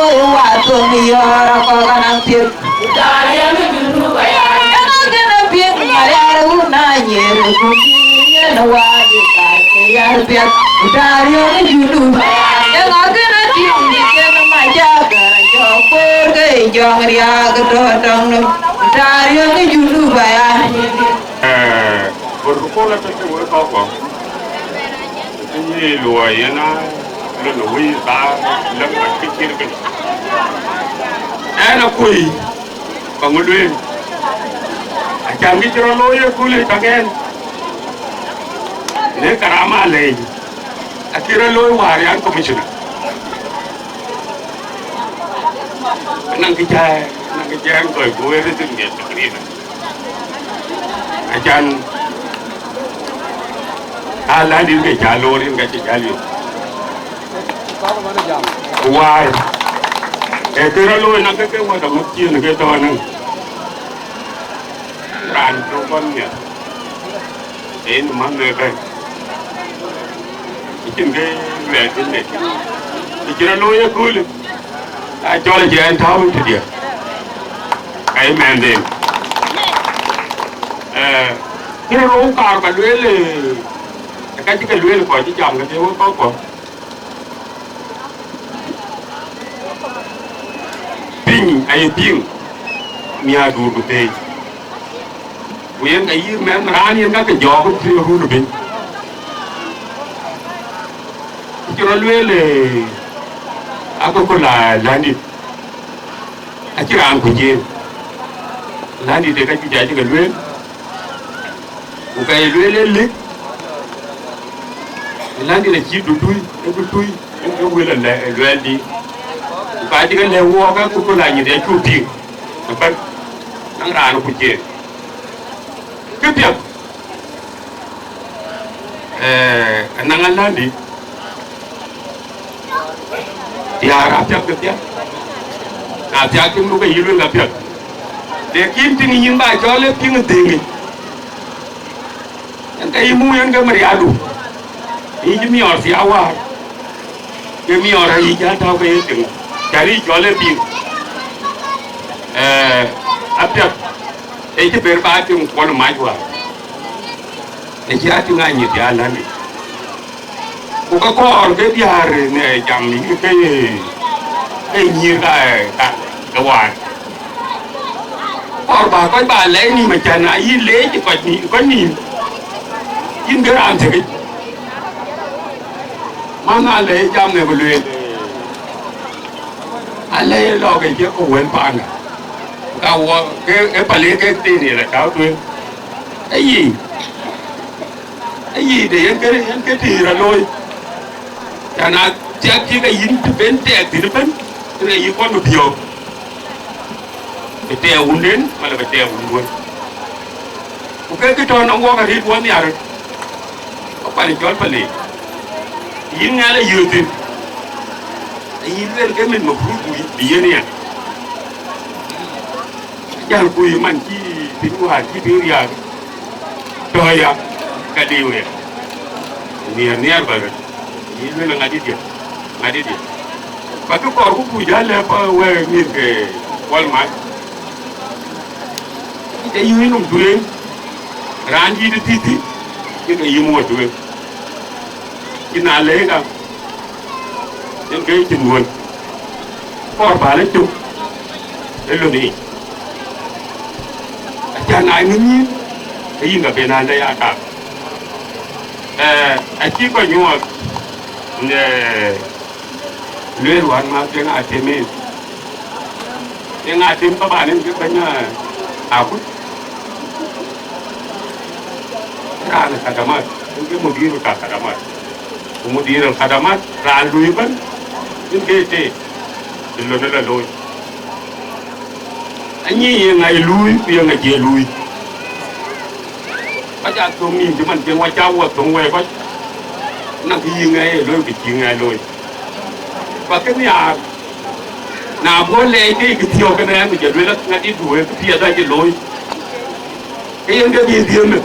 Tar yök ë Junub aya, yeŋa kënë tïŋ cï cïn mac cä gär jɔ koor ke jɔŋ riääk tɔ̈ tɔŋ nɔm. Tar yök ë Junub aya. Eh, protocol atɔ̈ ke wek kɔ̈k kɔ̈k. Ë luɔi yen a lon wëi thaar lëŋ mat kë cït kën. Ɛn akuc, ba ŋö lueel? Acan kë cï rɔt looi ë kööl ë tɔ̈ kɛn. Në karama alɛɛc, acï rɔt looi wäär yan commissioner. Anaŋ kë cä, anaŋ kë cä ɛn kɔc ku wëër thïn miɛt takriban. Acan, aa ländït ke cä loor yen ka cï jäl yök. Ku wäär, ee kë rɔt looi naŋ ke ke wät amuk ciëën ke tɔ̈ ënɔŋ. Raan tök kɔn miɛt. Yen manh në bɛ̈n. Acïn kë luɛɛl thïn de. Kë cï rɔt looi ëköölë, acɔl acï ɛn tääu tëdiɛ̈. Ka ye mɛnhden. Eh, kë rou kaar ba lueel, eh, ka cï ke lueel kɔc cï jam ke wek kɔ̈k kɔ̈k. Piny aye piŋ, miäk duur ku thëëc. Ku yen ka yï mɛnh raan yen ka ke jɔɔk ë run ë piny. Ku cï rɔt lueel, ee, akököl aa ländït. Acï raan kuc yen. Ländït ee ka juëc acï ke lueel. Ku ka ye lueel ë lëk, ë ländït acï dutui, ë dutui, ë ke wël ë lɛ-, ë luɛɛldï. Ku ka cï ke lɛ̈k wɔɔk, akököl anyïth acuk tïŋ ëbɛ̈n, naŋ raan kuc yen. Këpiɛth, eh, anaŋ aländï, diäär apiɛth ke piɛth. Na thiak tiŋdu ke yï luel apiɛth. Lakin tiŋ yïn ba cɔl ë piŋ ë dhëŋic. Yen ke yï muk yen ke mïriaadu. Yï cï miɔɔr thiaak wäär. Ke miɔɔr ayï jäl tääu ke ye tiŋ. Cän yï cɔl ë piŋ. Eh, apiɛth. Ee cï ber ba tiŋ kuɔn mac wäär. Ë cï a tïŋ anyïth ya ländï. Ku ke kɔɔr ke diäär në jam yï ke, ke nyïïr ka, ka, ke waan. Kɔɔr ba kɔc ba lɛc nïïm acan, na yï leec kɔc nï-, kɔc nïïm, yïn ke raan thiekic. Man na lɛc jam në ku lueel. Alɛc lɔ ke cï ku wël paanda. Ka wɔ ke, e pale ke thin ye la tau tueŋ. Ayi. Ayi de yen ke, yen ke tïïr alooi. Cän a thiak cï ke yïn të ben tɛɛk thïn ëbën, të le yï kɔn bï piɔ̈ɔ̈k. Bï tɛɛk wunden, wala bï tɛɛk wunduön. Ku ke kë tɔ̈ nɔŋ wɔk arëët wɔ nhiaar röt. Wɔ pan cɔl pale. Yïn ŋɛl ayï thïn. Ayï lueel ke min mafrut bï, bï yen ya. Jäl ku yï man cï piny wäär cï piny riääk. Tɔ̈ ya, ka diu ya. Nhiɛɛr, nhiɛɛr bä röt. Yï lueel ŋadï diɛ, ŋadï diɛ. Ba kë kɔɔr ku kuc alɛ pa wëë mïth ke Kuɔl Mac. Ke yï nɔm tueŋ, raan dïït ë thïthï, ke ke yï muɔ̈c tueŋ. Cï na lëë ka, yen ke cïn ŋuön. Kɔɔr päl ë cök ë lon yic. Acan aa ŋïny yïn, ke yïn ka ben ande ya kak. Eh, acï kɔc nyuɔɔth në lueel wän ma ke ŋa tem en. Ke ŋa tem ka ban en ke bɛ̈ny, eh, akut. Raan ë khadamat, en ke mudir bï ka khadamat. Ku mudir al khadamat, raan lui ëbën, en ke teet, të lon ë la looi. Anyic ye ŋa ye luui, ku ye ŋa cie luui. Kɔc aa thöŋ nïïm cï man cïn wɔ cä wɔ thöŋ wɛɛr kɔc, na kë yï ŋa ye looi, kë cï ŋa ye looi. Ku akë nhiaar, na bɔ̈ lɛɛc ke kë thiɔ̈k kënë ɛn, ku jɔ lueel ŋadï duööi, kë piɛth acï looi. Ke yen ke bï dhiëëmde.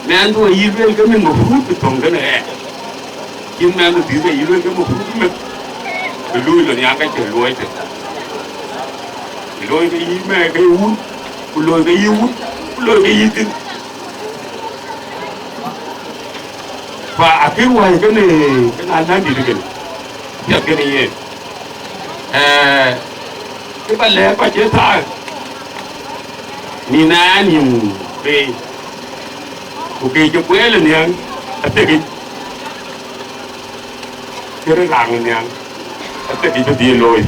Mɛnhdu ayï lueel ke min mafrut bï thöŋ kënë ɣɛn. Cïn mɛnhdu dhiëëth ayï lueel ke mafrut meth bï luui lon ya ka cï luɔi thïn. Bï looi ke yï mɛɛr ke yï wun, ku looi ke yï wun, ku looi ke yï thïn. Ba akï wai kënë, kënë anandït kënë. Piɛth kënë yen. Eh, kë ba lɛ̈k kɔc ë thaak, nïn aa nïn bei, ku kë cï kuɛɛl ë nhiäŋ athek yic, kë röt raŋ ë nhiäŋ athek yic bï dhil looi.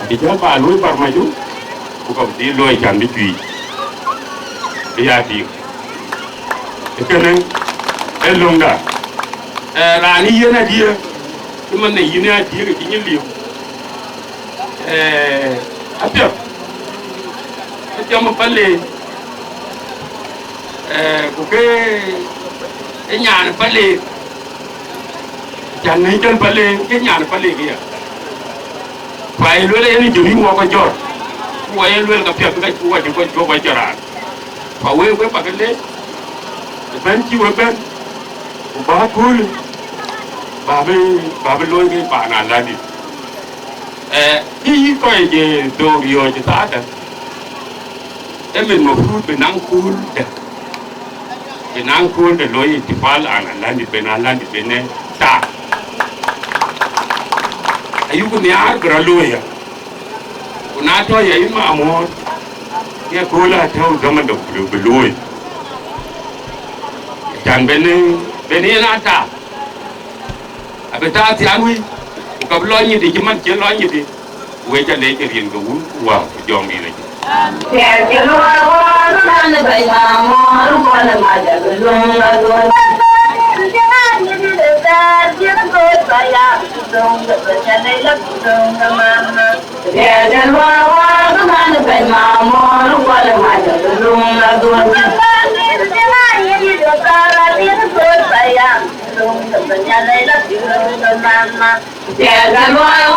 Abï jäl ba looi Barmaju, ku ka bï dhil looi can bï cuiic, bï ya tïŋ. Ë kënë ë löŋda. Eh, raan ë yen adiëk, cï man ë yïn ë adiëk ë cï nyin liu. Eh, apiɛth, ë jam ë Pale, eh, ku ke ë nyan ë Pale, can në jɔl Pale, ke nyan ë Pale ke ya. Ku aye luel yen jɔl yï wɔ kɔc jɔt, ku aye luel ka piɛth ka cu wɔ cï kɔc cuɔp wɔ jɔt raan. Ku awek wek ba ke leec, ëbɛ̈n cï wek bɛ̈n, ku ba köölë, ba bï, ba bï looi ke paan Aladït. Eh, kë yï kɔc je dhok riɔ̈ɔ̈c ë thaada, ë min mafrut bï naŋ kööl dë, bï naŋ kööl dë looi ihtifal an Aladït ben, Aladït ben ë taak. Ayuk nhiaar bï rɔt looi ya. Ku na tɔ̈ ya yïn Mamuɔ̈ɔ̈r, ke kööl atɔ̈u dhaman dɔ bï, bï looi. Can ben, ben yen aa taak. Abï taak thiaan wïc, ku ka bï lɔ nyïdï cï man cï lɔ nyïdï. Wek ca leec ke rin ke Wun ku Wät ku Jɔŋdït Lajik. Piɛth cï luɔi wɔ, bï man bɛ̈ny Mamuɔ̈ɔ̈r, kuɔl ë mac abï luŋ la dhuɔ̈k. Piɛth cï luɔi wɔ, bï man bɛ̈ny Mamuɔ̈ɔ̈r, kuɔl ë mac abï luŋ la dhuɔ̈k. Piɛth cï luɔi wɔ,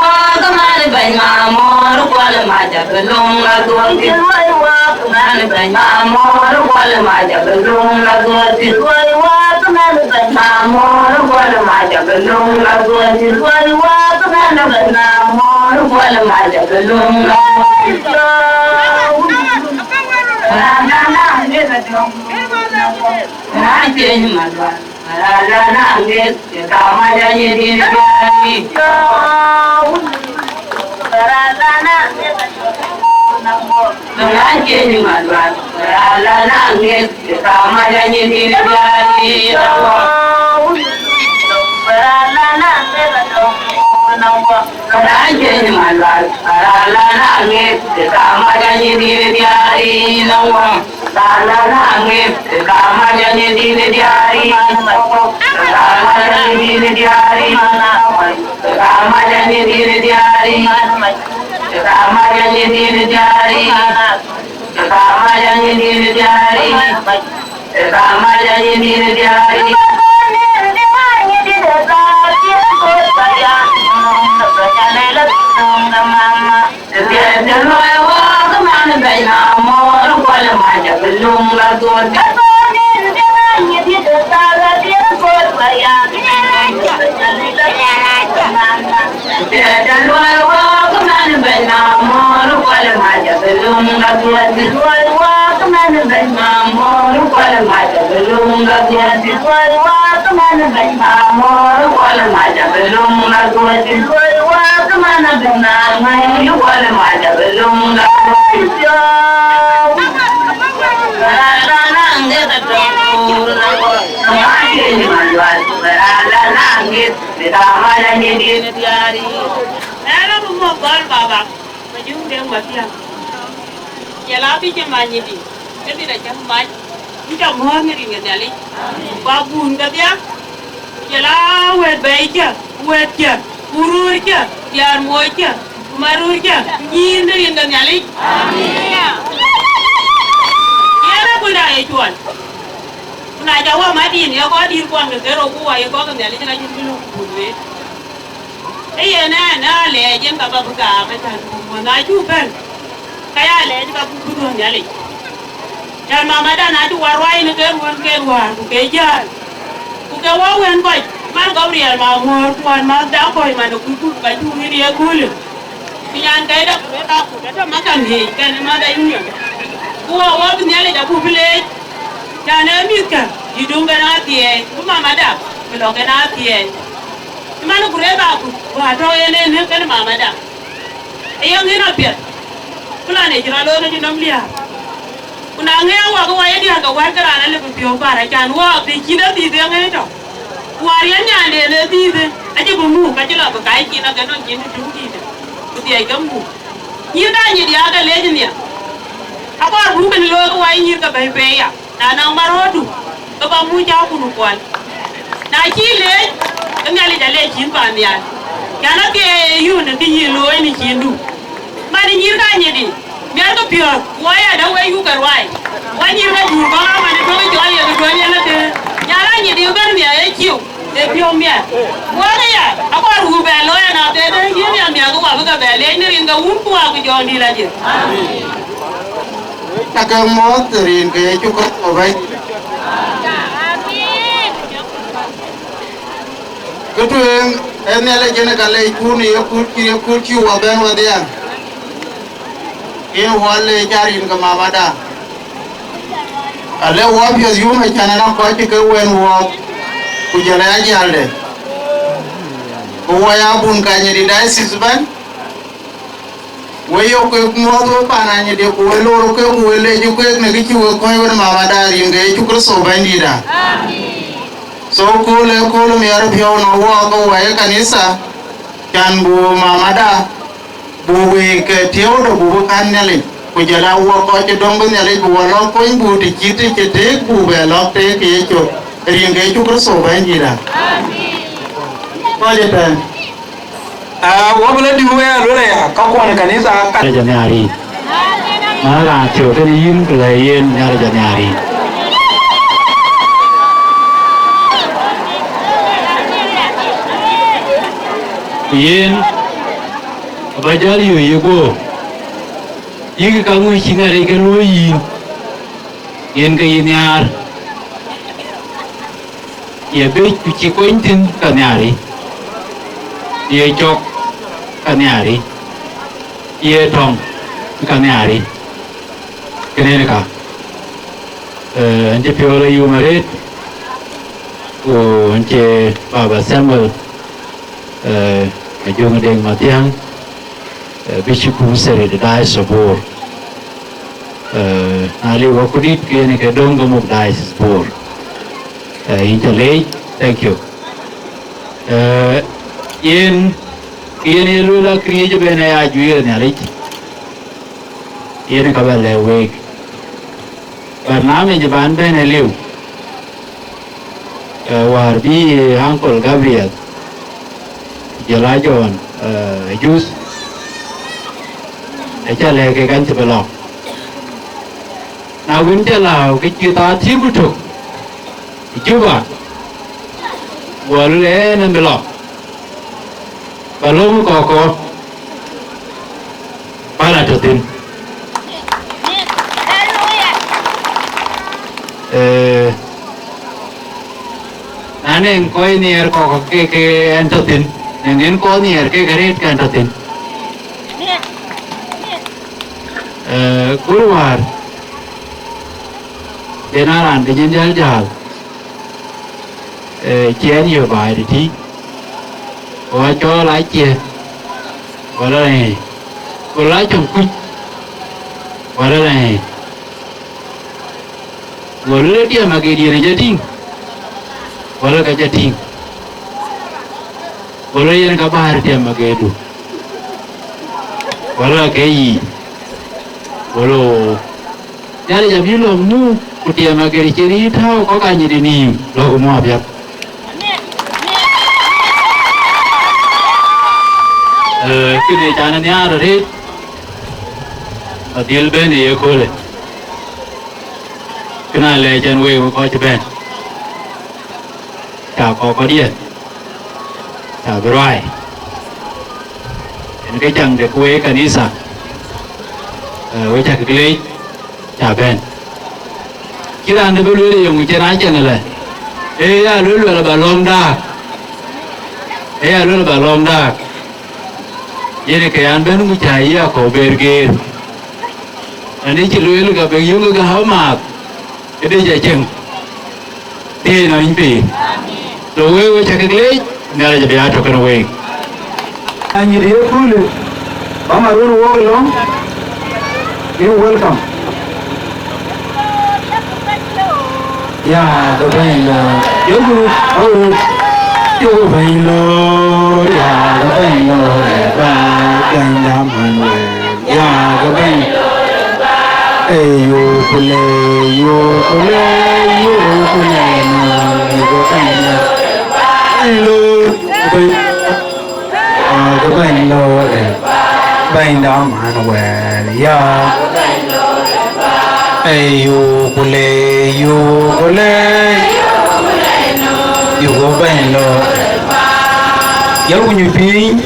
bï man bɛ̈ny Mamuɔ̈ɔ̈r, kuɔl ë mac abï luŋ la dhuɔ̈k. Piɛth cï luɔi wɔ, bï man bɛ̈ny Mamuɔ̈ɔ̈r, kuɔl ë mac abï luŋ la dhuɔ̈k. Piɛth cï luɔi wɔ, bï man bɛ̈ny Mamuɔ̈ɔ̈r, kuɔl ë mac abï luŋ la dhuɔ̈k. Piɛth cï luɔi wɔ, bï man bɛ̈ny Mamuɔ̈ɔ̈r, kuɔl ë mac abï luŋ la dhuɔ̈k. Raan na ŋiɛc adöŋ, raan ciëny Malual. Raan na ŋiɛc, ke ka mac anyï dït diäär. Raan ciëny Malual. Raan na ŋiɛc, ke ka mac anyï dït diäär. Raan ciëny Malual. Raan na ŋiɛc, ke ka mac anyï dït diäär. Raan na ŋiɛc, ke ka mac anyï dït diäär. Ke ka mac anyï dït diäär. Ke ka mac anyï dït diäär. Ke ka mac anyï dït diäär. Ke ka mac anyï dït diäär. Ke ka mac anyï dït diäär. Piɛth cï luɔi wɔ, bï man bɛ̈ny Mamuɔ̈ɔ̈r, kuɔl ë mac abï luŋ la dhuɔ̈k. Piɛth cï luɔi wɔ, bï man bɛ̈ny Mamuɔ̈ɔ̈r, kuɔl ë mac abï luŋ la dhuɔ̈k. Piɛth cï luɔi wɔ, bï man bɛ̈ny Mamuɔ̈ɔ̈r, kuɔl ë mac abï luŋ la dhuɔ̈k. Piɛth cï luɔi wɔ, bï man bɛ̈ny Mamuɔ̈ɔ̈r, kuɔl ë mac abï luŋ la dhuɔ̈k. Piɛth cï luɔi wɔ, bï man bɛ̈ny Mamuɔ̈ɔ̈r, kuɔl ë mac abï luŋ la dhuɔ̈k. Raan na ŋiɛc adöŋ, raan ciëny Malual. Raan na ŋiɛc, ke ka mac anyï dït diäär. Ɛn abï muk gɔl baba, Majuk Deŋ Mathiaŋ. Jɔl a bï cï many yïdï, ke bï rɔt cäk mac, bï cä muɔ̈ɔ̈th në rin ke Nhialic. Ku abun kedhia, ku jɔl a wɛ̈t bɛ̈ɛ̈i cä, ku wɛ̈t cä, ku röör cä, ku diäär muɔɔc cä, ku mat röör cä, ku nyïïn në rin ke Nhialic. Amen. Yen abun aa ye cuɔl. Ku na cä wä mat yïn, ye kɔc dïït kuɔn ke kerou, ku wä ye kɔc ke Nhialic ka cïn bï luk bun wek. Ee yen ɛn aa lɛɛc yen ka ba bï gaam ëtɛ̈n, ku mɔ̈n acuk bɛ̈n, ka ya lɛɛc ka buk bï duɔ̈n Nhialic. Cän mamadan acï wä ruac në ke ruɔ̈n ke ruäär, ku ke jäl, ku ke wä wën kɔc, man Gabriel Mamuɔ̈ɔ̈r, ku wän mäthda kɔc man ë kuc, ku ka cuk ŋiɛc ye köölë. Ku nyan kɛ̈ɛ̈cda ku lueel, aku ke tɔ makam yiic, kɛn ë mäthda Union. Ku wä wä bï Nhialic abuk bï leec, cän ee mïthkä. Yï dum ben athiɛɛi, ku mamada bï lɔ kën athiɛɛi. Cï man ku rëër akut, ku atɔ̈ yen en ë kën mamada. Ee yeŋ yen apiɛth, ku lan ë cï rɔt looi ke cï nɔm liääp. Ku na ŋɛɛk wak ë wai ë diäk, ke wär ke raan alë bï piɔ̈u bär, acan wak bï cït adhith ë ŋɛɛc tɔ. Ku wäär yen nyanden ë dhiith, acï bï muk, acï lɔ bï kac cin akën nɔn cin tuŋ dïïtë, ku dhiɛc ke muk. Nyïïr ka nyï diäk ke lec nhial. Akɔɔr buk kën looi ke wai nyïïr ke bɛ̈i pei ya. Na nɔŋ maröödu, ke ba muc cä kun kuɔl. Na cï leec, ke Nhialic alec cïn paannhial. Yan athie ye yun ë kë yï looi në ciindu. Man nyïïr ka nyïdï, miɛt ke piɔ̈ɔ̈th, wɔ ya dä wek yuk ke ruai. Wɔ nyïïr ke juur kɔ̈k aman ë duökï cɔl ye ke duöny en ëtëë. Nyal a nyïdï bɛ̈n miɛt ë ciu, ë piɔ̈u miɛt. Wɔ ke ya, akɔɔr wuk bɛ looi ɛn atëëtë, yïn ya miɛt ke wapë ke bɛ leec në rin ke Wun ku Wä ku Jɔŋdït Lajik. Amen. Cakë muɔ̈th rin ke Yecu Kërtho Bɛ̈ny. Kë tueŋ, ee Nhialic yen ka leckun ë yekut cï yekut cï wɔ bɛ̈n wedhia. Yen wɔ leec rin ke mamada. Alë wɔ piɔ̈th yum ë can ënɔŋ kɔc cï ke wën wɔɔk, ku jɔl ë ajiälde. Ku wɔ ya bun ka nyïdï diocese ëbɛ̈n. We yok kek muɔ̈th we paan anyïdï, ku we lor kek, ku we lec kek në kë cï we kɔ̈ɔ̈c wën mamada rin ke Yecu Kërtho Bɛ̈nydïïtda. So kööl ë kööl miɛt piɔ̈u në wɔɔk ke wai ë kanitha, can bu mamada, bu wëi ke tiëëu de bu bï kän Nhialic, ku jɔl a wɔɔk kɔc cï döŋ bï Nhialic bu wɔ lɔ kony bu të cït të cï tëëk bu bɛ lɔ̈k tëëk ke Yecu, rin ke Yecu Kërtho Bɛ̈nydïïtda. Kɔc ëtɛ̈ɛ̈n. Aa, wɔ bï lɔ dït wëë aluel aya, ka kuɔn ë kanitha ka. Nhialic anhiaar yïn. Na raan thiɔ̈k tënë yïn, ku lɛ̈k yen, Nhialic anhiaar yïn. Ku yen, aba jäl yöö ye guöör, yïkï ka ŋö cï Nhialic ke luöi yïn, yen ke yï nhiaar. Ye biic ku cï kony thïn ka nhiaari, ye cɔk ka nhiaari, ye tɔŋ ka nhiaari. Kënënë ka, eh, ɛn cï piɔ̈u la yum arëët, ku ɛn cï Baba Samuel, eh, Ajuɔŋ Deŋ Mathiäŋ, eh, Bishop Missouri de Diocese of Bor. Eh, na liu wɔ kudït, ke yen ke döŋ ke muk Diocese Bor. Eh, yïn ca leec, thank you. Eh, yen, yen ye luel akëriëëc ëbɛ̈n aya juëër Nhialic, yen ka bɛ lɛ̈k week. Barnamij ban bɛ̈n ë liu, eh, wäär bï Uncle Gabriel, jɔl a John, eh, Jus, ë ca lɛ̈k kek an cï bï lɔ. Na wën cï lääu ke cï thaa thiëër ku tök ë Juba, guɔ lueel ënë bï lɔ. Ba lööm kɔ̈k kɔ̈k, ba la tɔ̈ thïn. Ee, na nɛŋ kɔc nhiɛɛr kɔ̈k kɔ̈k ke, ke ɛn tɔ̈ thïn, nɛŋ en kɔc nhiɛɛr kek arëët ke ɛn tɔ̈ thïn. Ee, kur wäär, yen a raan ke nyin jäl jäl. Eh, ciɛɛn yö baai tëtï, ku acɔɔl acie, wala ëë, ku la cɔŋ kuc, wala ëë, go lël ë tiɛm akedït ë jɔ tïŋ, wala ka jɔ tïŋ, wala yen ka bäär tiɛm akedu, wala ke yiic, wala ɣöö. Nhialic abï lɔ̈k muk, ku tiɛm aker cïn yï tääu kɔ̈k anyïdï nïïm, lɔ̈k muk apiɛth. Ee, kënë can nhiaar arëët, adhil bɛ̈n ë ye köölë. Kënë alɛɛc ɛn week, wek kɔc cï bɛ̈n. Ca kɔ̈k kɔ̈diɛ̈n, ca bï ruai. Yen ke caŋ de ku wek kanitha, eh, wek ca kek leec, ca bɛ̈n. Cï raan de bï lueel yeŋö cïn a cɛn ëlë, ee ya lueel luɛl aba lɔ̈ɔ̈m daak, ee ya lueel aba lɔ̈ɔ̈m daak. Yen ke an bɛ̈n ku ca yï akɔ̈u ber geer. Ɛn ë cï lueel ka bek yöŋ ke amaath, ë dec a cieŋ. Thiëëc nɔn piny. So wek, wek cä kek leec, Nhialic abï aa tök kenë wek. Anyït ye köölë, ba ma ruɔ̈n wok lɔ̈ŋ, you welcome. Ya ke bɛ̈ny lɔ, yoku, oh, yoku bɛ̈ny lɔ, ya ke bɛ̈ny lɔ, ba bɛ̈ny dam man wek. Ya ke bɛ̈ny. Ee, yokule, yokule, yokule, na, yokule, na. Bɛ̈ny lɔ, bɛ̈ny, ya ke bɛ̈ny lɔ, eh, bɛ̈ny dam man wek, ya. Ee, yokule, yokule, yokule, bɛ̈ny lɔ. Yɛn ku nyuc piny,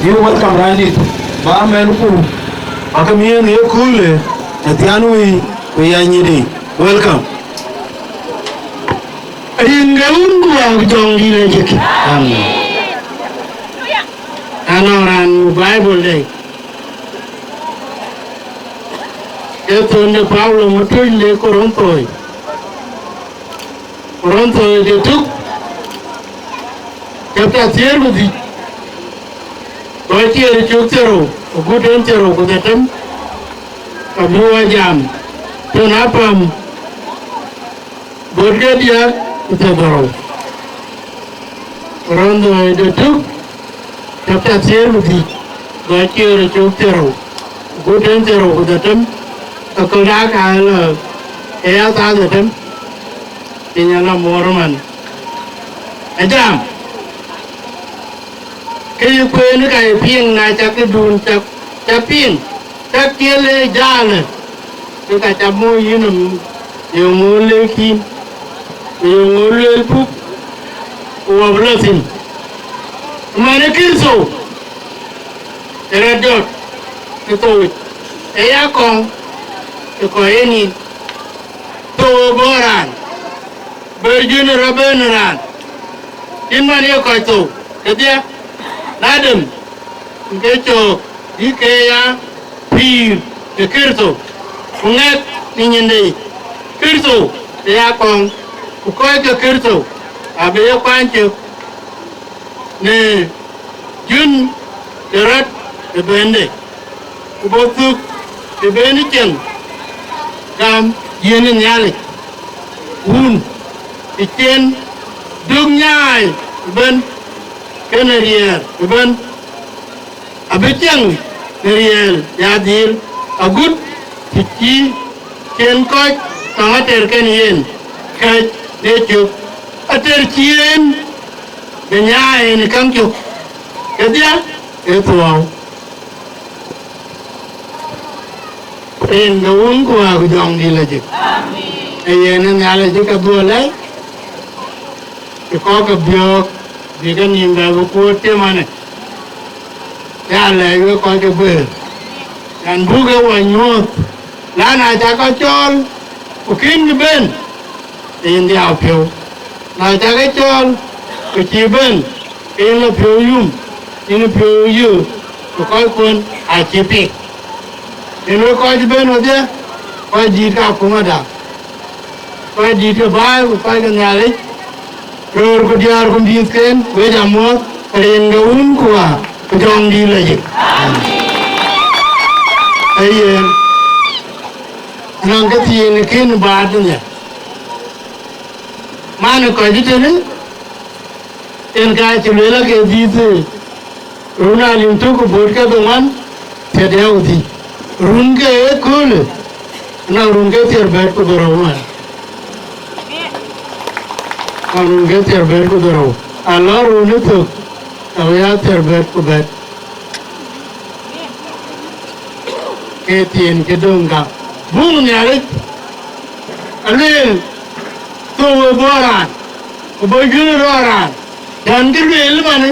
you welcome, right it. Ba mɛn ku. Akë miëën ye köölë, ë thiaan wei, ku ya nyïdï. Welcome. Rin ke Wun ku Wä ku Jɔŋdït Lajik. Amen. Anɔŋ raan Bible dei. Ee thon de Paulo matöc le Korinthoi. Korinthoi de tök, chapter thiëër ku dhïc, gɔl thiëër cök thiërou, agut en thiërou ku dhetem, ka bï wɔ jam, tën apam, bot ke diäk ku thiërdhorou. Korinthoi de tök, chapter thiëër ku dhïc, gɔl thiëër cök thiërou, agut en thiërou ku dhetem, ka kölda ka lɔ, ee ya thaa dhetem. Piny ala muɔɔr man. Ajam. Ke yï kueen ka yï piŋ na cak këdun cak, cak piŋ, cak tiel ë jaalë. Ke ka cak moc yïn nɔm, ye ŋö lëk yïn, ye ŋö lueel puk, ku wä bï lɔ thïn. Man ë Kërtho, ë rɔt jɔt, ë thou, ë ya kɔŋ, ë kɔc ë nin. Thou ë bɔ̈ raan, bï jön ë rɔt bɛ̈n ë raan, cït man ye kɔc thou kedhie, na dem, ke cöök bï ke ya pïïr ë Kërtho, ku ŋɛk në nyinde yic. Kërtho ë ya kɔŋ, ku kɔc ke Kërtho abï ye kuany cök në jön de rɔt ë bɛ̈nde, ku bɔ̈ thök të ben cieŋ gam yiën ë Nhialic. Wun, të cïn dök nyaai ëbɛ̈n, kenë riɛɛr ëbɛ̈n, abï cieŋ në riɛɛl ya dhil agut të cï cïn kɔc tɔŋ ater kenë yen kɛ̈c në cök, ater cï en bï nyaai në käŋ cök kedhie ë thuɔɔu. Rin ke Wun ku Wä ku Jɔŋdït Lajik. Ee yen ë Nhialic cï ke dhuɔl lɛ̈i, cï kɔc ke biɔ̈ɔ̈k bï kenïïm bɛ bï kuöt cï manë. Ya lɛ̈i wek kɔc ke guëër, yɛn buk ë wɔ nyuɔ̈th, na na cak kɔc cɔɔl, ku kën kë ben, ke yïn dhiau piɔ̈u. Na cak ë cɔɔl, ku cïï ben, ke yïn lɔ piɔ̈u yum, yïn piɔ̈u yök, ku kɔckuön acï pik. Yen wek kɔc ben wedhie, kɔc dïït ke akuma da, kɔc dïït ke bäi, ku kɔc ke Nhialic, röör ku diäär ku mïthken, wek amuɔ̈th, rin ke Wun ku Wä ku Jɔŋdït Lajik. Ee yen, anɔŋ kë thiin kën baat nhial. Man ë kɔc ë tënë, en ka cï lueel ake dhïth, run alim tök ku böt ke dhoŋuan, thiërdiäk ku dhïc. Run ke ë köölë, anɔŋ run ke thiërbɛ̈t ku dhorou man. Anɔŋ run ke thiërbɛ̈t ku dhorou. Alɔ run ë thök, ka wek ya thiërbɛ̈t ku bɛ̈t. Ke thiin cï döŋ gam. Buk Nhialic, alueel, thou ë bɔ̈ raan, ku bɔ̈ yun ë rɔɔr raan, tɛ̈n kë lueel manë,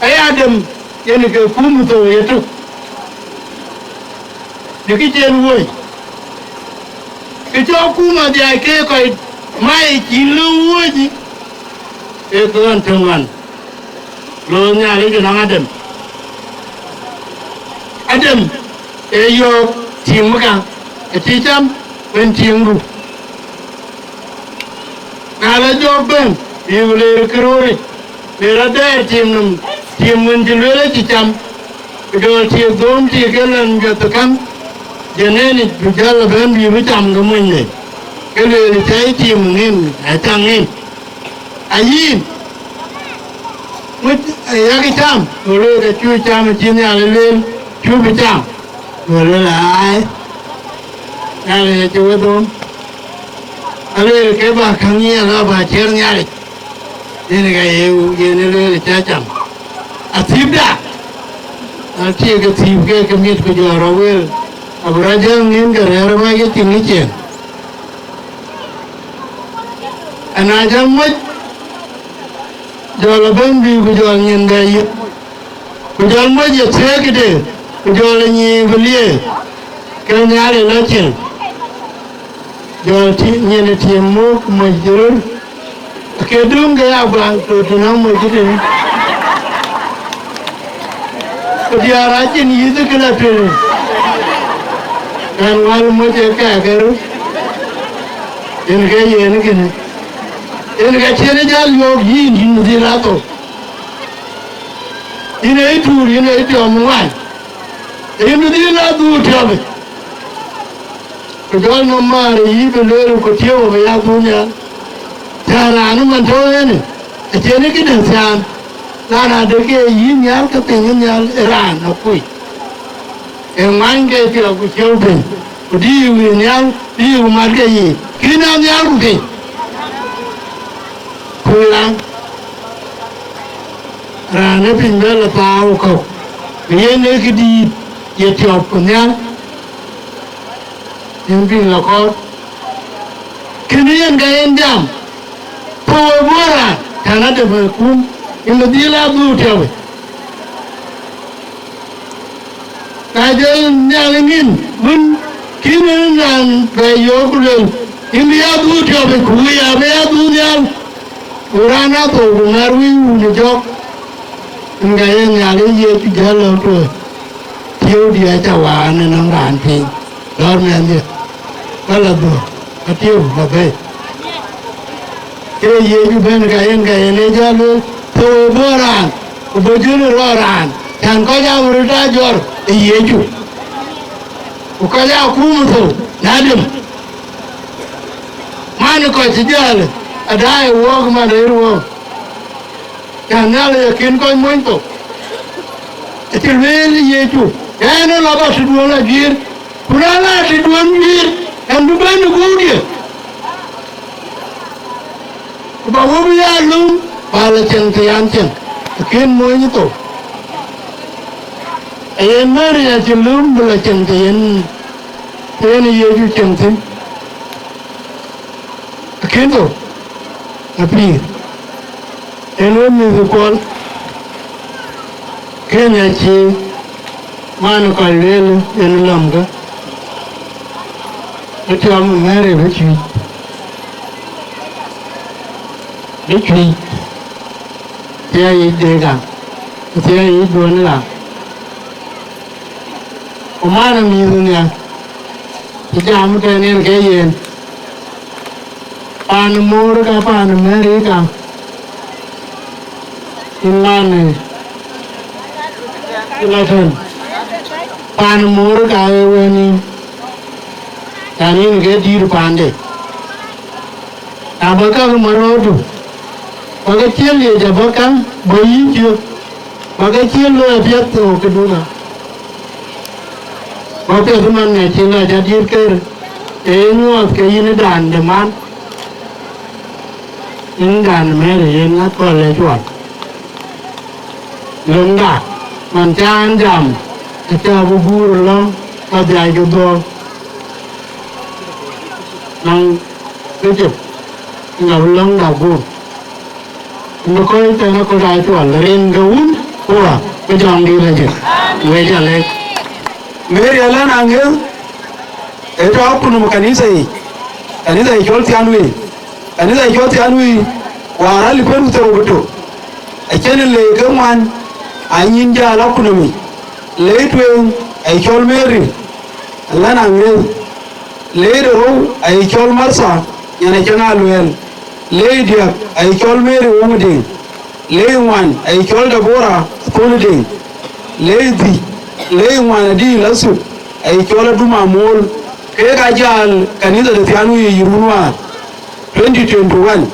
aya dem, yen ke kum thou yetök, në kë cï en wuɔ̈c. Kë cɔk kum adhiac ke kɔc mai cï lëu wuɔ̈c, ee kë ɣɔn töŋ ɣɔn. Looi Nhialic ënɔŋ Adam. Adam ee yɔ̈ɔ̈k tiiŋ mïka, ë cï cam ben tiiŋdu. Ala jɔk bɛ̈n, bï ku leer kërööric, leer adɛɛr tim nɔm, tim wën cï lueel acï cam, ku jɔl tiek dhööm tiek ëlän juëth käŋ, jënënic, ku jäl ëbɛ̈n bï bï cam ke monyde, ke lueel cä yï tim ŋin, acaŋ ŋin. Ayïn, ŋuc ë yak cam, ku lueel ke cuk cam acï Nhialic lueel, cuk bï cam. Ku lueel, aai, Nhialic acï we dhööm. Alueel ke bä käŋ nyiɛɛl, abä ciɛɛr Nhialic. Yen ka ye yen ë lueel cä cam. Athiipda, acie ke thiip ke ke miɛt ku jɔ rɔ wël, abï rɔ jäl ŋïn ke rɛ̈ɛ̈r ë mac ke cïn ŋic ciɛɛŋ. Ana jam moc, jɔl abɛ̈n bï ku jɔl nyin bɛ yï. Ku jɔl moc ye thiëëkde, ku jɔl ë nyiic bï liëë, ke Nhialic lɔ cil. Jɔl ti-, nyin ë tim muk moc röl, ke duŋ ke ya guaŋ, ku të nɔm moc tëtënë. Ku diäär acïn yïth kë la tueŋ, kan wäl moc ë kɛɛk ë röl. Yen ke yen kënë. Yen ka cïn ë jäl yöök yïn, yïn dhil a thou. Yïn ee tuur, yïn ee tiɔm ŋuan. Yïn bï dhil a dhuur tiɔpic. Ku jɔl nɔm määr ë yï bï lueel ku tiëëu abï ya dhuur nhial. Cä raan ë man tɔ̈u ënë, acïn ë këdäŋ thiaan. Raan adë ke yï nhial ke piny nhial ë raan akuc. Ee ŋuany ke piɔ̈k ku ciëu piny, ku dïïu ë nhial, dïïu mat ke yiic, kïn aa nhial ku piny. Ku raan, raan ë piny bɛ lɔ thaau kɔ̈k, ku yen ee këdïït ye tiɔp ku nhial, yen piny lɔ kɔɔr. Kënë yen ka yen jam, thou ë bɔ̈ raan, tɛ̈n adë bɛ kum, yïn bï dhil aa dhuur tiɔpic. Na jɔl Nhialic ŋïn, wën kïn en raan bɛ yöök ku luel, yïn bï ya dhuur tiɔpic, ku wïc abï ya dhuur nhial, ku raan aa thou ku ŋäär wïc wun ë jɔ̈k, yen ka ye Nhialic Yecu jäl lɔ tuɔɔc, tiëëu diɛ̈ aca waan ënɔŋ raan piny, lɔ̈ɔ̈r mɛnhdiɛ̈, ka la dhuɔ̈k, ka tiëëu la bei. Ke Yecu bɛ̈n ka yen, ka yen ee jɔ lueel, thou ë bɔ̈ raan, ku bɔ̈ jön ë rɔɔr raan, cän kɔc aa wërë ta jɔr ë Yecu, ku kɔc aa kum ë thou nadïm. Man ë kɔc cï jäl, adaai ë wɔɔk man rëër wɔɔk, cän Nhialic akïn kɔc mony thou. Acï lueel Yecu, ɣɛn ë lɔ bä tëduön la guiir, ku na la tëduön guiir, ɛn bï bɛ̈n ë guökdiɛ̈. Ku ba wok ya lum, ba la cieŋ të yan cieŋ, akën mony thou. Ayen Mary acï lum bï la cieŋ të yen, të yen Yecu cieŋ thïn. Akën thou, apïïr. Yen we mïth kuɔl, kën acï man kɔc lueel yen lɔmkë, bï tiɔm Mary bï cuic, bï cuic, thiëëc yic dek ɣa, ku thiëëc yic duön ɣa. Ku man ë mïth nhial, cï jam tɛ̈n yen ke yen, paan ë moor ka, paan ë Mary ka, yïn man ë cï la tën, paan ë moor ka ë wën yïn, cän yïn ke dïït paande. Na bä käk ë märöödu, bä ke ciël liec abä käŋ, bä yïn ciëk, bä ke ciël looi apiɛth thou këduŋ ɣa. Bä piɛth man ŋɛc cï ŋäc adït ker, ee ye nyuɔɔth ke yïn ë daan de man, yïn daan Mary yen akɔ̈l ë cuɔl. Löŋda, man cä ɛn jam, acä bï guur ë lɔ̈ŋ, ka dhiac ke dhuɔɔk, nɔŋ Bishop, ŋa bï löŋda guur. Në kɔc tɛ̈n akɔ̈l aa cuɔl, rin ke wun, ku wa, bï jɔŋdït acïn. Wec alec. Mary alɛ̈n aŋëëth, ee tɔ akunëm ë kanitha yic, kanitha yic cɔl thiaan wei, kanitha yic cɔl thiaan wei, wäär rɛ̈l ë pɛ̈n ku thiërrou ku tök, acïn lei ke ŋuan, aa nyin jäl akunëm yic, lei tueŋ, aye cɔl Mary, alɛ̈n aŋëëth, lei de rou, aye cɔl Martha, nyan acïn aluɛɛl, Lei diäk aye cɔl Mary Wöŋ Deŋ. Lei ŋuan aye cɔl Deborah Thon Deŋ. Lei dhïc, lei ŋuan adï la thuk aye cɔl Adum Amol. Keek aa jäl kanitha de Thiaŋ Wei yic run wäär twenty twenty-one.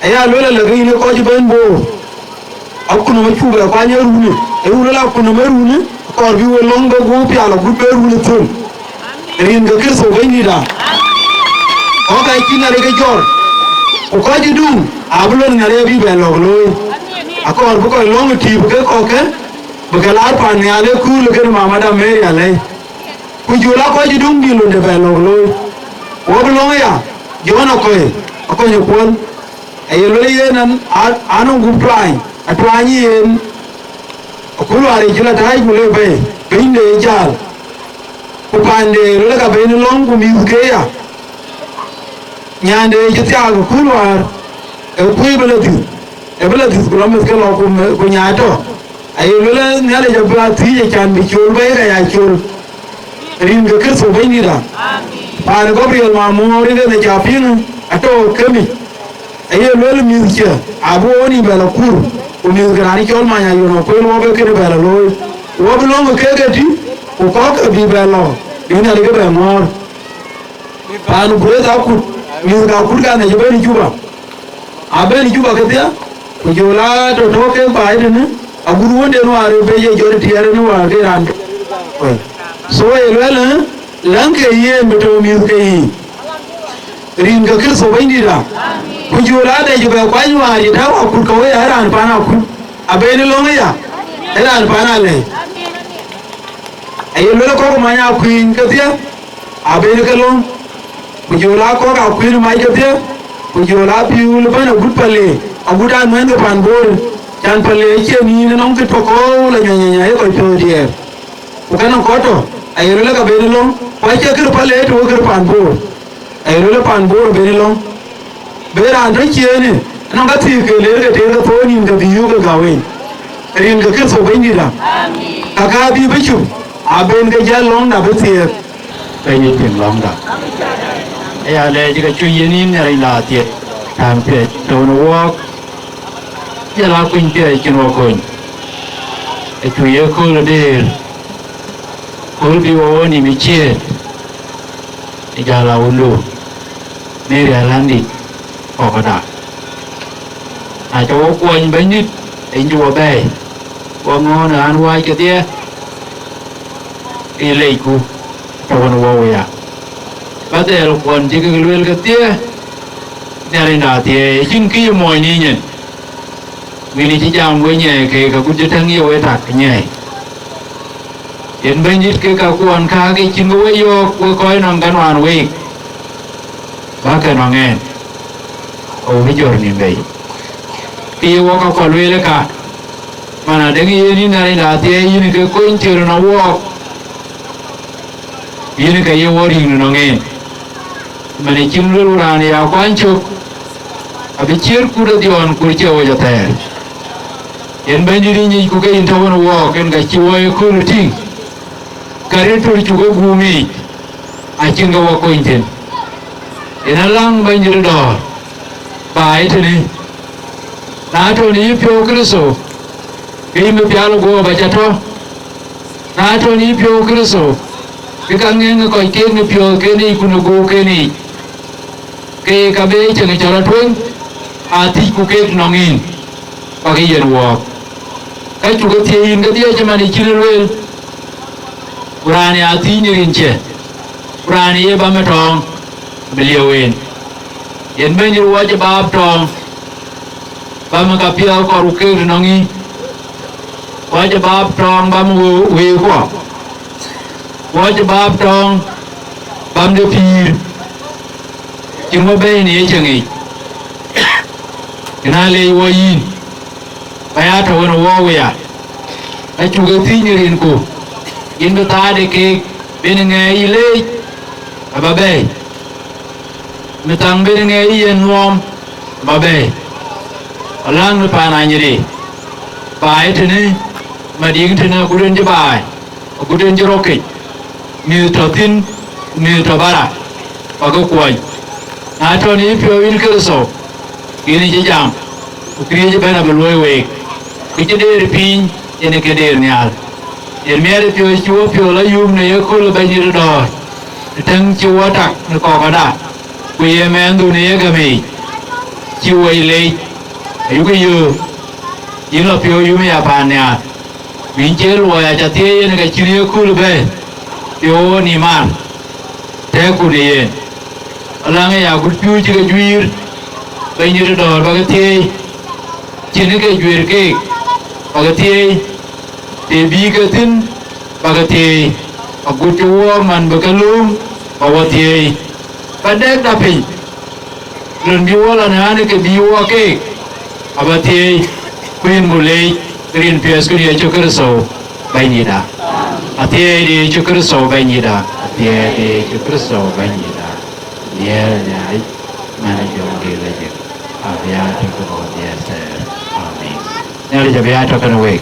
Aya luel alë ke yïn ë kɔc ëbɛ̈n Bor, akutnhom acuk bɛ kuany ë runë, ë run ë la akutnhom ë runë, akɔɔr bï we lɔ̈ŋ bï gup pial agut bï runë thöl. Rin ke Kërtho Bɛ̈nydïïtda, kɔ̈k aa cïn Nhialic ke jɔr, ku kɔc ë duŋ abï luel Nhialic abï bɛ lɔ̈k looi. Akɔɔr bï kɔc lɔ̈ŋ ë tïïp ke kɔ̈kkë, bï ke laar pan nhial ë kööl ë kënë mamada Mary alɛ̈i. Ku jɔl aa kɔc ë duŋ bï londe bɛ lɔ̈k looi. Wɔ bï lɔ̈ŋ aya, Jɔn Akɔ̈i, Akɔ̈ny Kuɔl, aye luel yen an, an, anɔŋ gup tuaany, atuaany yen, akul wäär ë cï la tääc ku le bɛ̈i, piny de ë jäl. Ku paande luel ka bɛ̈ny lɔ̈ŋ ku mïth ke ya. Nyande cï thiaak ë kööl wäär, ë kuëi bï la dhïth, ë bï la dhïth ku la meth ke lɔ ku me-, ku nyaai tɔ. Aye luel Nhialic abï a thiëëc acan bï col bɛ̈i ka ya col. Rin ke Kërtho Bɛ̈nydïïtda. Paan Gabriel Mamoor rin ënë ca piŋ atɔ kemic. Aye luel mïth cië abï wo nïm bɛ la kur, ku mïth ke raan cɔl Many Ayuɔn Akuel wɔ bï kënë bɛ la looi. Wɔ bï lɔ̈ŋ kek ëtï, ku kɔ̈k ke bï bɛ lɔ, bï Nhialic ke bɛ ŋɔ̈ɔ̈r. Paan Gureeth akut, mïth ke akut kan acï bɛ̈n ë Juba. Abɛ̈n ë Juba kedhie, ku jɔl aa tɔ̈ tɔ̈ kek baai tënë, agut wënden wäär ë bec ë jɔt ë tiɛɛr ënë wäär ke raan. So ë luɛl, ë, läŋkë yen bï tɔ̈ mïth ke yiic. Rin ke Kërtho Bɛ̈nydïïtda. Ku jɔl aa dɛ cï bɛ kuany wäär cï tääu akut ke wei ë raan paan akut. Abɛ̈n ë lɔ̈ŋ aya, ë raan paan alɛ̈i. Aye luel kɔ̈k ë many akuëny kedhie, abënë ke lɔ̈ŋ, ku jɔl aa kɔ̈k akuëny mac kedhie, ku jɔl aa pïu ëbɛ̈n agut Pale, agut anuɛɛn ke pan Bor, can Pale acie nïn ënɔŋ kë tɔ̈ kɔ̈u la nyanyanya ye kɔc piɔ̈ɔ̈th diɛɛr. Ku kënë kɔc tɔ̈, aye luel ka ben lɔ̈ŋ, ku acie kër Pale tɔ̈ kër pan Bor. Aye luel pan Bor ben lɔ̈ŋ. Bï raan tɔ̈ ciëënë, ënɔŋ ka thiëëk ke leer ke teer ke thou nïn ke bï yöök ke gäu en. Rin ke Kërtho Bɛ̈nydïïtda. Ka ka bï bï cuk, aben ke jäl lɔ̈ŋda bï thiëëk. Bɛ̈ny ë tim lɔ̈ŋda. Aya lɛɛc ke cu yen yïn Nhialic la thiëëk, tän piɛc tɔ̈u në wɔɔk, jël a kuny piɛc cïn wɔ kony. Acu ye kööl ë dëër, kööl bï wɔ wɔ nïm ë ciëët. Ë jäl a wundu, Mary Alandic, kɔkëda. Na cä wɔ kuɔny Bɛ̈nydït, ë yïn cï wɔ bɛ̈ɛ̈i, wɔ ŋɔ̈ɔ̈n ë ɣän wääc kedhie, ke yï lecku, tɔ̈ wën wɔ wëya. Bä dhɛl kuɔn cï kek lueel kedhie, Nhialicda thiëëi, acïn kë yï muɔɔny nïïc en. Wën cï jam we nyɛɛi keek, agut cï täŋ ye we tak nyɛɛi. Yen Bɛ̈nydït, kek kakuɔn kääk ë cïn ke we yɔ̈ɔ̈k, we kɔc nɔm ke nuan week, bäk ke nɔŋ ɛn, ke we bï jɔ̈ɔ̈r nïm bei. Ke ye wɔ ka kɔl lueel ë ka, man adɛ̈ŋ yen yïn Nhialicda thiëëi, yïn ke kony cï röt nɔm wɔɔk. Yïn ke ye wɔ riŋ nɔŋ en. Man ë cïn luel raan ya kuany cök, abï ciët kut ë dhiɔɔn, kut cie wec athɛɛr. Yen Bɛ̈nydït yï nyic, ku ke yïn tɔ̈u wën wɔɔk, en ka cï wɔ ë kööl tïŋ, ka rëër tör cuk ë guum yiic, acïn ke wɔ kony thïn. Yen aläŋ Bɛ̈nydït ë dɔ̈ɔ̈r, ba ë tënë. Na tɔ̈ në yïpiɔ̈u Kërtho, ke yïn bï pial guɔ̈p acä tɔ̈. Na tɔ̈ në yïpiɔ̈u Kërtho, ke ka ŋeŋ ë kɔc keek në piɔ̈ɔ̈thken yiic ku në göökken yiic, ke ka be cieŋ cɔl atueŋ, aa thiëcku kek nɔŋ yïn, bäk yen wɔɔk. Ka cuk ë thiëëc yïn kedhie cï man ë cïn ë lueel, ku raan ya thiëëc në rin cië, ku raan ye bäm ë tɔɔŋ, bï liëëu en. Yen Bɛ̈nydït, wɔ cï baap tɔɔŋ, bäm ë ka piɛth kɔɔr ku keek tënɔŋ yï, wɔ cï baap tɔɔŋ bäm ë wëu, wëikuɔ, wɔ cï baap tɔɔŋ bäm de pïïr, cïn wɔ bɛ̈ɛ̈i në ye cieŋ yiic, kën aa leec wɔ yïn, ba ya tɔ̈ wën ë wɔ wëya, ka cuk ë thiëëc në rinku, yïn bï thaade keek, bï në ŋɛɛc yï leec, aba bɛ̈ɛ̈i. Mïthaŋ ben ŋɛɛc yen nuɔɔm, ba bɛ̈ɛ̈i. Aläŋ në paan Anyidi, ba ë tënë, Madiŋ tënë, agut en cï baai, agut en cï rɔt kec, mïth tɔ̈ thïn, mïth tɔ̈ bara, ba ke kuɔny. Na tɔ̈ në yïpiɔ̈u yïn Kërtho, Yen cï jam, ku këriëëc ëbɛ̈n abï luɔ̈i week. Kë cï deer piny, yen ke deer nhial. Yen miɛt piɔ̈ɔ̈c cï wo piɔ̈ɔ̈l ayum në yeköl ë Bɛ̈nydït ë dɔ̈ɔ̈r, në tɛ̈ŋ cï wo tak në kɔ̈kɔ̈da, ku ye mɛnhdu në ye gämic, cï wo leec, ayuk yöök, yïn lɔ piɔ̈u yum ya paan nhial. Ku yïn cie luɔi aca thieei yen ka cïn yeköl bɛ̈ɛ̈i, piɔ̈u wo nïïm mar, tɛ̈ɛ̈ku në yen. Alaŋ ë ya agut piɔ̈u cï ke juiir, Bɛ̈nydït ë dɔ̈ɔ̈r ba ke thieei, cïn ke juiir keek ba ke thieei, të bï ke thïn ba ke thieei, agut cï wo man bï ke lööm ba wo thieei, ba dɛkda piny. Rin bï wo lɔ në ɣän ke bï wo keek aba thieei, ku yïn bï leec rin piɛth kën Yecu Kërtho Bɛ̈nydïtda. Athiɛɛi de Yecu Kërtho Bɛ̈nydïtda. Athiɛɛi de Yecu Kërtho Bɛ̈nydïtda. Nhiɛɛr Nhialic, man ë jɔŋdït lajik, abï ya tök ë bɔ̈ nhiɛɛr thɛɛr. Amin. Nhialic abï ya tök kenë week.